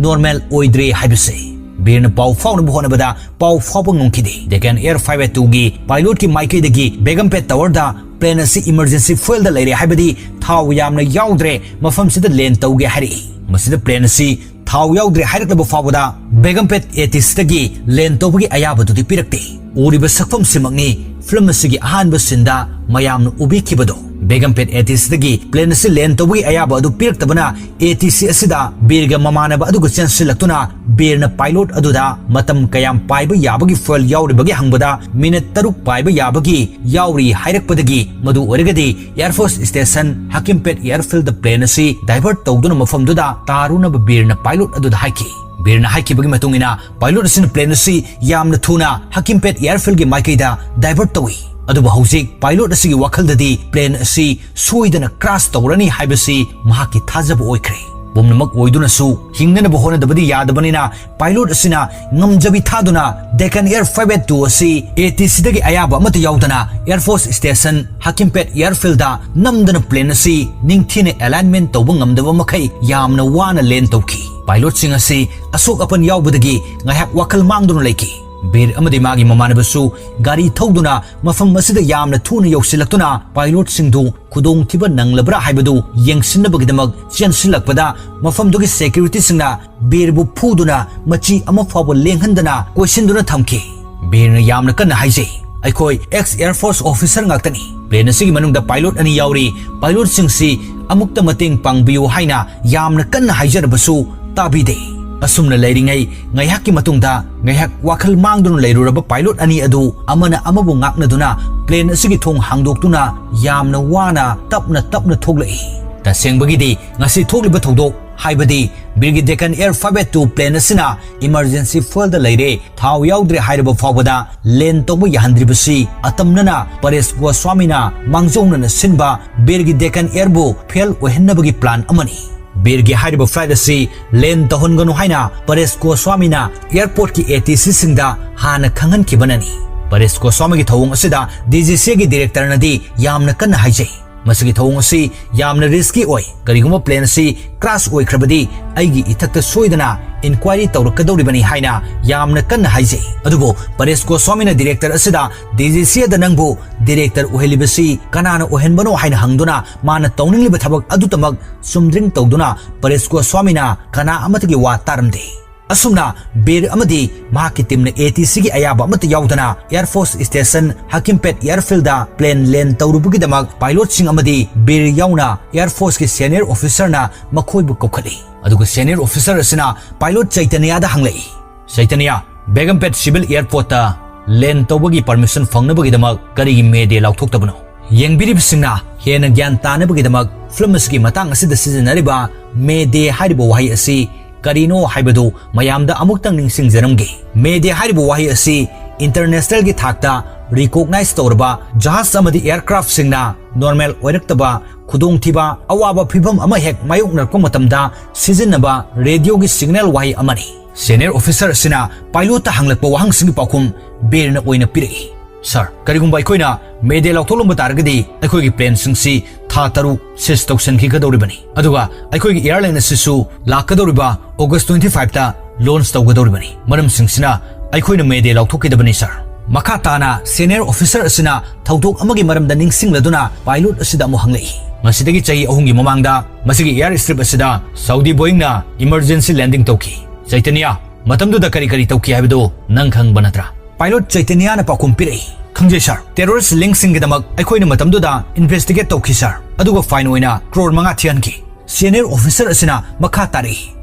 normal ꯑꯣꯏꯗ꯭ꯔꯦ ꯍꯥꯏꯕꯁꯤ꯫ ꯕꯤꯔꯅ ꯄꯥꯎ ꯐꯥꯎꯅꯕ ꯍꯣꯠꯅꯕꯗ ꯄꯥꯎ ꯐꯥꯎꯕ ꯉꯝꯈꯤꯗꯦ꯫ Deccan Air five eight twoꯒꯤ pilotꯀꯤ ꯃꯥꯏꯀꯩꯗꯒꯤ ꯕꯦꯒꯝꯄꯦꯠ towerꯗ plane ꯑꯁꯤ emergency fuelꯗ ꯂꯩꯔꯦ, ꯍꯥꯏꯕꯗꯤ ꯊꯥꯎ ꯌꯥꯝꯅ ꯌꯥꯎꯗ꯭ꯔꯦ, ꯃꯐꯝꯁꯤꯗ land ꯇꯧꯒꯦ ꯍꯥꯏꯔꯛꯏ꯫ ꯃꯁꯤꯗ plane ꯑꯁꯤ ꯊꯥꯎ ꯌꯥꯎꯗ꯭ꯔꯦ ꯍꯥꯏꯔꯛꯂꯕ ꯐꯥꯎꯕꯗ ꯕꯦꯒꯝꯄꯦꯠ ATCꯗꯒꯤ land ꯇꯧꯕꯒꯤ ꯑꯌꯥꯕꯗꯨꯗꯤ ꯄꯤꯔꯛꯇꯦ꯫ ꯎꯔꯤꯕ ꯁꯛꯐꯝꯁꯤꯃꯛꯅꯤ film ꯑꯁꯤꯒꯤ ꯑꯍꯥꯟꯕ sceneꯗ ꯃꯌꯥꯝꯅ ꯎꯕꯤꯈꯤꯕꯗꯣ꯫ ꯕꯦꯒꯝꯄꯦꯠ ATCꯗꯒꯤ plane ꯑꯁꯤ land ꯇꯧꯕꯒꯤ ꯑꯌꯥꯕ ꯑꯗꯨ ꯄꯤꯔꯛꯇꯕꯅ ATC ꯑꯁꯤꯗ ꯕꯤꯔꯒ ꯃꯃꯥꯟꯅꯕ ꯑꯗꯨꯒ ꯆꯦꯟꯁꯤꯜꯂꯛꯇꯨꯅ ꯕꯤꯔꯅ pilot ꯑꯗꯨꯗ ꯃꯇꯝ ꯀꯌꯥꯝ ꯄꯥꯏꯕ ꯌꯥꯕꯒꯤ fuel ꯌꯥꯎꯔꯤꯕꯒꯦ ꯍꯪꯕꯗ minute ꯇꯔꯨꯛ ꯄꯥꯏꯕ ꯌꯥꯕꯒꯤ ꯌꯥꯎꯔꯤ ꯍꯥꯏꯔꯛꯄꯗꯒꯤ, ꯃꯗꯨ ꯑꯣꯏꯔꯒꯗꯤ Air Force Station ꯍꯀꯤꯝꯄꯦꯠ airfieldꯗ plane ꯑꯁꯤ divert ꯇꯧꯗꯨꯅ ꯃꯐꯝꯗꯨꯗ ꯇꯥꯔꯨꯅꯕ ꯕꯤꯔꯅ pilot ꯑꯗꯨꯗ ꯍꯥꯏꯈꯤ꯫ ꯕꯤꯔꯅ ꯍꯥꯏꯈꯤꯕꯒꯤ ꯃꯇꯨꯡ ꯏꯟꯅ pilot ꯑꯁꯤꯅ plane ꯑꯁꯤ ꯌꯥꯝꯅ ꯊꯨꯅ ꯍꯀꯤꯝꯄꯦꯠ airfieldꯒꯤ ꯃꯥꯏꯀꯩꯗ divert ꯇꯧꯏ꯫ ꯑꯗꯨꯕꯨ ꯍꯧꯖꯤꯛ pilot ꯑꯁꯤꯒꯤ ꯋꯥꯈꯜꯗꯗꯤ plane ꯑꯁꯤ ꯁꯣꯏꯗꯅ crash ꯇꯧꯔꯅꯤ ꯍꯥꯏꯕꯁꯤ ꯃꯍꯥꯛꯀꯤ ꯊꯥꯖꯕ ꯑꯣꯏꯈ꯭ꯔꯦ꯫ ꯄꯨꯝꯅꯃꯛ ꯑꯣꯏꯗꯨꯅꯁꯨ ꯍꯤꯡꯅꯅꯕ ꯍꯣꯠꯅꯗꯕꯗꯤ ꯌꯥꯗꯕꯅꯤꯅ pilot ꯑꯁꯤꯅ ꯉꯝꯖꯕꯤ ꯊꯥꯗꯨꯅ Deccan Air five eight two ꯑꯁꯤ ATCꯗꯒꯤ ꯑꯌꯥꯕ ꯑꯃꯠꯇ ꯌꯥꯎꯗꯅ Air Force Station ꯍꯀꯤꯝꯄꯦꯠ airfieldꯗ ꯅꯝꯗꯅ plane ꯑꯁꯤ ꯅꯤꯡꯊꯤꯅ alignment ꯇꯧꯕ ꯉꯝꯗꯕ ꯃꯈꯩ ꯌꯥꯝꯅ ꯋꯥꯅ land ꯇꯧꯈꯤ꯫ Pilotꯁꯤꯡ ꯑꯁꯤ ꯑꯁꯣꯛ ꯑꯄꯟ ꯌꯥꯎꯕꯗꯒꯤ ꯉꯥꯏꯍꯥꯛ ꯋꯥꯈꯜ ꯃꯥꯡꯗꯨꯅ ꯂꯩꯈꯤ꯫ ꯕꯤꯔ ꯑꯃꯗꯤ ꯃꯥꯒꯤ ꯃꯃꯥꯟꯅꯕꯁꯨ ꯒꯥꯔꯤ ꯊꯧꯗꯨꯅ ꯃꯐꯝ ꯑꯁꯤꯗ ꯌꯥꯝꯅ ꯊꯨꯅ ꯌꯧꯁꯤꯜꯂꯛꯇꯨꯅ ꯄꯥꯏꯂꯣꯠꯁꯤꯡꯗꯨ ꯈꯨꯗꯣꯡꯊꯤꯕ ꯅꯪꯂꯕ꯭ꯔꯥ ꯍꯥꯏꯕꯗꯨ ꯌꯦꯡꯁꯤꯟꯅꯕꯒꯤꯗꯃꯛ ꯆꯦꯟꯁꯤꯜꯂꯛꯄꯗ, ꯃꯐꯝꯗꯨꯒꯤ ꯁꯦꯀ꯭ꯌꯨꯔꯤꯇꯤꯁꯤꯡꯅ ꯕꯤꯔꯕꯨ ꯐꯨꯗꯨꯅ ꯃꯆꯤ ꯑꯃ ꯐꯥꯎꯕ ꯂꯦꯡꯍꯟꯗꯅ ꯀꯣꯏꯁꯤꯟꯗꯨꯅ ꯊꯝꯈꯤ꯫ ꯕꯤꯔꯅ ꯌꯥꯝꯅ ꯀꯟꯅ ꯍꯥꯏꯖꯩ, "ꯑꯩꯈꯣꯏ ꯑꯦꯛꯁ ꯑꯦꯌꯔ ꯐꯣꯔꯁ ꯑꯣꯐꯤꯁꯔ ꯉꯥꯛꯇꯅꯤ꯫ ꯄ꯭ꯂꯦꯟ ꯑꯁꯤꯒꯤ ꯃꯅꯨꯡꯗ ꯄꯥꯏꯂꯣꯠ ꯑꯅꯤ ꯌꯥꯎꯔꯤ꯫ ꯄꯥꯏꯂꯣꯠꯁꯤꯡꯁꯤ ꯑꯃꯨꯛꯇ ꯃꯇꯦꯡ ꯄꯥꯡꯕꯤꯌꯨ" ꯍꯥꯏꯅ ꯌꯥꯝꯅ ꯀꯟꯅ ꯍꯥꯏꯖꯔꯕꯁꯨ ꯇꯥꯕꯤꯗꯦ꯫ ꯑꯁꯨꯝꯅ ꯂꯩꯔꯤꯉꯩ ꯉꯥꯏꯍꯥꯛꯀꯤ ꯃꯇꯨꯡꯗ ꯉꯥꯏꯍꯥꯛ ꯋꯥꯈꯜ ꯃꯥꯡꯗꯨꯅ ꯂꯩꯔꯨꯔꯕ ꯄꯥꯏꯂꯣꯠ ꯑꯅꯤ ꯑꯗꯨ ꯑꯃꯅ ꯑꯃꯕꯨ ꯉꯥꯛꯅꯗꯨꯅ ꯄ꯭ꯂꯦꯟ ꯑꯁꯤꯒꯤ ꯊꯣꯡ ꯍꯥꯡꯗꯣꯛꯇꯨꯅ ꯌꯥꯝꯅ ꯋꯥꯅ ꯇꯞꯅ ꯇꯞꯅ ꯊꯣꯛꯂꯛꯏ꯫ ꯇꯁꯦꯡꯕꯒꯤꯗꯤ ꯉꯁꯤ ꯊꯣꯛꯂꯤꯕ ꯊꯧꯗꯣꯛ, ꯍꯥꯏꯕꯗꯤ ꯕꯤꯔꯒꯤ Deccan Air five eight two plane ꯑꯁꯤꯅ ꯏꯃꯔꯖꯦꯟꯁꯤ ꯐ꯭ꯌꯨꯑꯦꯜꯗ ꯂꯩꯔꯦ, ꯊꯥꯎ ꯌꯥꯎꯗ꯭ꯔꯦ ꯍꯥꯏꯔꯕ ꯐꯥꯎꯕꯗ ꯂꯦꯟ ꯇꯧꯕ ꯌꯥꯍꯟꯗ꯭ꯔꯤꯕꯁꯤ ꯑꯇꯝꯅꯅ ꯄꯔꯦꯁ ꯒꯣꯁ꯭ꯋꯥꯃꯤꯅ ꯃꯥꯡꯖꯧꯅꯅ ꯁꯤꯟꯕ ꯕꯤꯔꯒꯤ Deccan Airꯕꯨ ꯐꯦꯜ ꯑꯣꯏꯍꯟꯅꯕꯒꯤ ꯄ꯭ꯂꯥꯟ ꯑꯃꯅꯤ꯫ ꯕꯤꯔꯒꯤ ꯍꯥꯏꯔꯤꯕ ꯐ꯭ꯂꯥꯏꯠ ꯑꯁꯤ ꯂꯦꯟ ꯇꯧꯍꯟꯒꯅꯨ ꯍꯥꯏꯅ ꯄꯔꯦꯁ ꯒꯣꯁ꯭ꯋꯥꯃꯤꯅ ꯑꯦꯌꯔꯄꯣꯔꯠꯀꯤ ꯑꯦꯇꯤꯁꯤꯁꯤꯡꯗ ꯍꯥꯟꯅ ꯈꯪꯍꯟꯈꯤꯕꯅꯅꯤ꯫ ꯄꯔꯦꯁ ꯒꯣꯁ꯭ꯋꯥꯃꯤꯒꯤ ꯊꯧꯑꯣꯡ ꯑꯁꯤꯗ ꯗꯤꯖꯤꯁꯤꯑꯒꯤ ꯗꯤꯔꯦꯛꯇꯔꯅꯗꯤ ꯌꯥꯝꯅ ꯀꯟꯅ ꯍꯥꯏꯖꯩ, "ꯃꯁꯤꯒꯤ ꯊꯧꯑꯣꯡ ꯑꯁꯤ ꯌꯥꯝꯅ ꯔꯤꯁꯀꯤ ꯑꯣꯏ꯫ ꯀꯔꯤꯒꯨꯝꯕ ꯄ꯭ꯂꯦꯟ ꯑꯁꯤ ꯀ꯭ꯔꯥꯁ ꯑꯣꯏꯈ꯭ꯔꯕꯗꯤ ꯑꯩꯒꯤ ꯏꯊꯛꯇ ꯁꯣꯏꯗꯅ ꯏꯟꯀ꯭ꯋꯥꯏꯔꯤ ꯇꯧꯔꯛꯀꯗꯧꯔꯤꯕꯅꯤ" ꯍꯥꯏꯅ ꯌꯥꯝꯅ ꯀꯟꯅ ꯍꯥꯏꯖꯩ꯫ ꯑꯗꯨꯕꯨ ꯄꯔꯦꯁ ꯒꯣꯁ꯭ꯋꯥꯃꯤꯅ ꯗꯤꯔꯦꯛꯇꯔ ꯑꯁꯤꯗ, "ꯗꯤꯖꯤꯁꯤꯑꯗ ꯅꯪꯕꯨ ꯗꯤꯔꯦꯛꯇꯔ ꯑꯣꯏꯍꯜꯂꯤꯕꯁꯤ ꯀꯅꯥꯅ ꯑꯣꯏꯍꯟꯕꯅꯣ?" ꯍꯥꯏꯅ ꯍꯪꯗꯨꯅ ꯃꯥꯅ ꯇꯧꯅꯤꯡꯂꯤꯕ ꯊꯕꯛ ꯑꯗꯨꯇꯃꯛ ꯆꯨꯝꯗ꯭ꯔꯤꯡ ꯇꯧꯗꯨꯅ ꯄꯔꯦꯁ ꯒꯣꯁ꯭ꯋꯥꯃꯤꯅ ꯀꯅꯥ ꯑꯃꯠꯇꯒꯤ ꯋꯥ ꯇꯥꯔꯝꯗꯦ꯫ ꯑꯁꯨꯝꯅ ꯕꯤꯔ ꯑꯃꯗꯤ ꯃꯍꯥꯛꯀꯤ ꯇꯤꯝꯅ ꯑꯦꯇꯤꯁꯤꯒꯤ ꯑꯌꯥꯕ ꯑꯃꯠꯇ ꯌꯥꯎꯗꯅ ꯑꯦꯌꯔ ꯐꯣꯔꯁ ꯁ꯭ꯇꯦꯁꯟ ꯍꯀꯤꯝꯄꯦꯠ ꯑꯦꯌꯔꯐꯤꯜꯗ ꯄ꯭ꯂꯦꯟ ꯂꯦꯟ ꯇꯧꯔꯨꯕꯒꯤꯗꯃꯛ ꯄꯥꯏꯂꯣꯠꯁꯤꯡ ꯑꯃꯗꯤ ꯕꯤꯔ ꯌꯥꯎꯅ ꯑꯦꯌꯔ ꯐꯣꯔꯁꯀꯤ ꯁꯦꯅꯤꯌꯔ ꯑꯣꯐꯤꯁꯔꯅ ꯃꯈꯣꯏꯕꯨ ꯀꯧꯈꯠꯂꯤ꯫ ꯑꯗꯨꯒ ꯁꯦꯅꯤꯌꯔ ꯑꯣꯐꯤꯁꯔ ꯑꯁꯤꯅ ꯄꯥꯏꯂꯣꯠ ꯆꯩꯇꯟꯌꯥꯗ ꯍꯪꯂꯛꯏ, "ꯆꯩꯇꯟꯌꯥ, ꯕꯦꯒꯝꯄꯦꯠ ꯁꯤꯚꯤꯜ ꯑꯦꯌꯔꯄꯣꯔꯠꯇ ꯂꯦꯟ ꯇꯧꯕꯒꯤ ꯄꯔꯃꯤꯁꯟ ꯐꯪꯅꯕꯒꯤꯗꯃꯛ ꯀꯔꯤꯒꯤ ꯃꯦ ꯗꯦ ꯂꯥꯎꯊꯣꯛꯇꯕꯅꯣ?" ꯌꯦꯡꯕꯤꯔꯤꯕꯁꯤꯡꯅ ꯍꯦꯟꯅ ꯒ꯭ꯌꯥꯟ ꯇꯥꯅꯕꯒꯤꯗꯃꯛ ꯐꯤꯂꯝ ꯑꯁꯤꯒꯤ ꯃꯇꯥꯡ ꯑꯁꯤꯗ ꯁꯤꯖꯤꯟꯅꯔꯤꯕ ꯃꯦ ꯗꯦ ꯍꯥꯏꯔꯤꯕ ꯋꯥꯍꯩ ꯑꯁꯤ ꯀꯔꯤꯅꯣ ꯍꯥꯏꯕꯗꯨ ꯃꯌꯥꯝꯗ ꯑꯃꯨꯛꯇꯪ ꯅꯤꯡꯁꯤꯡꯖꯔꯝꯒꯦ꯫ ꯃꯦ ꯗꯦ ꯍꯥꯏꯔꯤꯕ ꯋꯥꯍꯩ ꯑꯁꯤ ꯏꯟꯇꯔꯅꯦꯁꯅꯦꯜꯒꯤ ꯊꯥꯛꯇ ꯔꯤꯀꯣꯒꯅꯥꯏꯖ ꯇꯧꯔꯕ ꯖꯍꯥꯖ ꯑꯃꯗꯤ ꯑꯦꯌꯔꯀ꯭ꯔꯥꯐꯁꯤꯡꯅ ꯅꯣꯔꯃꯦꯜ ꯑꯣꯏꯔꯛꯇꯕ ꯈꯨꯗꯣꯡꯊꯤꯕ, ꯑꯋꯥꯕ ꯐꯤꯚꯝ ꯑꯃ ꯍꯦꯛ ꯃꯥꯌꯣꯛꯅꯔꯛꯄ ꯃꯇꯝꯗ ꯁꯤꯖꯤꯟꯅꯕ ꯔꯦꯗꯤꯑꯣꯒꯤ ꯁꯤꯒꯅꯦꯜ ꯋꯥꯍꯩ ꯑꯃꯅꯤ꯫ ꯁꯦꯅꯤꯌꯔ ꯑꯣꯐꯤꯁꯔ ꯑꯁꯤꯅ ꯄꯥꯏꯂꯣꯠꯇ ꯍꯪꯂꯛꯄ ꯋꯥꯍꯪꯁꯤꯡꯒꯤ ꯄꯥꯎꯈꯨꯝ ꯕꯤꯔꯅ ꯑꯣꯏꯅ ꯄꯤꯔꯛꯏ꯫ "ꯁꯥꯔ, ꯀꯔꯤꯒꯨꯝꯕ ꯑꯩꯈꯣꯏꯅ ꯃꯦ ꯗꯦ ꯂꯥꯎꯊꯣꯛꯂꯝꯕ ꯇꯥꯔꯒꯗꯤ ꯑꯩꯈꯣꯏꯒꯤ ꯄ꯭ꯂꯦꯟꯁꯤꯡꯁꯤ ꯊꯥ ꯇꯔꯨꯛ ꯁꯤꯖ ꯇꯧꯁꯤꯟꯈꯤꯒꯗꯧꯔꯤꯕꯅꯤ, ꯑꯗꯨꯒ ꯑꯩꯈꯣꯏꯒꯤ ꯑꯦꯌꯔꯂꯥꯏꯟ ꯑꯁꯤꯁꯨ ꯂꯥꯛꯀꯗꯧꯔꯤꯕ ꯑꯣꯒꯁ twenty fiveꯇ ꯂꯣꯟꯆ ꯇꯧꯒꯗꯧꯔꯤꯕꯅꯤ꯫ ꯃꯔꯝꯁꯤꯡꯁꯤꯅ ꯑꯩꯈꯣꯏꯅ ꯃꯦꯗꯦ ꯂꯥꯎꯊꯣꯛꯈꯤꯗꯕꯅꯤ, ꯁꯥꯔ꯫ ꯃꯈꯥ ꯇꯥꯅ senior officer ꯑꯁꯤꯅ ꯊꯧꯗꯣꯛ ꯑꯃꯒꯤ ꯃꯔꯝꯗ ꯅꯤꯡꯁꯤꯡꯂꯗꯨꯅ pilot ꯑꯁꯤꯗ ꯑꯃꯨꯛ ꯍꯪꯂꯛꯏ, "ꯉꯁꯤꯗꯒꯤ ꯆꯍꯤ ꯑꯍꯨꯝꯒꯤ ꯃꯃꯥꯡꯗ ꯃꯁꯤꯒꯤ air strip ꯑꯁꯤꯗ Saudi Boeingꯅ emergency landing ꯇꯧꯈꯤ꯫ ꯆꯩꯇꯟꯌ, ꯃꯇꯝꯗꯨꯗ ꯀꯔꯤ ꯀꯔꯤ ꯇꯧꯈꯤ ꯍꯥꯏꯕꯗꯨ ꯅꯪ ꯈꯪꯕ ꯅꯠꯇ꯭ꯔꯥ?" Pilot ꯆꯩꯇꯟꯌꯅ ꯄꯥꯎꯈꯨꯝ ꯄꯤꯔꯛꯏ, "ꯈꯪꯖꯩ, ꯁꯥꯔ꯫ Terrorist linkꯁꯤꯡꯒꯤꯗꯃꯛ ꯑꯩꯈꯣꯏꯅ ꯃꯇꯝꯗꯨꯗ investigate ꯇꯧꯈꯤ, ꯁꯥꯔ, ꯑꯗꯨꯒ fine ꯑꯣꯏꯅ crore ꯃꯉꯥ ꯊꯤꯍꯟꯈꯤ꯫" Senior officer ꯑꯁꯤꯅ ꯃꯈꯥ ꯇꯥꯔꯛꯏ,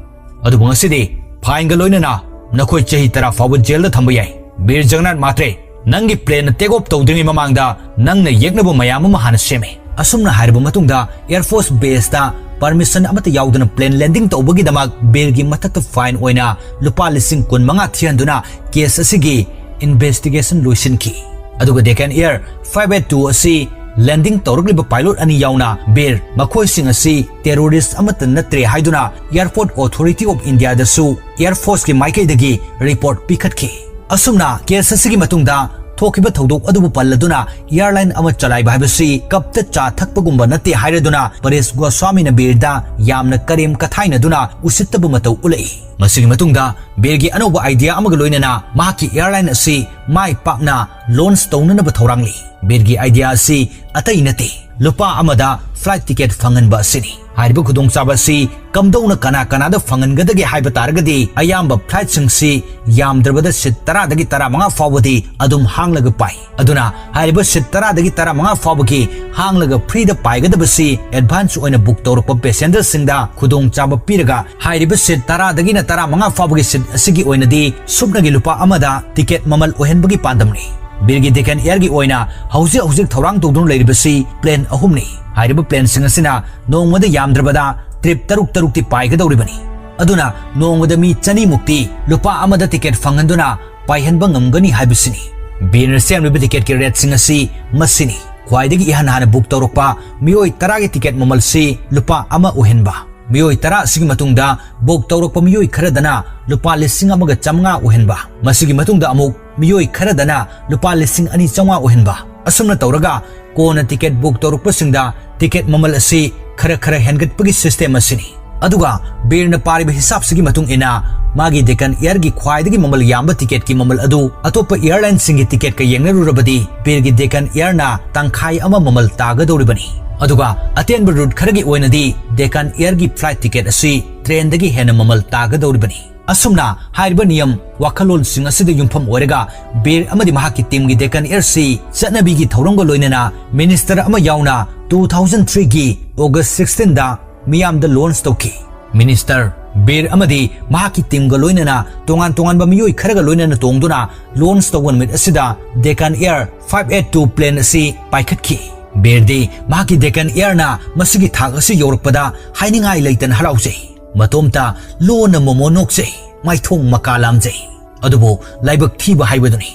"ꯑꯗꯨꯕꯨ ꯉꯁꯤꯗꯤ fineꯒ ꯂꯣꯏꯅꯅ ꯅꯈꯣꯏ ꯆꯍꯤ ꯇꯔꯥ ꯐꯥꯎꯕ jailꯗ ꯊꯝꯕ ꯌꯥꯏ꯫ ꯕꯤꯔ ꯖꯒꯟꯅꯥꯊ ꯃꯥꯇ꯭ꯔꯦ, ꯅꯪꯒꯤ planeꯅ take off ꯇꯧꯗ꯭ꯔꯤꯉꯩ ꯃꯃꯥꯡꯗ ꯅꯪꯅ ꯌꯦꯛꯅꯕ ꯃꯌꯥꯝ ꯑꯃ ꯍꯥꯟꯅ ꯁꯦꯝꯃꯦ꯫" ꯑꯁꯨꯝꯅ ꯍꯥꯏꯔꯕ ꯃꯇꯨꯡꯗ Air Force baseꯇ permission ꯑꯃꯠꯇ ꯌꯥꯎꯗꯅ plane landing ꯇꯧꯕꯒꯤꯗꯃꯛ ꯕꯤꯔꯒꯤ ꯃꯊꯛꯇ fine ꯑꯣꯏꯅ ꯂꯨꯄꯥ ꯂꯤꯁꯤꯡ ꯀꯨꯟ ꯃꯉꯥ ꯊꯤꯍꯟꯗꯨꯅ case ꯑꯁꯤꯒꯤ investigation ꯂꯣꯏꯁꯤꯟꯈꯤ꯫ ꯑꯗꯨꯒ Deccan Air five eight two ꯑꯁꯤ landing ꯇꯧꯔꯛꯂꯤꯕ pilot ꯑꯅꯤ ꯌꯥꯎꯅ ꯕꯤꯔ, ꯃꯈꯣꯏꯁꯤꯡ ꯑꯁꯤ terrorist ꯑꯃꯠꯇ ꯅꯠꯇ꯭ꯔꯦ ꯍꯥꯏꯗꯨꯅ Airport Authority of Indiaꯗꯁꯨ Air Forceꯀꯤ ꯃꯥꯏꯀꯩꯗꯒꯤ report ꯄꯤꯈꯠꯈꯤ꯫ ꯑꯁꯨꯝꯅ case ꯑꯁꯤꯒꯤ ꯃꯇꯨꯡꯗ ꯊꯣꯛꯈꯤꯕ ꯊꯧꯗꯣꯛ ꯑꯗꯨꯕꯨ ꯄꯜꯂꯗꯨꯅ airline ꯑꯃ ꯆꯂꯥꯏꯕ ꯍꯥꯏꯕꯁꯤ cupꯇ ꯆꯥ ꯊꯛꯄꯒꯨꯝꯕ ꯅꯠꯇꯦ ꯍꯥꯏꯔꯗꯨꯅ ꯄꯔꯦꯁ ꯒꯣꯁ꯭ꯋꯥꯃꯤꯅ ꯕꯤꯔꯗ ꯌꯥꯝꯅ ꯀꯔꯦꯝ ꯀꯊꯥꯏꯅꯗꯨꯅ ꯎꯁꯤꯠꯇꯕ ꯃꯇꯧ ꯎꯠꯂꯛꯏ꯫ ꯃꯁꯤꯒꯤ ꯃꯇꯨꯡꯗ ꯕꯤꯔꯒꯤ ꯑꯅꯧꯕ idea ꯑꯃꯒ ꯂꯣꯏꯅꯅ ꯃꯍꯥꯛꯀꯤ airline ꯑꯁꯤ ꯃꯥꯏ ꯄꯥꯛꯅ launch ꯇꯧꯅꯅꯕ ꯊꯧꯔꯥꯡꯂꯤ꯫ ꯕꯤꯔꯒꯤ idea ꯑꯁꯤ ꯑꯇꯩ ꯅꯠꯇꯦ, ꯂꯨꯄꯥ ꯑꯃꯗ flight ticket ꯐꯪꯍꯟꯕ ꯑꯁꯤꯅꯤ꯫ ꯍꯥꯏꯔꯤꯕ ꯈꯨꯗꯣꯡꯆꯥꯕ ꯑꯁꯤ ꯀꯝꯗꯧꯅ ꯀꯅꯥ ꯀꯅꯥꯗ ꯐꯪꯍꯟꯒꯗꯒꯦ ꯍꯥꯏꯕ ꯇꯥꯔꯒꯗꯤ, ꯑꯌꯥꯝꯕ flightꯁꯤꯡꯁꯤ ꯌꯥꯝꯗ꯭ꯔꯕꯗ seat ꯇꯔꯥꯗꯒꯤ ꯇꯔꯥꯃꯉꯥ ꯐꯥꯎꯕꯗꯤ ꯑꯗꯨꯝ ꯍꯥꯡꯂꯒ ꯄꯥꯏ꯫ ꯑꯗꯨꯅ ꯍꯥꯏꯔꯤꯕ seat ꯇꯔꯥꯗꯒꯤ ꯇꯔꯥꯃꯉꯥ ꯐꯥꯎꯕꯒꯤ ꯍꯥꯡꯂꯒ freeꯗ ꯄꯥꯏꯒꯗꯕꯁꯤ advance ꯑꯣꯏꯅ book ꯇꯧꯔꯛꯄ passengerꯁꯤꯡꯗ ꯈꯨꯗꯣꯡꯆꯥꯕ ꯄꯤꯔꯒ, ꯍꯥꯏꯔꯤꯕ seat ꯇꯔꯥꯗꯒꯤꯅ ꯇꯔꯥꯃꯉꯥ ꯐꯥꯎꯕꯒꯤ seat ꯑꯁꯤꯒꯤ ꯑꯣꯏꯅꯗꯤ ꯁꯨꯞꯅꯒꯤ ꯂꯨꯄꯥ ꯑꯃꯗ ticket ꯃꯃꯜ ꯑꯣꯏꯍꯟꯕꯒꯤ ꯄꯥꯟꯗꯝꯅꯤ꯫ ꯕꯤꯔꯒꯤ Deccan Airꯒꯤ ꯑꯣꯏꯅ ꯍꯧꯖꯤꯛ ꯍꯧꯖꯤꯛ ꯊꯧꯔꯥꯡ ꯇꯧꯗꯨꯅ ꯂꯩꯔꯤꯕꯁꯤ plane ꯑꯍꯨꯝꯅꯤ꯫ ꯍꯥꯏꯔꯤꯕ planeꯁꯤꯡ ꯑꯁꯤꯅ ꯅꯣꯡꯃꯗ ꯌꯥꯝꯗ꯭ꯔꯕꯗ trip ꯇꯔꯨꯛ ꯇꯔꯨꯛꯇꯤ ꯄꯥꯏꯒꯗꯧꯔꯤꯕꯅꯤ꯫ ꯑꯗꯨꯅ ꯅꯣꯡꯃꯗ ꯃꯤ ꯆꯅꯤꯃꯨꯛꯇꯤ ꯂꯨꯄꯥ ꯑꯃꯗ ticket ꯐꯪꯍꯟꯗꯨꯅ ꯄꯥꯏꯍꯟꯕ ꯉꯝꯒꯅꯤ ꯍꯥꯏꯕꯁꯤꯅꯤ꯫ ꯕꯤꯔꯅ ꯁꯦꯝꯂꯤꯕ ticketꯀꯤ rateꯁꯤꯡ ꯑꯁꯤ ꯃꯁꯤꯅꯤ꯫ ꯈ꯭ꯋꯥꯏꯗꯒꯤ ꯏꯍꯥꯟ ꯍꯥꯟꯅ book ꯇꯧꯔꯛꯄ ꯃꯤꯑꯣꯏ ꯇꯔꯥꯒꯤ ticket ꯃꯃꯜꯁꯤ ꯂꯨꯄꯥ ꯑꯃ ꯑꯣꯏꯍꯟꯕ꯫ ꯃꯤꯑꯣꯏ ꯇꯔꯥ ꯑꯁꯤꯒꯤ ꯃꯇꯨꯡꯗ book ꯇꯧꯔꯛꯄ ꯃꯤꯑꯣꯏ ꯈꯔꯗꯅ ꯂꯨꯄꯥ ꯂꯤꯁꯤꯡ ꯑꯃꯒ ꯆꯥꯃꯉꯥ ꯑꯣꯏꯍꯟꯕ꯫ ꯃꯁꯤꯒꯤ ꯃꯇꯨꯡꯗ ꯑꯃꯨꯛ ꯃꯤꯑꯣꯏ ꯈꯔꯗꯅ ꯂꯨꯄꯥ ꯂꯤꯁꯤꯡ ꯑꯅꯤ ꯆꯥꯃꯉꯥ ꯑꯣꯏꯍꯟꯕ꯫ ꯑꯁꯨꯝꯅ ꯇꯧꯔꯒ ꯀꯣꯟꯅ ticket book ꯇꯧꯔꯛꯄꯁꯤꯡꯗ ticket ꯃꯃꯜ ꯑꯁꯤ ꯈꯔ ꯈꯔ ꯍꯦꯟꯒꯠꯄꯒꯤ system ꯑꯁꯤꯅꯤ꯫ ꯑꯗꯨꯒ ꯕꯤꯔꯅ ꯄꯥꯔꯤꯕ ꯍꯤꯁꯥꯞꯁꯤꯒꯤ ꯃꯇꯨꯡ ꯏꯟꯅ ꯃꯥꯒꯤ Deccan Airꯒꯤ ꯈ꯭ꯋꯥꯏꯗꯒꯤ ꯃꯃꯜ ꯌꯥꯝꯕ ticketꯀꯤ ꯃꯃꯜ ꯑꯗꯨ ꯑꯇꯣꯞꯄ airlineꯁꯤꯡꯒꯤ ticketꯀ ꯌꯦꯡꯅꯔꯨꯔꯕꯗꯤ ꯕꯤꯔꯒꯤ Deccan Airꯅ ꯇꯪꯈꯥꯏ ꯑꯃ ꯃꯃꯜ ꯇꯥꯒꯗꯧꯔꯤꯕꯅꯤ꯫ ꯑꯗꯨꯒ ꯑꯇꯦꯟꯕ route ꯈꯔꯒꯤ ꯑꯣꯏꯅꯗꯤ Deccan Airꯒꯤ flight ticket ꯑꯁꯤ trainꯗꯒꯤ ꯍꯦꯟꯅ ꯃꯃꯜ ꯇꯥꯒꯗꯧꯔꯤꯕꯅꯤ꯫ ꯑꯁꯨꯝꯅ ꯍꯥꯏꯔꯤꯕ ꯅꯤꯌꯝ ꯋꯥꯈꯜꯂꯣꯟꯁꯤꯡ ꯑꯁꯤꯗ ꯌꯨꯝꯐꯝ ꯑꯣꯏꯔꯒ ꯕꯤꯔ ꯑꯃꯗꯤ ꯃꯍꯥꯛꯀꯤ teamꯒꯤ Deccan Airꯁꯤ ꯆꯠꯅꯕꯤꯒꯤ ꯊꯧꯔꯝꯒ ꯂꯣꯏꯅꯅ minister ꯑꯃ ꯌꯥꯎꯅ two thousand threeꯒꯤ August sixteenꯗ ꯃꯤꯌꯥꯝꯗ launch ꯇꯧꯈꯤ꯫ Minister, ꯕꯤꯔ ꯑꯃꯗꯤ ꯃꯍꯥꯛꯀꯤ teamꯒ ꯂꯣꯏꯅꯅ ꯇꯣꯉꯥꯟ ꯇꯣꯉꯥꯟꯕ ꯃꯤꯑꯣꯏ ꯈꯔꯒ ꯂꯣꯏꯅꯅ ꯇꯣꯡꯗꯨꯅ launch ꯇꯧꯕ ꯅꯨꯃꯤꯠ ꯑꯁꯤꯗ Deccan Air five eight two plane ꯑꯁꯤ ꯄꯥꯏꯈꯠꯈꯤ꯫ ꯕꯤꯔꯗꯤ ꯃꯍꯥꯛꯀꯤ Deccan Airꯅ ꯃꯁꯤꯒꯤ ꯊꯥꯛ ꯑꯁꯤ ꯌꯧꯔꯛꯄꯗ ꯍꯥꯏꯅꯤꯡꯉꯥꯏ ꯂꯩꯇꯅ ꯍꯔꯥꯎꯖꯩ꯫ ꯃꯇꯣꯝꯇ ꯂꯣꯟꯅ ꯃꯣꯃꯣ ꯅꯣꯛꯆꯩ, ꯃꯥꯏꯊꯣꯡ ꯃꯀꯥ ꯂꯥꯝꯖꯩ꯫ ꯑꯗꯨꯕꯨ ꯂꯥꯏꯕꯛ ꯊꯤꯕ ꯍꯥꯏꯕꯗꯨꯅꯤ꯫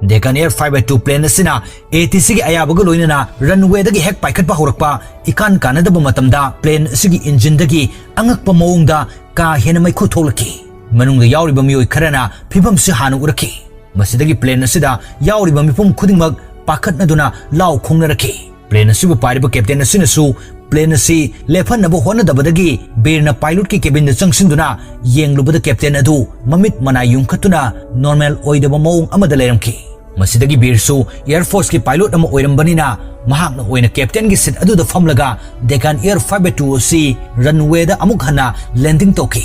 Deccan Air five eight two plane ꯑꯁꯤꯅ ATCꯒꯤ ꯑꯌꯥꯕꯒ ꯂꯣꯏꯅꯅ runwayꯗꯒꯤ ꯍꯦꯛ ꯄꯥꯏꯈꯠꯄ ꯍꯧꯔꯛꯄ ꯏꯀꯥꯟ ꯀꯥꯟꯅꯗꯕ ꯃꯇꯝꯗ plane ꯑꯁꯤꯒꯤ engineꯗꯒꯤ ꯑꯉꯛꯄ ꯃꯑꯣꯡꯗ ꯀꯥ ꯍꯦꯟꯅ ꯃꯩꯈꯨ ꯊꯣꯛꯂꯛꯈꯤ꯫ ꯃꯅꯨꯡꯗ ꯌꯥꯎꯔꯤꯕ ꯃꯤꯑꯣꯏ ꯈꯔꯅ ꯐꯤꯚꯝꯁꯤ ꯍꯥꯟꯅ ꯎꯔꯛꯈꯤ꯫ ꯃꯁꯤꯗꯒꯤ plane ꯑꯁꯤꯗ ꯌꯥꯎꯔꯤꯕ ꯃꯤꯄꯨꯝ ꯈꯨꯗꯤꯡꯃꯛ ꯄꯥꯈꯠꯅꯗꯨꯅ ꯂꯥꯎ ꯈꯣꯡꯅꯔꯛꯈꯤ꯫ Plane ꯑꯁꯤꯕꯨ ꯄꯥꯏꯔꯤꯕ captain ꯑꯁꯤꯅꯁꯨ plane ꯑꯁꯤ ꯂꯦꯞꯍꯟꯅꯕ ꯍꯣꯠꯅꯗꯕꯗꯒꯤ ꯕꯤꯔꯅ pilotꯀꯤ cabinꯗ ꯆꯪꯁꯤꯟꯗꯨꯅ ꯌꯦꯡꯂꯨꯕꯗ captain ꯑꯗꯨ ꯃꯃꯤꯠ ꯃꯅꯥꯏ ꯌꯨꯡꯈꯠꯇꯨꯅ normal ꯑꯣꯏꯗꯕ ꯃꯑꯣꯡ ꯑꯃꯗ ꯂꯩꯔꯝꯈꯤ꯫ ꯃꯁꯤꯗꯒꯤ ꯕꯤꯔꯁꯨ Air Forceꯀꯤ pilot ꯑꯃ ꯑꯣꯏꯔꯝꯕꯅꯤꯅ ꯃꯍꯥꯛꯅ ꯑꯣꯏꯅ captainꯒꯤ seat ꯑꯗꯨꯗ ꯐꯝꯂꯒ Deccan Air five eight two ꯑꯁꯤ runwayꯗ ꯑꯃꯨꯛ ꯍꯟꯅ landing ꯇꯧꯈꯤ꯫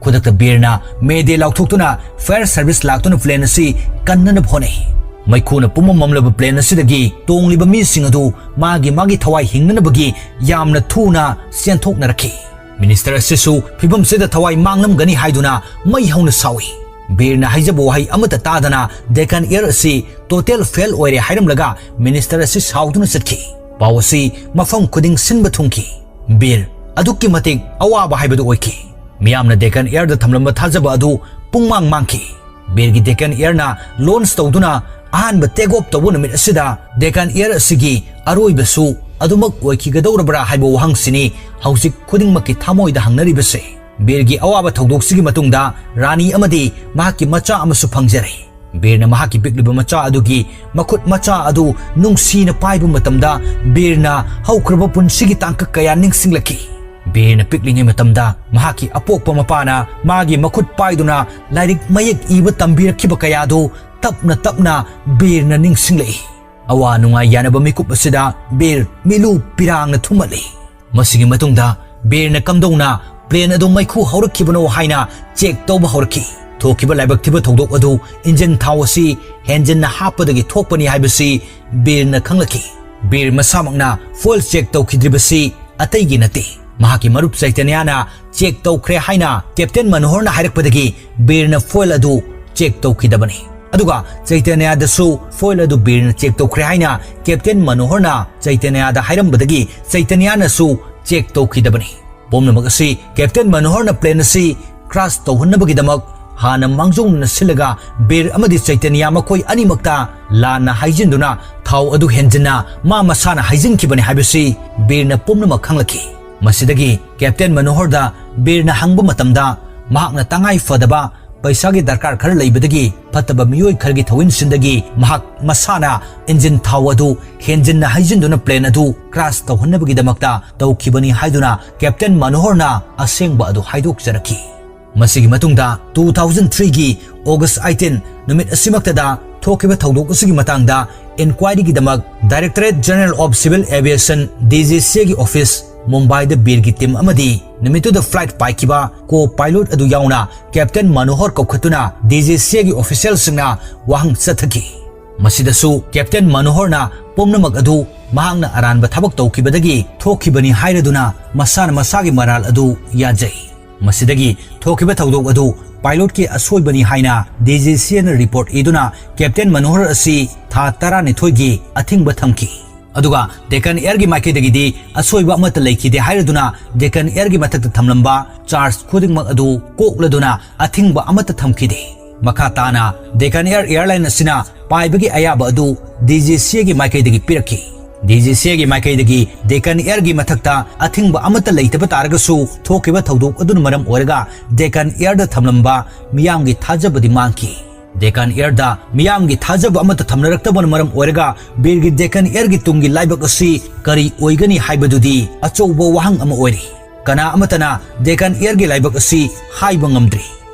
ꯈꯨꯗꯛꯇ ꯕꯤꯔꯅ "Mayday" ꯂꯥꯎꯊꯣꯛꯇꯨꯅ fire service ꯂꯥꯛꯇꯨꯅ plane ꯑꯁꯤ ꯀꯟꯅꯅꯕ ꯍꯣꯠꯅꯩ꯫ ꯃꯩꯈꯨꯅ ꯄꯨꯝꯃꯝ ꯃꯝꯂꯕ plane ꯑꯁꯤꯗꯒꯤ ꯇꯣꯡꯂꯤꯕ ꯃꯤꯁꯤꯡ ꯑꯗꯨ ꯃꯥꯒꯤ ꯃꯥꯒꯤ ꯊꯋꯥꯏ ꯍꯤꯡꯅꯅꯕꯒꯤ ꯌꯥꯝꯅ ꯊꯨꯅ ꯆꯦꯟꯊꯣꯛꯅꯔꯛꯈꯤ꯫ Minister ꯑꯁꯤꯁꯨ ꯐꯤꯚꯝꯁꯤꯗ ꯊꯋꯥꯏ ꯃꯥꯡꯂꯝꯒꯅꯤ ꯍꯥꯏꯗꯨꯅ ꯃꯩ ꯍꯧꯅ ꯁꯥꯎꯏ꯫ ꯕꯤꯔꯅ ꯍꯥꯏꯖꯕ ꯋꯥꯍꯩ ꯑꯃꯠꯇ ꯇꯥꯗꯅ Deccan Air ꯑꯁꯤ total fail ꯑꯣꯏꯔꯦ ꯍꯥꯏꯔꯝꯂꯒ minister ꯑꯁꯤ ꯁꯥꯎꯗꯨꯅ ꯆꯠꯈꯤ꯫ ꯄꯥꯎ ꯑꯁꯤ ꯃꯐꯝ ꯈꯨꯗꯤꯡ ꯁꯤꯟꯕ ꯊꯨꯡꯈꯤ꯫ ꯕꯤꯔ ꯑꯗꯨꯛꯀꯤ ꯃꯇꯤꯛ ꯑꯋꯥꯕ ꯍꯥꯏꯕꯗꯨ ꯑꯣꯏꯈꯤ꯫ ꯃꯤꯌꯥꯝꯅ Deccan Airꯗ ꯊꯝꯂꯝꯕ ꯊꯥꯖꯕ ꯑꯗꯨ ꯄꯨꯡꯃꯥꯡ ꯃꯥꯡꯈꯤ꯫ ꯕꯤꯔꯒꯤ Deccan Airꯅ launch ꯇꯧꯗꯨꯅ ꯑꯍꯥꯟꯕ take off ꯇꯧꯕ ꯅꯨꯃꯤꯠ ꯑꯁꯤꯗ Deccan Air ꯑꯁꯤꯒꯤ ꯑꯔꯣꯏꯕꯁꯨ ꯑꯗꯨꯃꯛ ꯑꯣꯏꯈꯤꯒꯗꯧꯔꯕ꯭ꯔꯥ ꯍꯥꯏꯕ ꯋꯥꯍꯪꯁꯤꯅꯤ ꯍꯧꯖꯤꯛ ꯈꯨꯗꯤꯡꯃꯛꯀꯤ ꯊꯃꯣꯏꯗ ꯍꯪꯅꯔꯤꯕꯁꯦ꯫ ꯕꯤꯔꯒꯤ ꯑꯋꯥꯕ ꯊꯧꯗꯣꯛꯁꯤꯒꯤ ꯃꯇꯨꯡꯗ ꯔꯥꯅꯤ ꯑꯃꯗꯤ ꯃꯍꯥꯛꯀꯤ ꯃꯆꯥ ꯑꯃꯁꯨ ꯐꯪꯖꯔꯦ꯫ ꯕꯤꯔꯅ ꯃꯍꯥꯛꯀꯤ ꯄꯤꯛꯂꯤꯕ ꯃꯆꯥ ꯑꯗꯨꯒꯤ ꯃꯈꯨꯠ ꯃꯆꯥ ꯑꯗꯨ ꯅꯨꯡꯁꯤꯅ ꯄꯥꯏꯕ ꯃꯇꯝꯗ ꯕꯤꯔꯅ ꯍꯧꯈ꯭ꯔꯕ ꯄꯨꯟꯁꯤꯒꯤ ꯇꯥꯡꯀꯛ ꯀꯌꯥ ꯅꯤꯡꯁꯤꯡꯂꯛꯈꯤ꯫ ꯕꯤꯔꯅ ꯄꯤꯛꯂꯤꯉꯩ ꯃꯇꯝꯗ ꯃꯍꯥꯛꯀꯤ ꯑꯄꯣꯛꯄ ꯃꯄꯥꯅ ꯃꯥꯒꯤ ꯃꯈꯨꯠ ꯄꯥꯏꯗꯨꯅ ꯂꯥꯏꯔꯤꯛ ꯃꯌꯦꯛ ꯏꯕ ꯇꯝꯕꯤꯔꯛꯈꯤꯕ ꯀꯌꯥꯗꯨ ꯇꯞꯅ ꯇꯞꯅ ꯕꯤꯔꯅ ꯅꯤꯡꯁꯤꯡꯂꯛꯏ꯫ ꯑꯋꯥ ꯅꯨꯡꯉꯥꯏ ꯌꯥꯅꯕ ꯃꯤꯀꯨꯞ ꯑꯁꯤꯗ ꯕꯤꯔ ꯃꯤꯠꯂꯨ ꯄꯤꯔꯥꯡꯅ ꯊꯨꯝꯃꯠꯂꯤ꯫ ꯃꯁꯤꯒꯤ ꯃꯇꯨꯡꯗ ꯕꯤꯔꯅ ꯀꯝꯗꯧꯅ ꯄ꯭ꯂꯦꯟ ꯑꯗꯨ ꯃꯩꯈꯨ ꯍꯧꯔꯛꯈꯤꯕꯅꯣ ꯍꯥꯏꯅ ꯆꯦꯛ ꯇꯧꯕ ꯍꯧꯔꯛꯈꯤ꯫ ꯊꯣꯛꯈꯤꯕ ꯂꯥꯏꯕꯛ ꯊꯤꯕ ꯊꯧꯗꯣꯛ ꯑꯗꯨ ꯏꯟꯖꯤꯟ ꯊꯥꯎ ꯑꯁꯤ ꯍꯦꯟꯖꯤꯟꯅ ꯍꯥꯞꯄꯗꯒꯤ ꯊꯣꯛꯄꯅꯤ ꯍꯥꯏꯕꯁꯤ ꯕꯤꯔꯅ ꯈꯪꯂꯛꯈꯤ꯫ ꯕꯤꯔ ꯃꯁꯥꯃꯛꯅ ꯐꯣꯏꯜ ꯆꯦꯛ ꯇꯧꯈꯤꯗ꯭ꯔꯤꯕꯁꯤ ꯑꯇꯩꯒꯤ ꯅꯠꯇꯦ꯫ ꯃꯍꯥꯛꯀꯤ ꯃꯔꯨꯞ ꯆꯩꯇꯟꯌꯥꯅ ꯆꯦꯛ ꯇꯧꯈ꯭ꯔꯦ ꯍꯥꯏꯅ ꯀꯦꯞꯇꯦꯟ ꯃꯅꯣꯍꯔꯅ ꯍꯥꯏꯔꯛꯄꯗꯒꯤ ꯕꯤꯔꯅ ꯐꯣꯏꯜ ꯑꯗꯨ ꯆꯦꯛ ꯇꯧꯈꯤꯗꯕꯅꯤ꯫ ꯑꯗꯨꯒ ꯆꯩꯇꯟꯌꯥꯗꯁꯨ ꯐꯣꯏꯜ ꯑꯗꯨ ꯕꯤꯔꯅ ꯆꯦꯛ ꯇꯧꯈ꯭ꯔꯦ ꯍꯥꯏꯅ ꯀꯦꯞꯇꯦꯟ ꯃꯅꯣꯍꯔꯅ ꯆꯩꯇꯟꯌꯥꯗ ꯍꯥꯏꯔꯝꯕꯗꯒꯤ ꯆꯩꯇꯟꯌꯥꯅꯁꯨ ꯆꯦꯛ ꯇꯧꯈꯤꯗꯕꯅꯤ꯫ ꯄꯨꯝꯅꯃꯛ ꯑꯁꯤ ꯀꯦꯞꯇꯦꯟ ꯃꯅꯣꯍꯔꯅ ꯄ꯭ꯂꯦꯟ ꯑꯁꯤ ꯀ꯭ꯔꯥꯁ ꯇꯧꯍꯟꯅꯕꯒꯤꯗꯃꯛ ꯍꯥꯟꯅ ꯃꯥꯡꯖꯧꯅꯅ ꯁꯤꯜꯂꯒ ꯕꯤꯔ ꯑꯃꯗꯤ ꯆꯩꯇꯟꯌꯥ ꯃꯈꯣꯏ ꯑꯅꯤꯃꯛꯇ ꯂꯥꯟꯅ ꯍꯥꯏꯖꯤꯟꯗꯨꯅ ꯊꯥꯎ ꯑꯗꯨ ꯍꯦꯟꯖꯤꯟꯅ ꯃꯥ ꯃꯁꯥꯅ ꯍꯩꯖꯤꯟꯈꯤꯕꯅꯤ ꯍꯥꯏꯕꯁꯤ ꯕꯤꯔꯅ ꯄꯨꯝꯅꯃꯛ ꯈꯪꯂꯛꯈꯤ꯫ ꯃꯁꯤꯗꯒꯤ ꯀꯦꯞꯇꯦꯟ ꯃꯅꯣꯍꯔꯗ ꯕꯤꯔꯅ ꯍꯪꯕ ꯃꯇꯝꯗ ꯃꯍꯥꯛꯅ ꯇꯉꯥꯏ ꯐꯗꯕ ꯄꯩꯁꯥꯒꯤ ꯗꯔꯀꯥꯔ ꯈꯔ ꯂꯩꯕꯗꯒꯤ ꯐꯠꯇꯕ ꯃꯤꯑꯣꯏ ꯈꯔꯒꯤ ꯊꯧꯏꯟꯁꯤꯟꯗꯒꯤ ꯃꯍꯥꯛ ꯃꯁꯥꯅ ꯏꯟꯖꯤꯟ ꯊꯥꯎ ꯑꯗꯨ ꯍꯦꯟꯖꯤꯟꯅ ꯍꯩꯖꯤꯟꯗꯨꯅ ꯄ꯭ꯂꯦꯟ ꯑꯗꯨ ꯀ꯭ꯔꯥꯁ ꯇꯧꯍꯟꯅꯕꯒꯤꯗꯃꯛꯇ ꯇꯧꯈꯤꯕꯅꯤ ꯍꯥꯏꯗꯨꯅ ꯀꯦꯞꯇꯦꯟ ꯃꯅꯣꯍꯔꯅ ꯑꯁꯦꯡꯕ ꯑꯗꯨ ꯍꯥꯏꯗꯣꯛꯆꯔꯛꯈꯤ꯫ ꯃꯁꯤꯒꯤ ꯃꯇꯨꯡꯗ two thousand three ꯒꯤ August eighteen ꯅꯨꯃꯤꯠ ꯑꯁꯤꯃꯛꯇꯗ ꯊꯣꯛꯈꯤꯕ ꯊꯧꯗꯣꯛ ꯑꯁꯤꯒꯤ ꯃꯇꯥꯡꯗ ꯏꯟꯀ꯭ꯋꯥꯏꯔꯤꯒꯤꯗꯃꯛ Directorate General of Civil Aviation, D G C A ꯒꯤ ꯑꯣꯐꯤꯁ ꯃꯨꯝꯕꯥꯏꯗ ꯕꯤꯔꯒꯤ ꯇꯤꯝ ꯑꯃꯗꯤ ꯅꯨꯃꯤꯠꯇꯨꯗ ꯐ꯭ꯂꯥꯏꯠ ꯄꯥꯏꯈꯤꯕ ꯀꯣ ꯄꯥꯏꯂꯣꯠ ꯑꯗꯨ ꯌꯥꯎꯅ captain ꯃꯅꯣꯍꯔ ꯀꯧꯈꯠꯇꯨꯅ D G C A ꯒꯤ ꯑꯣꯐꯤꯁꯤꯌꯦꯜꯁꯤꯡꯅ ꯋꯥꯍꯪ ꯆꯠꯊꯈꯤ꯫ ꯃꯁꯤꯗꯁꯨ ꯀꯦꯞꯇꯦꯟ ꯃꯅꯣꯍꯔꯅ ꯄꯨꯝꯅꯃꯛ ꯑꯗꯨ ꯃꯍꯥꯛꯅ ꯑꯔꯥꯟꯕ ꯊꯕꯛ ꯇꯧꯈꯤꯕꯗꯒꯤ ꯊꯣꯛꯈꯤꯕꯅꯤ ꯍꯥꯏꯔꯗꯨꯅ ꯃꯁꯥꯅ ꯃꯁꯥꯒꯤ ꯃꯔꯥꯜ ꯑꯗꯨ ꯌꯥꯖꯩ꯫ ꯃꯁꯤꯗꯒꯤ ꯊꯣꯛꯈꯤꯕ ꯊꯧꯗꯣꯛ ꯑꯗꯨ ꯄꯥꯏꯂꯣꯠꯀꯤ ꯑꯁꯣꯏꯕꯅꯤ ꯍꯥꯏꯅ D G C A ꯅ ꯔꯤꯄꯣꯔꯠ ꯏꯗꯨꯅ ꯀꯦꯞꯇꯦꯟ ꯃꯅꯣꯍꯔ ꯑꯁꯤ ꯊꯥ ꯇꯔꯥꯅꯤꯊꯣꯏꯒꯤ ꯑꯊꯤꯡꯕ ꯊꯝꯈꯤ꯫ ꯑꯗꯨꯒ ꯗꯦꯀꯟ ꯑꯦꯌꯔꯒꯤ ꯃꯥꯏꯀꯩꯗꯒꯤꯗꯤ ꯑꯁꯣꯏꯕ ꯑꯃꯠꯇ ꯂꯩꯈꯤꯗꯦ ꯍꯥꯏꯔꯗꯨꯅ ꯗꯦꯀꯟ ꯑꯦꯌꯔꯒꯤ ꯃꯊꯛꯇ ꯊꯝꯂꯝꯕ ꯆꯥꯔꯖ ꯈꯨꯗꯤꯡꯃꯛ ꯑꯗꯨ ꯀꯣꯛꯂꯗꯨꯅ ꯑꯊꯤꯡꯕ ꯑꯃꯠꯇ ꯊꯝꯈꯤꯗꯦ꯫ ꯃꯈꯥ ꯇꯥꯅ ꯗꯦꯀꯟ ꯑꯦꯌꯔ ꯑꯦꯌꯔꯂꯥꯏꯟ ꯑꯁꯤꯅ ꯄꯥꯏꯕꯒꯤ ꯑꯌꯥꯕ ꯑꯗꯨ D G C A ꯒꯤ ꯃꯥꯏꯀꯩꯗꯒꯤ ꯄꯤꯔꯛꯈꯤ꯫ D G C A ꯒꯤ ꯃꯥꯏꯀꯩꯗꯒꯤ ꯗꯦꯀꯟ ꯑꯦꯌꯔꯒꯤ ꯃꯊꯛꯇ ꯑꯊꯤꯡꯕ ꯑꯃꯠꯇ ꯂꯩꯇꯕ ꯇꯥꯔꯒꯁꯨ ꯊꯣꯛꯈꯤꯕ ꯊꯧꯗꯣꯛ ꯑꯗꯨꯅ ꯃꯔꯝ ꯑꯣꯏꯔꯒ ꯗꯦꯀꯟ ꯑꯦꯌꯔꯗ ꯊꯝꯂꯝꯕ ꯃꯤꯌꯥꯝꯒꯤ ꯊꯥꯖꯕꯗꯤ ꯃꯥꯡꯈꯤ꯫ ꯗꯦꯀꯟ ꯑꯦꯌꯔꯗ ꯃꯤꯌꯥꯝꯒꯤ ꯊꯥꯖꯕ ꯑꯃꯠꯇ ꯊꯝꯅꯔꯛꯇꯕꯅ ꯃꯔꯝ ꯑꯣꯏꯔꯒ ꯕꯤꯔꯒꯤ ꯗꯦꯀꯟ ꯑꯦꯌꯔꯒꯤ ꯇꯨꯡꯒꯤ ꯂꯥꯏꯕꯛ ꯑꯁꯤ ꯀꯔꯤ ꯑꯣꯏꯒꯅꯤ ꯍꯥꯏꯕꯗꯨꯗꯤ ꯑꯆꯧꯕ ꯋꯥꯍꯪ ꯑꯃ ꯑꯣꯏꯔꯤ꯫ ꯀꯅꯥ ꯑꯃꯠꯇꯅ Deccan Airꯒꯤ ꯂꯥꯏꯕꯛ ꯑꯁꯤ ꯍꯥꯏꯕ ꯉꯝꯗ꯭ꯔꯤ꯫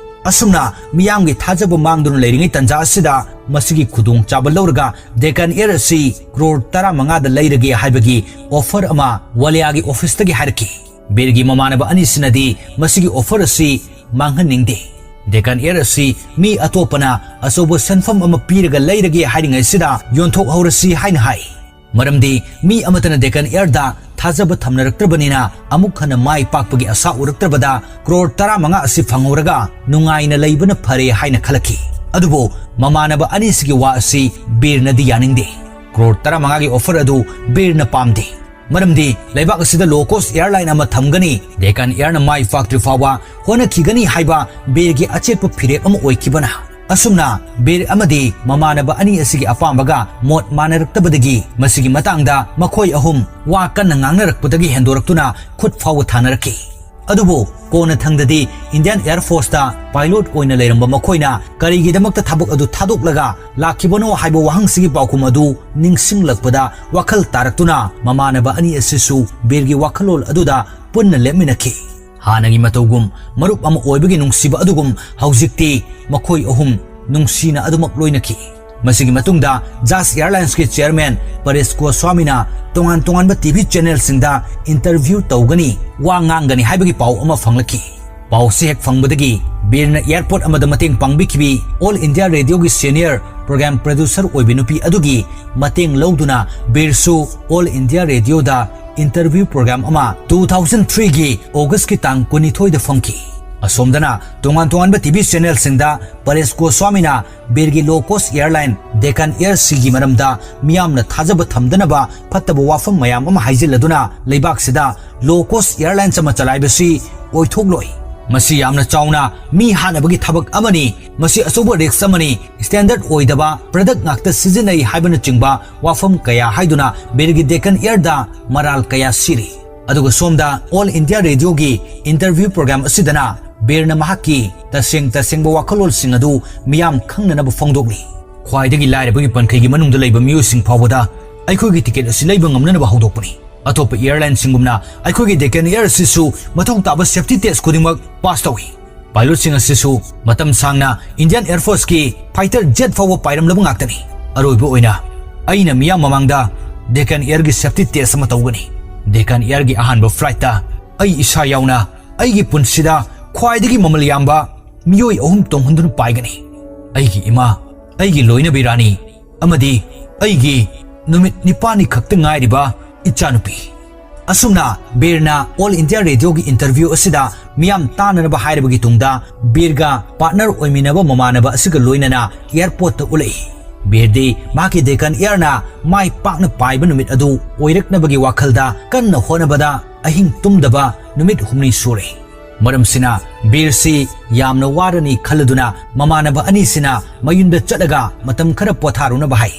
ꯑꯁꯨꯝꯅ ꯃꯤꯌꯥꯝꯒꯤ ꯊꯥꯖꯕ ꯃꯥꯡꯗꯨꯅ ꯂꯩꯔꯤꯉꯩ ꯇꯥꯟꯖꯥ ꯑꯁꯤꯗ ꯃꯁꯤꯒꯤ ꯈꯨꯗꯣꯡꯆꯥꯕ ꯂꯧꯔꯒ Deccan Air ꯑꯁꯤ ꯀ꯭ꯔꯣꯔ ꯇꯔꯥꯃꯉꯥꯗ ꯂꯩꯔꯒꯦ ꯍꯥꯏꯕꯒꯤ offer ꯑꯃ ꯋꯥꯂꯤꯌꯥꯒꯤ officeꯇꯒꯤ ꯍꯥꯏꯔꯛꯈꯤ꯫ ꯕꯤꯔꯒꯤ ꯃꯃꯥꯟꯅꯕ ꯑꯅꯤꯁꯤꯅꯗꯤ ꯃꯁꯤꯒꯤ offer ꯑꯁꯤ ꯃꯥꯡꯍꯟꯅꯤꯡꯗꯦ꯫ Deccan Air ꯑꯁꯤ ꯃꯤ ꯑꯇꯣꯞꯄꯅ ꯑꯆꯧꯕ ꯁꯦꯟꯐꯝ ꯑꯃ ꯄꯤꯔꯒ ꯂꯩꯔꯒꯦ ꯍꯥꯏꯔꯤꯉꯩꯁꯤꯗ ꯌꯣꯟꯊꯣꯛꯍꯧꯔꯁꯤ ꯍꯥꯏꯅ ꯍꯥꯏ꯫ ꯃꯔꯝꯗꯤ ꯃꯤ ꯑꯃꯠꯇꯅ Deccan Airꯗ ꯊꯥꯖꯕ ꯊꯝꯅꯔꯛꯇ꯭ꯔꯕꯅꯤꯅ ꯑꯃꯨꯛ ꯍꯟꯅ ꯃꯥꯏ ꯄꯥꯛꯄꯒꯤ ꯑꯁꯥ ꯎꯔꯛꯇ꯭ꯔꯕꯗ ꯀ꯭ꯔꯣꯔ ꯇꯔꯥꯃꯉꯥ ꯑꯁꯤ ꯐꯪꯍꯧꯔꯒ ꯅꯨꯡꯉꯥꯏꯅ ꯂꯩꯕꯅ ꯐꯔꯦ ꯍꯥꯏꯅ ꯈꯜꯂꯛꯈꯤ꯫ ꯑꯗꯨꯕꯨ ꯃꯃꯥꯟꯅꯕ ꯑꯅꯤꯁꯤꯒꯤ ꯋꯥ ꯑꯁꯤ ꯕꯤꯔꯅꯗꯤ ꯌꯥꯅꯤꯡꯗꯦ꯫ ꯀ꯭ꯔꯣꯔ ꯇꯔꯥꯃꯉꯥꯒꯤ offer ꯑꯗꯨ ꯕꯤꯔꯅ ꯄꯥꯝꯗꯦ꯫ ꯃꯔꯝꯗꯤ ꯂꯩꯕꯥꯛ ꯑꯁꯤꯗ low cost airline ꯑꯃ ꯊꯝꯒꯅꯤ, Deccan Airꯅ ꯃꯥꯏ ꯄꯥꯛꯇ꯭ꯔꯤ ꯐꯥꯎꯕ ꯍꯣꯠꯅꯈꯤꯒꯅꯤ ꯍꯥꯏꯕ ꯕꯤꯔꯒꯤ ꯑꯆꯦꯠꯄ ꯐꯤꯔꯦꯞ ꯑꯃ ꯑꯣꯏꯈꯤꯕꯅ꯫ ꯑꯁꯨꯝꯅ ꯕꯤꯔ ꯑꯃꯗꯤ ꯃꯃꯥꯟꯅꯕ ꯑꯅꯤ ꯑꯁꯤꯒꯤ ꯑꯄꯥꯝꯕꯒ ꯃꯣꯠ ꯃꯥꯟꯅꯔꯛꯇꯕꯗꯒꯤ ꯃꯁꯤꯒꯤ ꯃꯇꯥꯡꯗ ꯃꯈꯣꯏ ꯑꯍꯨꯝ ꯋꯥ ꯀꯟꯅ ꯉꯥꯡꯅꯔꯛꯄꯗꯒꯤ ꯍꯦꯟꯗꯣꯔꯛꯇꯨꯅ ꯈꯨꯠ ꯐꯥꯎꯕ ꯊꯥꯅꯔꯛꯈꯤ꯫ ꯑꯗꯨꯕꯨ ꯀꯣꯟꯅꯊꯪꯗꯗꯤ Indian Air Forceꯇ pilot ꯑꯣꯏꯅ ꯂꯩꯔꯝꯕ ꯃꯈꯣꯏꯅ ꯀꯔꯤꯒꯤꯗꯃꯛꯇ ꯊꯕꯛ ꯑꯗꯨ ꯊꯥꯗꯣꯛꯂꯒ ꯂꯥꯛꯈꯤꯕꯅꯣ ꯍꯥꯏꯕ ꯋꯥꯍꯪꯁꯤꯒꯤ ꯄꯥꯎꯈꯨꯝ ꯑꯗꯨ ꯅꯤꯡꯁꯤꯡꯂꯛꯄꯗ ꯋꯥꯈꯜ ꯇꯥꯔꯛꯇꯨꯅ ꯃꯃꯥꯟꯅꯕ ꯑꯅꯤ ꯑꯁꯤꯁꯨ ꯕꯤꯔꯒꯤ ꯋꯥꯈꯜꯂꯣꯟ ꯑꯗꯨꯗ ꯄꯨꯟꯅ ꯂꯦꯞꯃꯤꯟꯅꯈꯤ꯫ ꯍꯥꯟꯅꯒꯤ ꯃꯇꯧꯒꯨꯝ ꯃꯔꯨꯞ ꯑꯃ ꯑꯣꯏꯕꯒꯤ ꯅꯨꯡꯁꯤꯕ ꯑꯗꯨꯒꯨꯝ ꯍꯧꯖꯤꯛꯇꯤ ꯃꯈꯣꯏ ꯑꯍꯨꯝ ꯅꯨꯡꯁꯤꯅ ꯑꯗꯨꯃꯛ ꯂꯣꯏꯅꯈꯤ꯫ ꯃꯁꯤꯒꯤ ꯃꯇꯨꯡꯗ Jazz Airlinesꯀꯤ chairman ꯄꯔꯦꯁ ꯒꯣꯁ꯭ꯋꯥꯃꯤꯅ ꯇꯣꯉꯥꯟ ꯇꯣꯉꯥꯟꯕ TV channelꯁꯤꯡꯗ interview ꯇꯧꯒꯅꯤ, ꯋꯥ ꯉꯥꯡꯒꯅꯤ ꯍꯥꯏꯕꯒꯤ ꯄꯥꯎ ꯑꯃ ꯐꯪꯂꯛꯈꯤ꯫ ꯄꯥꯎꯁꯤ ꯍꯦꯛ ꯐꯪꯕꯗꯒꯤ ꯕꯤꯔꯅ airport ꯑꯃꯗ ꯃꯇꯦꯡ ꯄꯥꯡꯕꯤꯈꯤꯕꯤ All India Radioꯒꯤ senior program producer ꯑꯣꯏꯕꯤ ꯅꯨꯄꯤ ꯑꯗꯨꯒꯤ ꯃꯇꯦꯡ ꯂꯧꯗꯨꯅ ꯕꯤꯔꯁꯨ All India Radioꯗ interview program ꯑꯃ two thousand threeꯒꯤ Augustꯀꯤ ꯇꯥꯡ ꯀꯨꯟꯅꯤꯊꯣꯏꯗ ꯐꯝꯈꯤ꯫ ꯑꯁꯣꯝꯗꯅ ꯇꯣꯉꯥꯟ ꯇꯣꯉꯥꯟꯕ TV channelꯁꯤꯡꯗ ꯄꯔꯦꯁ ꯒꯣꯁ꯭ꯋꯥꯃꯤꯅ ꯕꯤꯔꯒꯤ low cost airline Deccan Airꯁꯤꯒꯤ ꯃꯔꯝꯗ ꯃꯤꯌꯥꯝꯅ ꯊꯥꯖꯕ ꯊꯝꯗꯅꯕ ꯐꯠꯇꯕ ꯋꯥꯐꯝ ꯃꯌꯥꯝ ꯑꯃ ꯍꯥꯏꯖꯤꯜꯂꯗꯨꯅ ꯂꯩꯕꯥꯛꯁꯤꯗ low cost airlines ꯑꯃ ꯆꯂꯥꯏꯕꯁꯤ ꯑꯣꯏꯊꯣꯛꯂꯣꯏ꯫ ꯃꯁꯤ ꯌꯥꯝꯅ ꯆꯥꯎꯅ ꯃꯤ ꯍꯥꯠꯅꯕꯒꯤ ꯊꯕꯛ ꯑꯃꯅꯤ꯫ ꯃꯁꯤ ꯑꯆꯧꯕ risk ꯑꯃꯅꯤ꯫ Standard ꯑꯣꯏꯗꯕ product ꯉꯥꯛꯇ ꯁꯤꯖꯤꯟꯅꯩ ꯍꯥꯏꯕꯅꯆꯤꯡꯕ ꯋꯥꯐꯝ ꯀꯌꯥ ꯍꯥꯏꯗꯨꯅ ꯕꯤꯔꯒꯤ Deccan Airꯗ ꯃꯔꯥꯜ ꯀꯌꯥ ꯁꯤꯔꯤ꯫ ꯑꯗꯨꯒ ꯁꯣꯝꯗ All India Radioꯒꯤ interview program ꯑꯁꯤꯗꯅ ꯕꯤꯔꯅ ꯃꯍꯥꯛꯀꯤ ꯇꯁꯦꯡ ꯇꯁꯦꯡꯕ ꯋꯥꯈꯜꯂꯣꯟꯁꯤꯡ ꯑꯗꯨ ꯃꯤꯌꯥꯝ ꯈꯪꯅꯅꯕ ꯐꯣꯡꯗꯣꯛꯂꯤ꯫ ꯈ꯭ꯋꯥꯏꯗꯒꯤ ꯂꯥꯏꯔꯕꯒꯤ ꯄꯟꯈꯩꯒꯤ ꯃꯅꯨꯡꯗ ꯂꯩꯕ ꯃꯤꯑꯣꯏꯁꯤꯡ ꯐꯥꯎꯕꯗ ꯑꯩꯈꯣꯏꯒꯤ ticket ꯑꯁꯤ ꯂꯩꯕ ꯉꯝꯅꯅꯕ ꯍꯧꯗꯣꯛꯄꯅꯤ꯫ ꯑꯇꯣꯞꯄ airlineꯁꯤꯡꯒꯨꯝꯅ ꯑꯩꯈꯣꯏꯒꯤ Deccan Air ꯑꯁꯤꯁꯨ ꯃꯊꯧ ꯇꯥꯕ safety test ꯈꯨꯗꯤꯡꯃꯛ pass ꯇꯧꯏ꯫ Pilotꯁꯤꯡ ꯑꯁꯤꯁꯨ ꯃꯇꯝ ꯁꯥꯡꯅ Indian Air Forceꯀꯤ fighter jet ꯐꯥꯎꯕ ꯄꯥꯏꯔꯝꯂꯕ ꯉꯥꯛꯇꯅꯤ꯫ ꯑꯔꯣꯏꯕ ꯑꯣꯏꯅ ꯑꯩꯅ ꯃꯤꯌꯥꯝ ꯃꯃꯥꯡꯗ Deccan Airꯒꯤ safety test ꯑꯃ ꯇꯧꯒꯅꯤ꯫ Deccan Airꯒꯤ ꯑꯍꯥꯟꯕ flightꯇ ꯑꯩ ꯏꯁꯥ ꯌꯥꯎꯅ ꯑꯩꯒꯤ ꯄꯨꯟꯁꯤꯗ ꯈ꯭ꯋꯥꯏꯗꯒꯤ ꯃꯃꯜ ꯌꯥꯝꯕ ꯃꯤꯑꯣꯏ ꯑꯍꯨꯝ ꯇꯣꯡꯍꯟꯗꯨꯅ ꯄꯥꯏꯒꯅꯤ꯫ ꯑꯩꯒꯤ ꯏꯃꯥ, ꯑꯩꯒꯤ ꯂꯣꯏꯅꯕꯤ ꯔꯥꯅꯤ, ꯑꯃꯗꯤ ꯑꯩꯒꯤ ꯅꯨꯃꯤꯠ ꯅꯤꯄꯥꯜꯅꯤ ꯈꯛꯇ ꯉꯥꯏꯔꯤꯕ ꯏꯆꯥꯅꯨꯄꯤ꯫ ꯑꯁꯨꯝꯅ ꯕꯤꯔꯅ All India Radioꯒꯤ interview ꯑꯁꯤꯗ ꯃꯤꯌꯥꯝ ꯇꯥꯅꯅꯕ ꯍꯥꯏꯔꯕꯒꯤ ꯇꯨꯡꯗ ꯕꯤꯔꯒ partner ꯑꯣꯏꯃꯤꯟꯅꯕ ꯃꯃꯥꯟꯅꯕ ꯑꯁꯤꯒ ꯂꯣꯏꯅꯅ airportꯇ ꯎꯠꯂꯛꯏ꯫ ꯕꯤꯔꯗꯤ ꯃꯍꯥꯛꯀꯤ Deccan Airꯅ ꯃꯥꯏ ꯄꯥꯛꯅ ꯄꯥꯏꯕ ꯅꯨꯃꯤꯠ ꯑꯗꯨ ꯑꯣꯏꯔꯛꯅꯕꯒꯤ ꯋꯥꯈꯜꯗ ꯀꯟꯅ ꯍꯣꯠꯅꯕꯗ ꯑꯍꯤꯡ ꯇꯨꯝꯗꯕ ꯅꯨꯃꯤꯠ ꯍꯨꯝꯅꯤ ꯁꯨꯔꯦ꯫ ꯃꯔꯝꯁꯤꯅ ꯕꯤꯔꯁꯤ ꯌꯥꯝꯅ ꯋꯥꯔꯅꯤ ꯈꯜꯂꯗꯨꯅ ꯃꯃꯥꯟꯅꯕ ꯑꯅꯤꯁꯤꯅ ꯃꯌꯨꯝꯗ ꯆꯠꯂꯒ ꯃꯇꯝ ꯈꯔ ꯄꯣꯊꯥꯔꯨꯅꯕ ꯍꯥꯏ꯫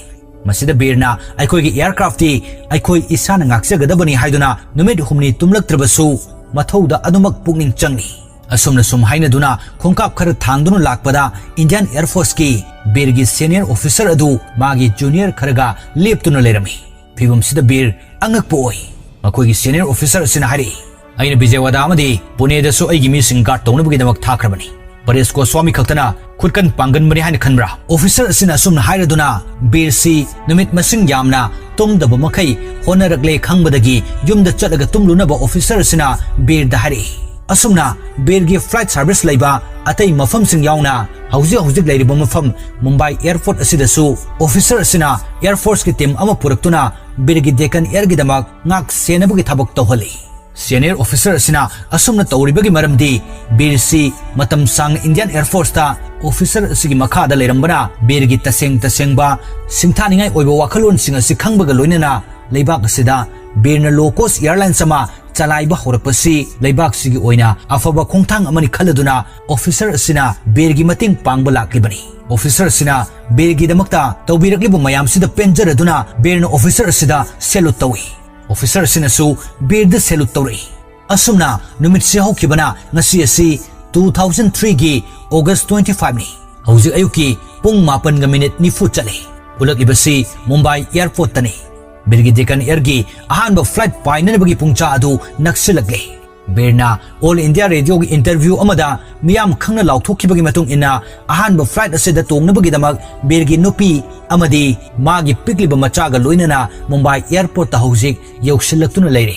ꯃꯁꯤꯗ ꯕꯤꯔꯅ ꯑꯩꯈꯣꯏꯒꯤ aircraftꯇꯤ ꯑꯩꯈꯣꯏ ꯏꯁꯥꯅ ꯉꯥꯛꯆꯒꯗꯕꯅꯤ ꯍꯥꯏꯗꯨꯅ ꯅꯨꯃꯤꯠ ꯍꯨꯝꯅꯤ ꯇꯨꯝꯂꯛꯇ꯭ꯔꯕꯁꯨ ꯃꯊꯧꯗ ꯑꯗꯨꯃꯛ ꯄꯨꯛꯅꯤꯡ ꯆꯪꯏ꯫ ꯑꯁꯨꯝꯅ ꯁꯨꯝ ꯍꯥꯏꯅꯗꯨꯅ ꯈꯣꯡꯀꯥꯞ ꯈꯔ ꯊꯥꯡꯗꯨꯅ ꯂꯥꯛꯄꯗ Indian Air Forceꯀꯤ ꯕꯤꯔꯒꯤ senior officer ꯑꯗꯨ ꯃꯥꯒꯤ junior ꯈꯔꯒ ꯂꯦꯞꯇꯨꯅ ꯂꯩꯔꯝꯃꯤ꯫ ꯐꯤꯚꯝꯁꯤꯗ ꯕꯤꯔ ꯑꯉꯛꯄ ꯑꯣꯏ꯫ ꯃꯈꯣꯏꯒꯤ senior officer ꯑꯁꯤꯅ ꯍꯥꯏꯔꯛꯏ, "ꯑꯩꯅ ꯕꯤꯖꯌꯋꯥꯗꯥ ꯑꯃꯗꯤ ꯄꯨꯅꯦꯗꯁꯨ ꯑꯩꯒꯤ ꯃꯤꯁꯤꯡ guard ꯇꯧꯅꯕꯒꯤꯗꯃꯛ ꯊꯥꯈ꯭ꯔꯕꯅꯤ꯫ ꯄꯔꯦꯁ ꯒꯣꯁ꯭ꯋꯥꯃꯤ ꯈꯛꯇꯅ ꯈꯨꯠꯀꯟ ꯄꯥꯡꯒꯟꯕꯅꯤ ꯍꯥꯏꯅ ꯈꯟꯕ꯭ꯔꯥ?" Officer ꯑꯁꯤꯅ ꯑꯁꯨꯝꯅ ꯍꯥꯏꯔꯗꯨꯅ ꯕꯤꯔꯁꯤ ꯅꯨꯃꯤꯠ ꯃꯁꯤꯡ ꯌꯥꯝꯅ ꯇꯨꯝꯗꯕ ꯃꯈꯩ ꯍꯣꯠꯅꯔꯛꯂꯦ ꯈꯪꯕꯗꯒꯤ ꯌꯨꯝꯗ ꯆꯠꯂꯒ ꯇꯨꯝꯂꯨꯅꯕ officer ꯑꯁꯤꯅ ꯕꯤꯔꯗ ꯍꯥꯏꯔꯛꯏ꯫ ꯑꯁꯨꯝꯅ ꯕꯤꯔꯒꯤ flight service ꯂꯩꯕ ꯑꯇꯩ ꯃꯐꯝꯁꯤꯡ ꯌꯥꯎꯅ ꯍꯧꯖꯤꯛ ꯍꯧꯖꯤꯛ ꯂꯩꯔꯤꯕ ꯃꯐꯝ ꯃꯨꯝꯕꯥꯏ airport ꯑꯁꯤꯗꯁꯨ officer ꯑꯁꯤꯅ Air Forceꯀꯤ team ꯑꯃ ꯄꯨꯔꯛꯇꯨꯅ ꯕꯤꯔꯒꯤ Deccan Airꯒꯤꯗꯃꯛ ꯉꯥꯛ ꯁꯦꯟꯅꯕꯒꯤ ꯊꯕꯛ ꯇꯧꯍꯜꯂꯤ꯫ Senior officer ꯑꯁꯤꯅ ꯑꯁꯨꯝꯅ ꯇꯧꯔꯤꯕꯒꯤ ꯃꯔꯝꯗꯤ ꯕꯤꯔꯁꯤ ꯃꯇꯝ ꯁꯥꯡꯅ Indian Air Forceꯇ officer ꯑꯁꯤꯒꯤ ꯃꯈꯥꯗ ꯂꯩꯔꯝꯕꯅ ꯕꯤꯔꯒꯤ ꯇꯁꯦꯡ ꯇꯁꯦꯡꯕ ꯁꯤꯡꯊꯥꯅꯤꯡꯉꯥꯏ ꯑꯣꯏꯕ ꯋꯥꯈꯜꯂꯣꯟꯁꯤꯡ ꯑꯁꯤ ꯈꯪꯕꯒ ꯂꯣꯏꯅꯅ ꯂꯩꯕꯥꯛ ꯑꯁꯤꯗ ꯕꯤꯔꯅ low cost airlines ꯑꯃ ꯆꯂꯥꯏꯕ ꯍꯧꯔꯛꯄꯁꯤ ꯂꯩꯕꯥꯛꯁꯤꯒꯤ ꯑꯣꯏꯅ ꯑꯐꯕ ꯈꯣꯡꯊꯥꯡ ꯑꯃꯅꯤ ꯈꯜꯂꯗꯨꯅ officer ꯑꯁꯤꯅ ꯕꯤꯔꯒꯤ ꯃꯇꯦꯡ ꯄꯥꯡꯕ ꯂꯥꯛꯂꯤꯕꯅꯤ꯫ Officer ꯑꯁꯤꯅ ꯕꯤꯔꯒꯤꯗꯃꯛꯇ ꯇꯧꯕꯤꯔꯛꯂꯤꯕ ꯃꯌꯥꯝꯁꯤꯗ ꯄꯦꯟꯖꯔꯗꯨꯅ ꯕꯤꯔꯅ officer ꯑꯁꯤꯗ salute ꯇꯧꯏ꯫ Officer ꯑꯁꯤꯅꯁꯨ ꯕꯤꯔꯗ salute ꯇꯧꯔꯛꯏ꯫ ꯑꯁꯨꯝꯅ ꯅꯨꯃꯤꯠꯁꯤ ꯍꯧꯈꯤꯕꯅ ꯉꯁꯤ ꯑꯁꯤ two thousand threeꯒꯤ August twenty fiveꯅꯤ꯫ ꯍꯧꯖꯤꯛ ꯑꯌꯨꯛꯀꯤ ꯄꯨꯡ ꯃꯥꯄꯟꯒ minute ꯅꯤꯐꯨ ꯆꯠꯂꯤ꯫ ꯎꯠꯂꯛꯂꯤꯕꯁꯤ ꯃꯨꯝꯕꯥꯏ airportꯇꯅꯤ꯫ ꯕꯤꯔꯒꯤ ꯗꯦꯀꯟ ꯑꯦꯌꯔꯒꯤ ꯑꯍꯥꯟꯕ ꯐ꯭ꯂꯥꯏꯠ ꯄꯥꯏꯅꯅꯕꯒꯤ ꯄꯨꯡꯆꯥ ꯑꯗꯨ ꯅꯛꯁꯤꯜꯂꯛꯂꯦ꯫ ꯕꯤꯔꯅ All India Radioꯒꯤ interview ꯑꯃꯗ ꯃꯤꯌꯥꯝ ꯈꯪꯅ ꯂꯥꯎꯊꯣꯛꯈꯤꯕꯒꯤ ꯃꯇꯨꯡ ꯏꯟꯅ, ꯑꯍꯥꯟꯕ ꯐ꯭ꯂꯥꯏꯠ ꯑꯁꯤꯗ ꯇꯣꯡꯅꯕꯒꯤꯗꯃꯛ ꯕꯤꯔꯒꯤ ꯅꯨꯄꯤ ꯑꯃꯗꯤ ꯃꯥꯒꯤ ꯄꯤꯛꯂꯤꯕ ꯃꯆꯥꯒ ꯂꯣꯏꯅꯅ ꯃꯨꯝꯕꯥꯏ ꯑꯦꯌꯔꯄꯣꯔꯠꯇ ꯍꯧꯖꯤꯛ ꯌꯧꯁꯤꯜꯂꯛꯇꯨꯅ ꯂꯩꯔꯦ꯫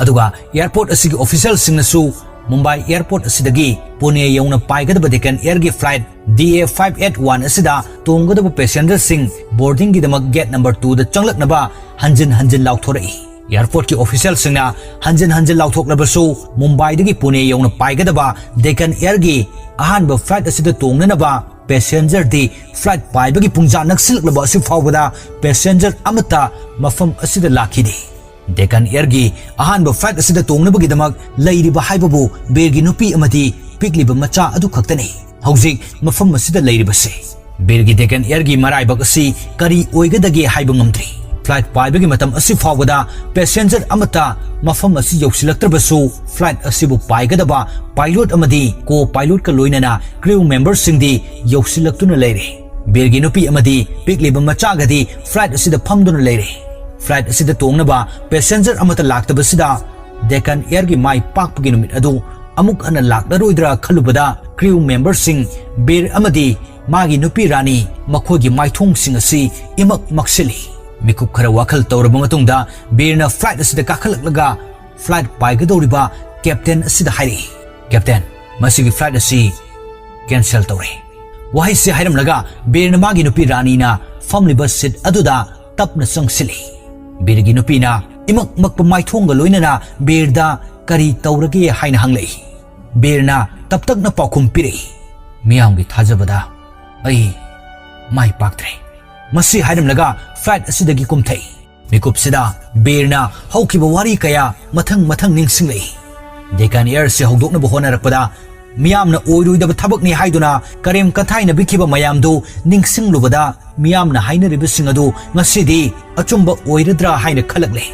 ꯑꯗꯨꯒ ꯑꯦꯌꯔꯄꯣꯔꯠ ꯑꯁꯤꯒꯤ ꯑꯣꯐꯤꯁꯤꯌꯦꯜꯁꯤꯡꯅꯁꯨ ꯃꯨꯝꯕꯥꯏ ꯑꯦꯌꯔꯄꯣꯔꯠ ꯑꯁꯤꯗꯒꯤ ꯄꯨꯅꯦ ꯌꯧꯅ ꯄꯥꯏꯒꯗꯕ ꯗꯦꯀꯟ ꯑꯦꯌꯔꯒꯤ flight D A five eight one ꯑꯁꯤꯗ ꯇꯣꯡꯒꯗꯕ ꯄꯦꯁꯦꯟꯖꯔꯁꯤꯡ ꯕꯣꯔꯗꯤꯡꯒꯤꯗꯃꯛ ꯒꯦꯠ ꯅꯝꯕꯔ two ꯗ ꯆꯪꯂꯛꯅꯕ ꯍꯟꯖꯤꯟ ꯍꯟꯖꯤꯟ ꯂꯥꯎꯊꯣꯔꯛꯏ꯫ ꯑꯦꯌꯔꯄꯣꯔꯠꯀꯤ ꯑꯣꯐꯤꯁꯤꯌꯦꯜꯁꯤꯡꯅ ꯍꯟꯖꯤꯟ ꯍꯟꯖꯤꯟ ꯂꯥꯎꯊꯣꯛꯂꯕꯁꯨ, ꯃꯨꯝꯕꯥꯏꯗꯒꯤ ꯄꯨꯅꯦ ꯌꯧꯅ ꯄꯥꯏꯒꯗꯕ ꯗꯦꯀꯟ ꯑꯦꯌꯔꯒꯤ ꯑꯍꯥꯟꯕ ꯐ꯭ꯂꯥꯏꯠ ꯑꯁꯤꯗ ꯇꯣꯡꯅꯅꯕ ꯄꯦꯁꯦꯟꯖꯔꯗꯤ ꯐ꯭ꯂꯥꯏꯠ ꯄꯥꯏꯕꯒꯤ ꯄꯨꯡꯖꯥ ꯅꯛꯁꯤꯜꯂꯛꯂꯕ ꯑꯁꯤ ꯐꯥꯎꯕꯗ ꯄꯦꯁꯦꯟꯖꯔ ꯑꯃꯠꯇ ꯃꯐꯝ ꯑꯁꯤꯗ ꯂꯥꯛꯈꯤꯗꯦ꯫ ꯗꯦꯀꯟ ꯑꯦꯌꯔꯒꯤ ꯑꯍꯥꯟꯕ ꯐ꯭ꯂꯥꯏꯠ ꯑꯁꯤꯗ ꯇꯣꯡꯅꯕꯒꯤꯗꯃꯛ ꯂꯩꯔꯤꯕ ꯍꯥꯏꯕꯕꯨ ꯕꯤꯔꯒꯤ ꯅꯨꯄꯤ ꯑꯃꯗꯤ ꯄꯤꯛꯂꯤꯕ ꯃꯆꯥ ꯑꯗꯨ ꯈꯛꯇꯅꯤ ꯍꯧꯖꯤꯛ ꯃꯐꯝ ꯑꯁꯤꯗ ꯂꯩꯔꯤꯕꯁꯤ꯫ ꯕꯤꯔꯒꯤ ꯗꯦꯀꯟ ꯑꯦꯌꯔꯒꯤ ꯃꯔꯥꯏꯕꯛ ꯑꯁꯤ ꯀꯔꯤ ꯑꯣꯏꯒꯗꯒꯦ ꯍꯥꯏꯕ ꯉꯝꯗ꯭ꯔꯤ꯫ ꯐ꯭ꯂꯥꯏꯠ ꯄꯥꯏꯕꯒꯤ ꯃꯇꯝ ꯑꯁꯤ ꯐꯥꯎꯕꯗ ꯄꯦꯁꯦꯟꯖꯔ ꯑꯃꯠꯇ ꯃꯐꯝ ꯑꯁꯤ ꯌꯧꯁꯤꯜꯂꯛꯇ꯭ꯔꯕꯁꯨ, ꯐ꯭ꯂꯥꯏꯠ ꯑꯁꯤꯕꯨ ꯄꯥꯏꯒꯗꯕ ꯄꯥꯏꯂꯣꯠ ꯑꯃꯗꯤ ꯀꯣ ꯄꯥꯏꯂꯣꯠꯀ ꯂꯣꯏꯅꯅ ꯀ꯭ꯔꯤꯎ ꯃꯦꯝꯕꯔꯁꯤꯡꯗꯤ ꯌꯧꯁꯤꯜꯂꯛꯇꯨꯅ ꯂꯩꯔꯦ꯫ ꯕꯤꯔꯒꯤ ꯅꯨꯄꯤ ꯑꯃꯗꯤ ꯄꯤꯛꯂꯤꯕ ꯃꯆꯥꯒꯗꯤ ꯐ꯭ꯂꯥꯏꯠ ꯑꯁꯤꯗ ꯐꯝꯗꯨꯅ ꯂꯩꯔꯦ꯫ ꯐ꯭ꯂꯥꯏꯠ ꯑꯁꯤꯗ ꯇꯣꯡꯅꯕ ꯄꯦꯁꯦꯟꯖꯔ ꯑꯃꯠꯇ ꯂꯥꯛꯇꯕꯁꯤꯗ, ꯗꯦꯀꯟ ꯑꯦꯌꯔꯒꯤ ꯃꯥꯏ ꯄꯥꯛꯄꯒꯤ ꯅꯨꯃꯤꯠ ꯑꯗꯨ ꯑꯃꯨꯛ ꯍꯟꯅ ꯂꯥꯛꯂꯔꯣꯏꯗ꯭ꯔꯥ ꯈꯜꯂꯨꯕꯗ, ꯀ꯭ꯔꯤꯎ ꯃꯦꯝꯕꯔꯁꯤꯡ, ꯕꯤꯔ ꯑꯃꯗꯤ ꯃꯥꯒꯤ ꯅꯨꯄꯤ ꯔꯥꯅꯤ ꯃꯈꯣꯏꯒꯤ ꯃꯥꯏꯊꯣꯡꯁꯤꯡ ꯑꯁꯤ ꯏꯃꯛ ꯃꯛꯁꯤꯜꯂꯤ꯫ ꯃꯤꯀꯨꯞ ꯈꯔ ꯋꯥꯈꯜ ꯇꯧꯔꯕ ꯃꯇꯨꯡꯗ, ꯕꯤꯔꯅ ꯐ꯭ꯂꯥꯏꯠ ꯑꯁꯤꯗ ꯀꯥꯈꯠꯂꯛꯂꯒ ꯐ꯭ꯂꯥꯏꯠ ꯄꯥꯏꯒꯗꯧꯔꯤꯕ ꯀꯦꯞꯇꯦꯟ ꯑꯁꯤꯗ ꯍꯥꯏꯔꯛꯏ, "ꯀꯦꯞꯇꯦꯟ, ꯃꯁꯤꯒꯤ ꯐ꯭ꯂꯥꯏꯠ ꯑꯁꯤ ꯀꯦꯟꯁꯦꯜ ꯇꯧꯔꯦ꯫" ꯋꯥꯍꯩꯁꯤ ꯍꯥꯏꯔꯝꯂꯒ ꯕꯤꯔꯅ ꯃꯥꯒꯤ ꯅꯨꯄꯤ ꯔꯥꯅꯤꯅ ꯐꯝꯂꯤꯕ ꯁꯤꯠ ꯑꯗꯨꯗ ꯇꯞꯅ ꯆꯪꯁꯤꯜꯂꯤ꯫ ꯕꯤꯔꯒꯤ ꯅꯨꯄꯤꯅ ꯏꯃꯛ ꯃꯛꯄ ꯃꯥꯏꯊꯣꯡꯒ ꯂꯣꯏꯅꯅ ꯕꯤꯔꯗ "ꯀꯔꯤ ꯇꯧꯔꯒꯦ?" ꯍꯥꯏꯅ ꯍꯪꯂꯛꯏ꯫ ꯕꯤꯔꯅ ꯇꯞꯇꯛꯅ ꯄꯥꯎꯈꯨꯝ ꯄꯤꯔꯛꯏ, "ꯃꯤꯌꯥꯝꯒꯤ ꯊꯥꯖꯕꯗ ꯑꯩ ꯃꯥꯏ ꯄꯥꯛꯇ꯭ꯔꯦ꯫" ꯃꯁꯤ ꯍꯥꯏꯔꯝꯂꯒ ꯐ꯭ꯂꯥꯏꯠ ꯑꯁꯤꯗꯒꯤ ꯀꯨꯝꯊꯩ꯫ ꯃꯤꯀꯨꯞꯁꯤꯗ ꯕꯤꯔꯅ ꯍꯧꯈꯤꯕ ꯋꯥꯔꯤ ꯀꯌꯥ ꯃꯊꯪ ꯃꯊꯪ ꯅꯤꯡꯁꯤꯡꯂꯛꯏ꯫ ꯗꯦꯀꯥꯟ ꯑꯦꯌꯔꯁꯤ ꯍꯧꯗꯣꯛꯅꯕ ꯍꯣꯠꯅꯔꯛꯄꯗ ꯃꯤꯌꯥꯝꯅ ꯑꯣꯏꯔꯣꯏꯗꯕ ꯊꯕꯛꯅꯤ ꯍꯥꯏꯗꯨꯅ ꯀꯔꯦꯝ ꯀꯊꯥꯏꯅꯕꯤꯈꯤꯕ ꯃꯌꯥꯝꯗꯨ ꯅꯤꯡꯁꯤꯡꯂꯨꯕꯗ, ꯃꯤꯌꯥꯝꯅ ꯍꯥꯏꯅꯔꯤꯕꯁꯤꯡ ꯑꯗꯨ ꯉꯁꯤꯗꯤ ꯑꯆꯨꯝꯕ ꯑꯣꯏꯔꯗ꯭ꯔꯥ ꯍꯥꯏꯅ ꯈꯜꯂꯛꯂꯦ꯫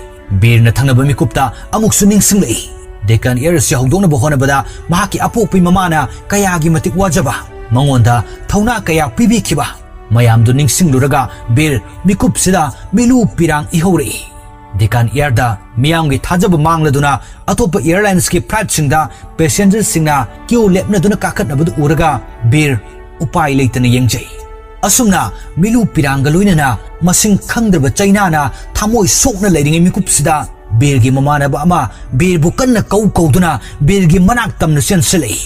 ꯕꯤꯔꯅ ꯊꯪꯅꯕ ꯃꯤꯀꯨꯞꯇ ꯑꯃꯨꯛꯁꯨ ꯅꯤꯡꯁꯤꯡꯂꯛꯏ꯫ ꯗꯦꯀꯥꯟ ꯑꯦꯌꯔꯁꯤ ꯍꯧꯗꯣꯛꯅꯕ ꯍꯣꯠꯅꯕꯗ ꯃꯍꯥꯛꯀꯤ ꯑꯄꯣꯛꯄꯤ ꯃꯃꯥꯅ ꯀꯌꯥꯒꯤ ꯃꯇꯤꯛ ꯋꯥꯖꯕ, ꯃꯉꯣꯟꯗ ꯊꯧꯅꯥ ꯀꯌꯥ ꯄꯤꯕꯤꯈꯤꯕ, ꯃꯌꯥꯝꯗꯨ ꯅꯤꯡꯁꯤꯡꯂꯨꯔꯒ ꯕꯤꯔ ꯃꯤꯀꯨꯞꯁꯤꯗ ꯃꯤꯂꯨ ꯄꯤꯔꯥꯡ ꯏꯍꯧꯔꯛꯏ꯫ ꯗꯦꯀꯥꯟ ꯑꯦꯌꯔꯗ ꯃꯤꯌꯥꯝꯒꯤ ꯊꯥꯖꯕ ꯃꯥꯡꯂꯗꯨꯅ ꯑꯇꯣꯞꯄ ꯑꯦꯌꯔꯂꯥꯏꯟꯁꯀꯤ ꯐ꯭ꯂꯥꯏꯠꯁꯤꯡꯗ ꯄꯦꯁꯦꯟꯖꯔꯁꯤꯡꯅ ꯀ꯭ꯌꯨ ꯂꯦꯞꯅꯗꯨꯅ ꯀꯥꯈꯠꯅꯕꯗꯨ ꯎꯔꯒ ꯕꯤꯔ ꯎꯄꯥꯏ ꯂꯩꯇꯅ ꯌꯦꯡꯖꯩ꯫ ꯑꯁꯨꯝꯅ ꯃꯤꯂꯨ ꯄꯤꯔꯥꯡꯒ ꯂꯣꯏꯅꯅ ꯃꯁꯤꯡ ꯈꯪꯗ꯭ꯔꯕ ꯆꯩꯅꯥꯅ ꯊꯃꯣꯏ ꯁꯣꯛꯅ ꯂꯩꯔꯤꯉꯩ ꯃꯤꯀꯨꯞꯁꯤꯗ ꯕꯤꯔꯒꯤ ꯃꯃꯥꯟꯅꯕ ꯑꯃ ꯕꯤꯔꯕꯨ ꯀꯟꯅ ꯀꯧ ꯀꯧꯗꯨꯅ ꯕꯤꯔꯒꯤ ꯃꯅꯥꯛ ꯇꯝꯅ ꯆꯦꯟꯁꯤꯜꯂꯛꯏ꯫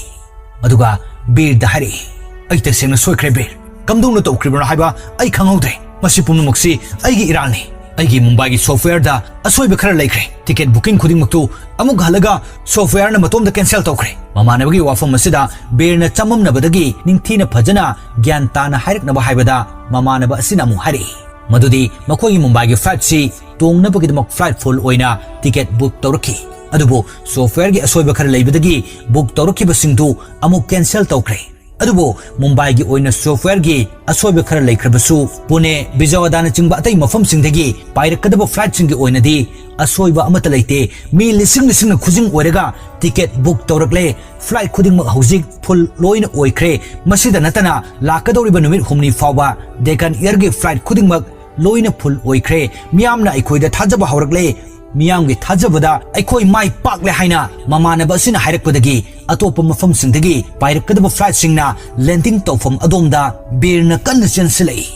ꯑꯗꯨꯒ ꯕꯤꯔꯗ ꯍꯥꯏꯔꯛꯏ, "ꯑꯩ ꯇꯁꯦꯡꯅ ꯁꯣꯏꯈ꯭ꯔꯦ ꯕꯤꯔ꯫ ꯀꯝꯗꯧꯅ ꯇꯧꯈ꯭ꯔꯤꯕꯅꯣ ꯍꯥꯏꯕ ꯑꯩ ꯈꯪꯍꯧꯗ꯭ꯔꯦ꯫ ꯃꯁꯤ ꯄꯨꯝꯅꯃꯛꯁꯤ ꯑꯩꯒꯤ ꯏꯔꯥꯜꯅꯤ꯫ ꯑꯩꯒꯤ ꯃꯨꯝꯕꯥꯏꯒꯤ ꯁꯣꯐꯋꯦꯌꯔꯗ ꯑꯁꯣꯏꯕ ꯈꯔ ꯂꯩꯈ꯭ꯔꯦ꯫ ꯇꯤꯀꯦꯠ ꯕꯨꯀꯤꯡ ꯈꯨꯗꯤꯡꯃꯛꯇꯨ ꯑꯃꯨꯛ ꯍꯜꯂꯒ ꯁꯣꯐꯋꯦꯌꯔꯅ ꯃꯇꯣꯝꯗ ꯀꯦꯟꯁꯦꯜ ꯇꯧꯈ꯭ꯔꯦ꯫" ꯃꯃꯥꯟꯅꯕꯒꯤ ꯋꯥꯐꯝ ꯑꯁꯤꯗ ꯕꯤꯔꯅ ꯆꯃꯝꯅꯕꯗꯒꯤ ꯅꯤꯡꯊꯤꯅ ꯐꯖꯅ ꯒ꯭ꯌꯥꯟ ꯇꯥꯅ ꯍꯥꯏꯔꯛꯅꯕ ꯍꯥꯏꯕꯗ ꯃꯃꯥꯟꯅꯕ ꯑꯁꯤꯅ ꯑꯃꯨꯛ ꯍꯥꯏꯔꯛꯏ ꯃꯗꯨꯗꯤ ꯃꯈꯣꯏꯒꯤ ꯃꯨꯝꯕꯥꯏꯒꯤ ꯐ꯭ꯂꯥꯏꯠꯁꯤ ꯇꯣꯡꯅꯕꯒꯤꯗꯃꯛ ꯐ꯭ꯂꯥꯏꯠ ꯐꯨꯜ ꯑꯣꯏꯅ ꯇꯤꯀꯦꯠ ꯕꯨꯛ ꯇꯧꯔꯛꯈꯤ꯫ ꯑꯗꯨꯕꯨ ꯁꯣꯐꯋꯦꯌꯔꯒꯤ ꯑꯁꯣꯏꯕ ꯈꯔ ꯂꯩꯕꯗꯒꯤ ꯕꯨꯛ ꯇꯧꯔꯛꯈꯤꯕꯁꯤꯡꯗꯨ ꯑꯃꯨꯛ ꯀꯦꯟꯁꯦꯜ ꯇꯧꯈ꯭ꯔꯦ꯫ ꯑꯗꯨꯕꯨ ꯃꯨꯝꯕꯥꯏꯒꯤ ꯑꯣꯏꯅ ꯁꯣꯐꯋꯦꯌꯔꯒꯤ ꯑꯁꯣꯏꯕ ꯈꯔ ꯂꯩꯈ꯭ꯔꯕꯁꯨ, ꯄꯨꯅꯦ, ꯕꯤꯖꯌꯋꯥꯗꯥꯅꯆꯤꯡꯕ ꯑꯇꯩ ꯃꯐꯝꯁꯤꯡꯗꯒꯤ ꯄꯥꯏꯔꯛꯀꯗꯕ ꯐ꯭ꯂꯥꯏꯠꯁꯤꯡꯒꯤ ꯑꯣꯏꯅꯗꯤ ꯑꯁꯣꯏꯕ ꯑꯃꯠꯇ ꯂꯩꯇꯦ꯫ ꯃꯤ ꯂꯤꯁꯤꯡ ꯂꯤꯁꯤꯡꯅ ꯈꯨꯖꯤꯡ ꯑꯣꯏꯔꯒ ꯇꯤꯀꯦꯠ ꯕꯨꯛ ꯇꯧꯔꯛꯂꯦ꯫ ꯐ꯭ꯂꯥꯏꯠ ꯈꯨꯗꯤꯡꯃꯛ ꯍꯧꯖꯤꯛ ꯐꯨꯜ ꯂꯣꯏꯅ ꯑꯣꯏꯈ꯭ꯔꯦ꯫ ꯃꯁꯤꯗ ꯅꯠꯇꯅ ꯂꯥꯛꯀꯗꯧꯔꯤꯕ ꯅꯨꯃꯤꯠ ꯍꯨꯝꯅꯤ ꯐꯥꯎꯕ ꯗꯦꯀꯥꯟ ꯑꯦꯌꯔꯒꯤ ꯐ꯭ꯂꯥꯏꯠ ꯈꯨꯗꯤꯡꯃꯛ ꯂꯣꯏꯅ ꯐꯨꯜ ꯑꯣꯏꯈ꯭ꯔꯦ꯫ ꯃꯤꯌꯥꯝꯅ ꯑꯩꯈꯣꯏꯗ ꯊꯥꯖꯕ ꯍꯧꯔꯛꯂꯦ꯫ ꯃꯤꯌꯥꯝꯒꯤ ꯊꯥꯖꯕꯗ ꯑꯩꯈꯣꯏ ꯃꯥꯏ ꯄꯥꯛꯂꯦ ꯍꯥꯏꯅ ꯃꯃꯥꯟꯅꯕ ꯑꯁꯤꯅ ꯍꯥꯏꯔꯛꯄꯗꯒꯤ ꯑꯇꯣꯞꯄ ꯃꯐꯝꯁꯤꯡꯗꯒꯤ ꯄꯥꯏꯔꯛꯀꯗꯕ ꯐ꯭ꯂꯥꯏꯠꯁꯤꯡꯅ ꯂꯦꯟꯗꯤꯡ ꯇꯧꯐꯝ ꯑꯗꯣꯝꯗ ꯕꯤꯔꯅ ꯀꯟꯅ ꯆꯦꯟꯁꯤꯜꯂꯛꯏ꯫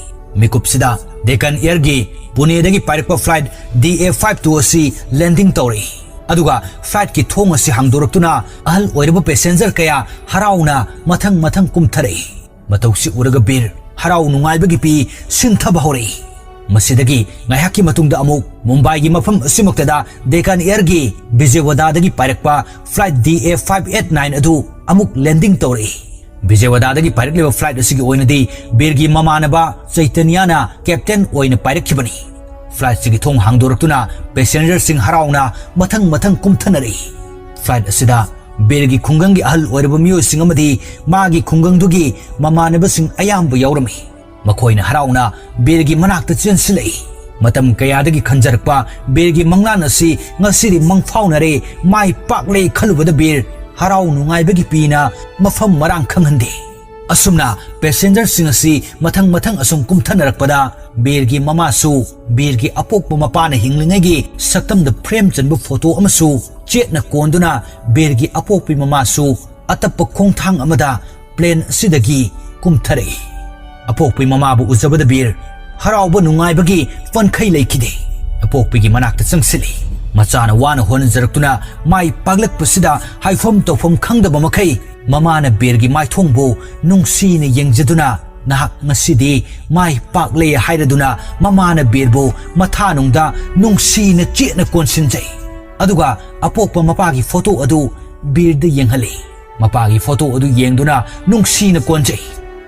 ꯃꯤꯀꯨꯞꯁꯤꯗ ꯗꯦꯀꯥꯟ ꯑꯦꯌꯔꯒꯤ ꯄꯨꯅꯦꯗꯒꯤ ꯄꯥꯏꯔꯛꯄ ꯐ꯭ꯂꯥꯏꯠ ꯗꯤ ꯑꯦ ꯐꯥꯏꯚ ꯇꯨ ꯑꯁꯤ ꯂꯦꯟꯗꯤꯡ ꯇꯧꯔꯛꯏ꯫ ꯑꯗꯨꯒ ꯐ꯭ꯂꯥꯏꯠꯀꯤ ꯊꯣꯡ ꯑꯁꯤ ꯍꯥꯡꯗꯣꯔꯛꯇꯨꯅ ꯑꯍꯜ ꯑꯣꯏꯔꯕ ꯄꯦꯁꯦꯟꯖꯔ ꯀꯌꯥ ꯍꯔꯥꯎꯅ ꯃꯊꯪ ꯃꯊꯪ ꯀꯨꯝꯊꯔꯛꯏ꯫ ꯃꯇꯧꯁꯤ ꯎꯔꯒ ꯕꯤꯔ ꯍꯔꯥꯎ ꯅꯨꯡꯉꯥꯏꯕꯒꯤ ꯄꯤ ꯁꯤꯟꯊꯕ ꯍꯧꯔꯛꯏ꯫ ꯃꯁꯤꯗꯒꯤ ꯉꯥꯏꯍꯥꯛꯀꯤ ꯃꯇꯨꯡꯗ ꯑꯃꯨꯛ ꯃꯨꯝꯕꯥꯏꯒꯤ ꯃꯐꯝ ꯑꯁꯤꯃꯛꯇꯗ ꯗꯦꯀꯥꯟ ꯑꯦꯌꯔꯒꯤ ꯕꯤꯖꯌꯋꯥꯗꯥꯗꯒꯤ ꯄꯥꯏꯔꯛꯄ ꯐ꯭ꯂꯥꯏꯠ ꯗꯤ ꯑꯦ ꯐꯥꯏꯚ ꯑꯦꯠ ꯅꯥꯏꯟ ꯑꯗꯨ ꯑꯃꯨꯛ ꯂꯦꯟꯗꯤꯡ ꯇꯧꯔꯛꯏ꯫ ꯕꯤꯖꯌꯋꯥꯗꯥꯗꯒꯤ ꯄꯥꯏꯔꯛꯂꯤꯕ ꯐ꯭ꯂꯥꯏꯠ ꯑꯁꯤꯒꯤ ꯑꯣꯏꯅꯗꯤ ꯕꯤꯔꯒꯤ ꯃꯃꯥꯟꯅꯕ ꯆꯩꯇꯟꯌꯥꯅ ꯀꯦꯞꯇꯦꯟ ꯑꯣꯏꯅ ꯄꯥꯏꯔꯛꯈꯤꯕꯅꯤ꯫ ꯐ꯭ꯂꯥꯏꯠꯁꯤꯒꯤ ꯊꯣꯡ ꯍꯥꯡꯗꯣꯔꯛꯇꯨꯅ ꯄꯦꯁꯦꯟꯖꯔꯁꯤꯡ ꯍꯔꯥꯎꯅ ꯃꯊꯪ ꯃꯊꯪ ꯀꯨꯝꯊꯅꯔꯛꯏ꯫ ꯐ꯭ꯂꯥꯏꯠ ꯑꯁꯤꯗ ꯕꯤꯔꯒꯤ ꯈꯨꯡꯒꯪꯒꯤ ꯑꯍꯜ ꯑꯣꯏꯔꯕ ꯃꯤꯑꯣꯏꯁꯤꯡ ꯑꯃꯗꯤ ꯃꯥꯒꯤ ꯈꯨꯡꯒꯪꯗꯨꯒꯤ ꯃꯃꯥꯟꯅꯕꯁꯤꯡ ꯑꯌꯥꯝꯕ ꯌꯥꯎꯔꯝꯃꯤ꯫ ꯃꯈꯣꯏꯅ ꯍꯔꯥꯎꯅ ꯕꯤꯔꯒꯤ ꯃꯅꯥꯛꯇ ꯆꯦꯟꯁꯤꯜꯂꯛꯏ꯫ ꯃꯇꯝ ꯀꯌꯥꯗꯒꯤ ꯈꯟꯖꯔꯛꯄ ꯕꯤꯔꯒꯤ ꯃꯪꯂꯥꯟ ꯑꯁꯤ ꯉꯁꯤꯗꯤ ꯃꯪꯐꯥꯎꯅꯔꯦ, ꯃꯥꯏ ꯄꯥꯛꯂꯦ ꯈꯜꯂꯨꯕꯗ ꯕꯤꯔ ꯍꯔꯥꯎ ꯅꯨꯡꯉꯥꯏꯕꯒꯤ ꯄꯤꯅ ꯃꯐꯝ ꯃꯔꯥꯡ ꯈꯪꯍꯟꯗꯦ꯫ ꯑꯁꯨꯝꯅ ꯄꯦꯁꯦꯟꯖꯔꯁꯤꯡ ꯑꯁꯤ ꯃꯊꯪ ꯃꯊꯪ ꯑꯁꯨꯝ ꯀꯨꯝꯊꯅꯔꯛꯄꯗ ꯕꯤꯔꯒꯤ ꯃꯃꯥꯁꯨ, ꯕꯤꯔꯒꯤ ꯑꯄꯣꯛꯄ ꯃꯄꯥꯅ ꯍꯤꯡꯂꯤꯉꯩꯒꯤ ꯁꯛꯇꯝꯗ ꯐ꯭ꯔꯦꯝ ꯆꯟꯕ ꯐꯣꯇꯣ ꯑꯃꯁꯨ ꯆꯦꯠꯅ ꯀꯣꯟꯗꯨꯅ ꯕꯤꯔꯒꯤ ꯑꯄꯣꯛꯄꯤ ꯃꯃꯥꯁꯨ ꯑꯇꯞꯄ ꯈꯣꯡꯊꯥꯡ ꯑꯃꯗ ꯄ꯭ꯂꯦꯟ ꯑꯁꯤꯗꯒꯤ ꯀꯨꯝꯊꯔꯛꯏ꯫ ꯑꯄꯣꯛꯄꯤ ꯃꯃꯥꯕꯨ ꯎꯖꯕꯗ ꯕꯤꯔ ꯍꯔꯥꯎꯕ ꯅꯨꯡꯉꯥꯏꯕꯒꯤ ꯄꯟꯈꯩ ꯂꯩꯈꯤꯗꯦ꯫ ꯑꯄꯣꯛꯄꯤꯒꯤ ꯃꯅꯥꯛꯇ ꯆꯪꯁꯤꯜꯂꯤ꯫ ꯃꯆꯥꯅ ꯋꯥꯅ ꯍꯣꯠꯅꯖꯔꯛꯇꯨꯅ ꯃꯥꯏ ꯄꯥꯛꯂꯛꯄꯁꯤꯗ ꯍꯥꯏꯐꯝ ꯇꯧꯐꯝ ꯈꯪꯗꯕ ꯃꯈꯩ ꯃꯃꯥꯅ ꯕꯤꯔꯒꯤ ꯃꯥꯏꯊꯣꯡꯕꯨ ꯅꯨꯡꯁꯤꯅ ꯌꯦꯡꯖꯗꯨꯅ, "ꯅꯍꯥꯛ ꯉꯁꯤꯗꯤ ꯃꯥꯏ ꯄꯥꯛꯂꯦ" ꯍꯥꯏꯔꯗꯨꯅ ꯃꯃꯥꯅ ꯕꯤꯔꯕꯨ ꯃꯊꯥꯅꯨꯡꯗ ꯅꯨꯡꯁꯤꯅ ꯆꯦꯠꯅ ꯀꯣꯟꯁꯤꯟꯖꯩ꯫ ꯑꯗꯨꯒ ꯑꯄꯣꯛꯄ ꯃꯄꯥꯒꯤ ꯐꯣꯇꯣ ꯑꯗꯨ ꯕꯤꯔꯗ ꯌꯦꯡꯍꯜꯂꯤ꯫ ꯃꯄꯥꯒꯤ ꯐꯣꯇꯣ ꯑꯗꯨ ꯌꯦꯡꯗꯨꯅ ꯅꯨꯡꯁꯤꯅ ꯀꯣꯟꯖꯩ꯫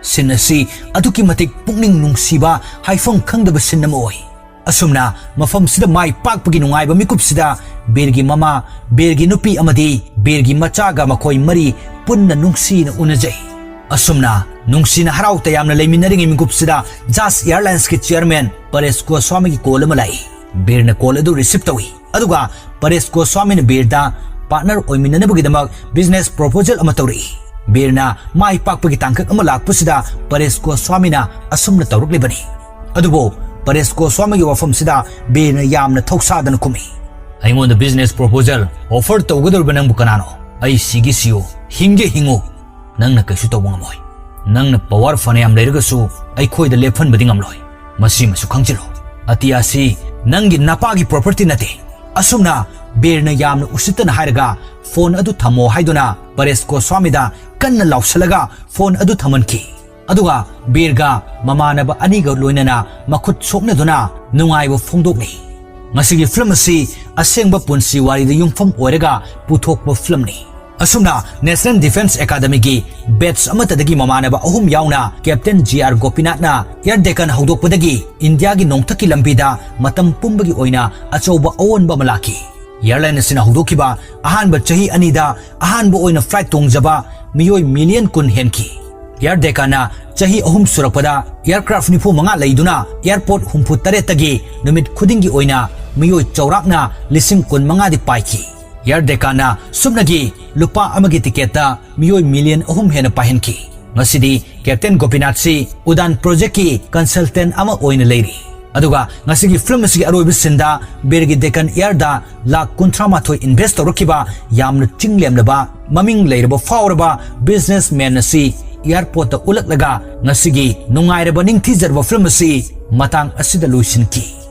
ꯁꯤꯟ ꯑꯁꯤ ꯑꯗꯨꯛꯀꯤ ꯃꯇꯤꯛ ꯄꯨꯛꯅꯤꯡ ꯅꯨꯡꯁꯤꯕ, ꯍꯥꯏꯐꯝ ꯈꯪꯗꯕ ꯁꯤꯟ ꯑꯃ ꯑꯣꯏ꯫ ꯑꯁꯨꯝꯅ ꯃꯐꯝꯁꯤꯗ ꯃꯥꯏ ꯄꯥꯛꯄꯒꯤ ꯅꯨꯡꯉꯥꯏꯕ ꯃꯤꯀꯨꯞꯁꯤꯗ ꯕꯤꯔꯒꯤ ꯃꯃꯥ, ꯕꯤꯔꯒꯤ ꯅꯨꯄꯤ ꯑꯃꯗꯤ ꯕꯤꯔꯒꯤ ꯃꯆꯥꯒ ꯃꯈꯣꯏ ꯃꯔꯤ ꯄꯨꯟꯅ ꯅꯨꯡꯁꯤꯅ ꯎꯅꯖꯩ꯫ ꯑꯁꯨꯝꯅ ꯅꯨꯡꯁꯤꯅ ꯍꯔꯥꯎ ꯇꯌꯥꯝꯅ ꯂꯩꯃꯤꯟꯅꯔꯤꯉꯩ ꯃꯤꯀꯨꯞꯁꯤꯗ ꯖꯥꯁ ꯑꯦꯌꯔꯂꯥꯏꯟꯁꯀꯤ ꯆꯤꯌꯔꯃꯦꯟ ꯄꯔꯦꯁ ꯒꯣꯁ꯭ꯋꯥꯃꯤꯒꯤ ꯀꯣꯜ ꯑꯃ ꯂꯥꯛꯏ꯫ ꯕꯤꯔꯅ ꯀꯣꯜ ꯑꯗꯨ ꯔꯤꯁꯤꯞ ꯇꯧꯏ꯫ ꯑꯗꯨꯒ ꯄꯔꯦꯁ ꯒꯣꯁ꯭ꯋꯥꯃꯤꯅ ꯕꯤꯔꯗ ꯄꯥꯔꯠꯅꯔ ꯑꯣꯏꯃꯤꯟꯅꯅꯕꯒꯤꯗꯃꯛ ꯕꯤꯖꯤꯅꯦꯁ ꯄ꯭ꯔꯣꯄꯣꯖꯦꯜ ꯑꯃ ꯇꯧꯔꯛꯏ꯫ ꯕꯤꯔꯅ ꯃꯥꯏ ꯄꯥꯛꯄꯒꯤ ꯇꯥꯡꯀꯛ ꯑꯃ ꯂꯥꯛꯄꯁꯤꯗ ꯄꯔꯦꯁ ꯒꯣꯁ꯭ꯋꯥꯃꯤꯅ ꯑꯁꯨꯝꯅ ꯇꯧꯔꯛꯂꯤꯕꯅꯤ꯫ ꯑꯗꯨꯕꯨ ꯄꯔꯦꯁ ꯒꯣꯁ꯭ꯋꯥꯃꯤꯒꯤ ꯋꯥꯐꯝꯁꯤꯗ ꯕꯤꯔꯅ ꯌꯥꯝꯅ ꯊꯧꯁꯥꯗꯅ ꯈꯨꯝꯃꯤ, "ꯑꯩꯉꯣꯟꯗ ꯕꯤꯖꯤꯅꯦꯁ ꯄ꯭ꯔꯣꯄꯣꯖꯦꯜ ꯑꯣꯐꯔ ꯇꯧꯒꯗꯧꯔꯤꯕ ꯅꯪꯕꯨ ꯀꯅꯥꯅꯣ? ꯑꯩ ꯁꯤꯒꯦ ꯁꯤꯌꯨ, ꯍꯤꯡꯒꯦ ꯍꯤꯡꯉꯨ, ꯅꯪꯅ ꯀꯩꯁꯨ ꯇꯧꯕ ꯉꯝꯃꯣꯏ꯫ ꯅꯪꯅ ꯄꯋꯥꯔ ꯐꯅꯌꯥꯝ ꯂꯩꯔꯒꯁꯨ ꯑꯩꯈꯣꯏꯗ ꯂꯦꯞꯍꯟꯕꯗꯤ ꯉꯝꯂꯣꯏ꯫ ꯃꯁꯤꯃꯁꯨ ꯈꯪꯖꯤꯜꯂꯨ, ꯑꯇꯤꯌꯥꯁꯤ ꯅꯪꯒꯤ ꯅꯄꯥꯒꯤ ꯄ꯭ꯔꯣꯄꯔꯇꯤ ꯅꯠꯇꯦ꯫" ꯑꯁꯨꯝꯅ ꯕꯤꯔꯅ ꯌꯥꯝꯅ ꯎꯁꯤꯠꯇꯅ ꯍꯥꯏꯔꯒ ꯐꯣꯟ ꯑꯗꯨ ꯊꯝꯃꯣ ꯍꯥꯏꯗꯨꯅ ꯄꯔꯦꯁ ꯒꯣꯁ꯭ꯋꯥꯃꯤꯗ ꯀꯟꯅ ꯂꯥꯎꯁꯤꯜꯂꯒ ꯐꯣꯟ ꯑꯗꯨ ꯊꯝꯍꯟꯈꯤ꯫ ꯑꯗꯨꯒ ꯕꯤꯔꯒ ꯃꯃꯥꯟꯅꯕ ꯑꯅꯤꯒ ꯂꯣꯏꯅꯅ ꯃꯈꯨꯠ ꯁꯣꯛꯅꯗꯨꯅ ꯅꯨꯡꯉꯥꯏꯕ ꯐꯣꯡꯗꯣꯛꯂꯤ꯫ ꯃꯁꯤꯒꯤ ꯐꯤꯂꯝ ꯑꯁꯤ ꯑꯁꯦꯡꯕ ꯄꯨꯟꯁꯤ ꯋꯥꯔꯤꯗ ꯌꯨꯝꯐꯝ ꯑꯣꯏꯔꯒ ꯄꯨꯊꯣꯛꯄ ꯐꯤꯂꯝꯅꯤ꯫ ꯑꯁꯨꯝꯅ ꯅꯦꯁꯅꯦꯜ ꯗꯤꯐꯦꯟꯁ ꯑꯦꯀꯥꯗꯃꯤꯒꯤ ꯕꯦꯠꯆ ꯑꯃꯠꯇꯗꯒꯤ ꯃꯃꯥꯟꯅꯕ ꯑꯍꯨꯝ ꯌꯥꯎꯅ captain G R ꯒꯣꯄꯤꯅꯥꯊꯅ air Deccan ꯍꯧꯗꯣꯛꯄꯗꯒꯤ ꯏꯟꯗꯤꯌꯥꯒꯤ ꯅꯣꯡꯊꯛꯀꯤ ꯂꯝꯕꯤꯗ ꯃꯇꯝ ꯄꯨꯝꯕꯒꯤ ꯑꯣꯏꯅ ꯑꯆꯧꯕ ꯑꯑꯣꯟꯕ ꯑꯃ ꯂꯥꯛꯈꯤ꯫ ꯑꯦꯌꯔꯂꯥꯏꯟ ꯑꯁꯤꯅ ꯍꯧꯗꯣꯛꯈꯤꯕ ꯑꯍꯥꯟꯕ ꯆꯍꯤ ꯑꯅꯤꯗ ꯑꯍꯥꯟꯕ ꯑꯣꯏꯅ ꯐ꯭ꯂꯥꯏꯠ ꯇꯣꯡꯖꯕ ꯃꯤꯑꯣꯏ ꯃꯤꯂꯤꯌꯟ ꯀꯨꯟ ꯍꯦꯟꯈꯤ꯫ ꯑꯦꯌꯔ ꯗꯦꯀꯥꯟꯅ ꯆꯍꯤ ꯑꯍꯨꯝ ꯁꯨꯔꯛꯄꯗ ꯑꯦꯌꯔꯀ꯭ꯔꯥꯐ ꯅꯤꯐꯨ ꯃꯉꯥ ꯂꯩꯗꯨꯅ ꯑꯦꯌꯔꯄꯣꯔꯠ ꯍꯨꯝꯐꯨ ꯇꯔꯦꯠꯇꯒꯤ ꯅꯨꯃꯤꯠ ꯈꯨꯗꯤꯡꯒꯤ ꯑꯣꯏꯅ ꯃꯤꯑꯣꯏ ꯆꯥꯎꯔꯥꯛꯅ ꯂꯤꯁꯤꯡ ꯀꯨꯟ ꯃꯉꯥꯗꯤ ꯄꯥꯏꯈꯤ꯫ ꯑꯦꯌꯔ ꯗꯦꯀꯥꯟꯅ ꯁꯨꯞꯅꯒꯤ ꯂꯨꯄꯥ ꯑꯃꯒꯤ ꯇꯤꯀꯦꯠꯇ ꯃꯤꯑꯣꯏ ꯃꯤꯂꯤꯌꯟ ꯑꯍꯨꯝ ꯍꯦꯟꯅ ꯄꯥꯏꯍꯟꯈꯤ꯫ ꯉꯁꯤꯗꯤ ꯀꯦꯞꯇꯦꯟ ꯒꯣꯄꯤꯅꯥꯊꯁꯤ ꯎꯗꯥꯟ ꯄ꯭ꯔꯣꯖꯦꯛꯀꯤ ꯀꯟꯁꯜꯇꯦꯟ ꯑꯃ ꯑꯣꯏꯅ ꯂꯩꯔꯤ꯫ ꯑꯗꯨꯒ ꯉꯁꯤꯒꯤ ꯐꯤꯂꯝ ꯑꯁꯤꯒꯤ ꯑꯔꯣꯏꯕ ꯁꯤꯟꯗ ꯕꯤꯔꯒꯤ ꯗꯦꯀꯟ ꯑꯦꯌꯔꯗ ꯂꯥꯈ ꯀꯨꯟꯊ꯭ꯔꯥ ꯃꯥꯊꯣꯏ ꯏꯟꯚꯦꯁ ꯇꯧꯔꯛꯈꯤꯕ ꯌꯥꯝꯅ ꯆꯤꯡꯂꯦꯝꯂꯕ, ꯃꯃꯤꯡ ꯂꯩꯔꯕ ꯐꯥꯎꯔꯕ ꯕꯤꯖꯤꯅꯦꯁ ꯃꯦꯟ ꯑꯁꯤ ꯑꯦꯌꯥꯔꯄꯣꯔꯠꯇ ꯎꯠꯂꯛꯂꯒ ꯉꯁꯤꯒꯤ ꯅꯨꯡꯉꯥꯏꯔꯕ ꯅꯤꯡꯊꯤꯖꯔꯕ ꯐꯤꯂꯝ ꯑꯁꯤ ꯃꯇꯥꯡ ꯑꯁꯤꯗ ꯂꯣꯏꯁꯤꯟꯈꯤ꯫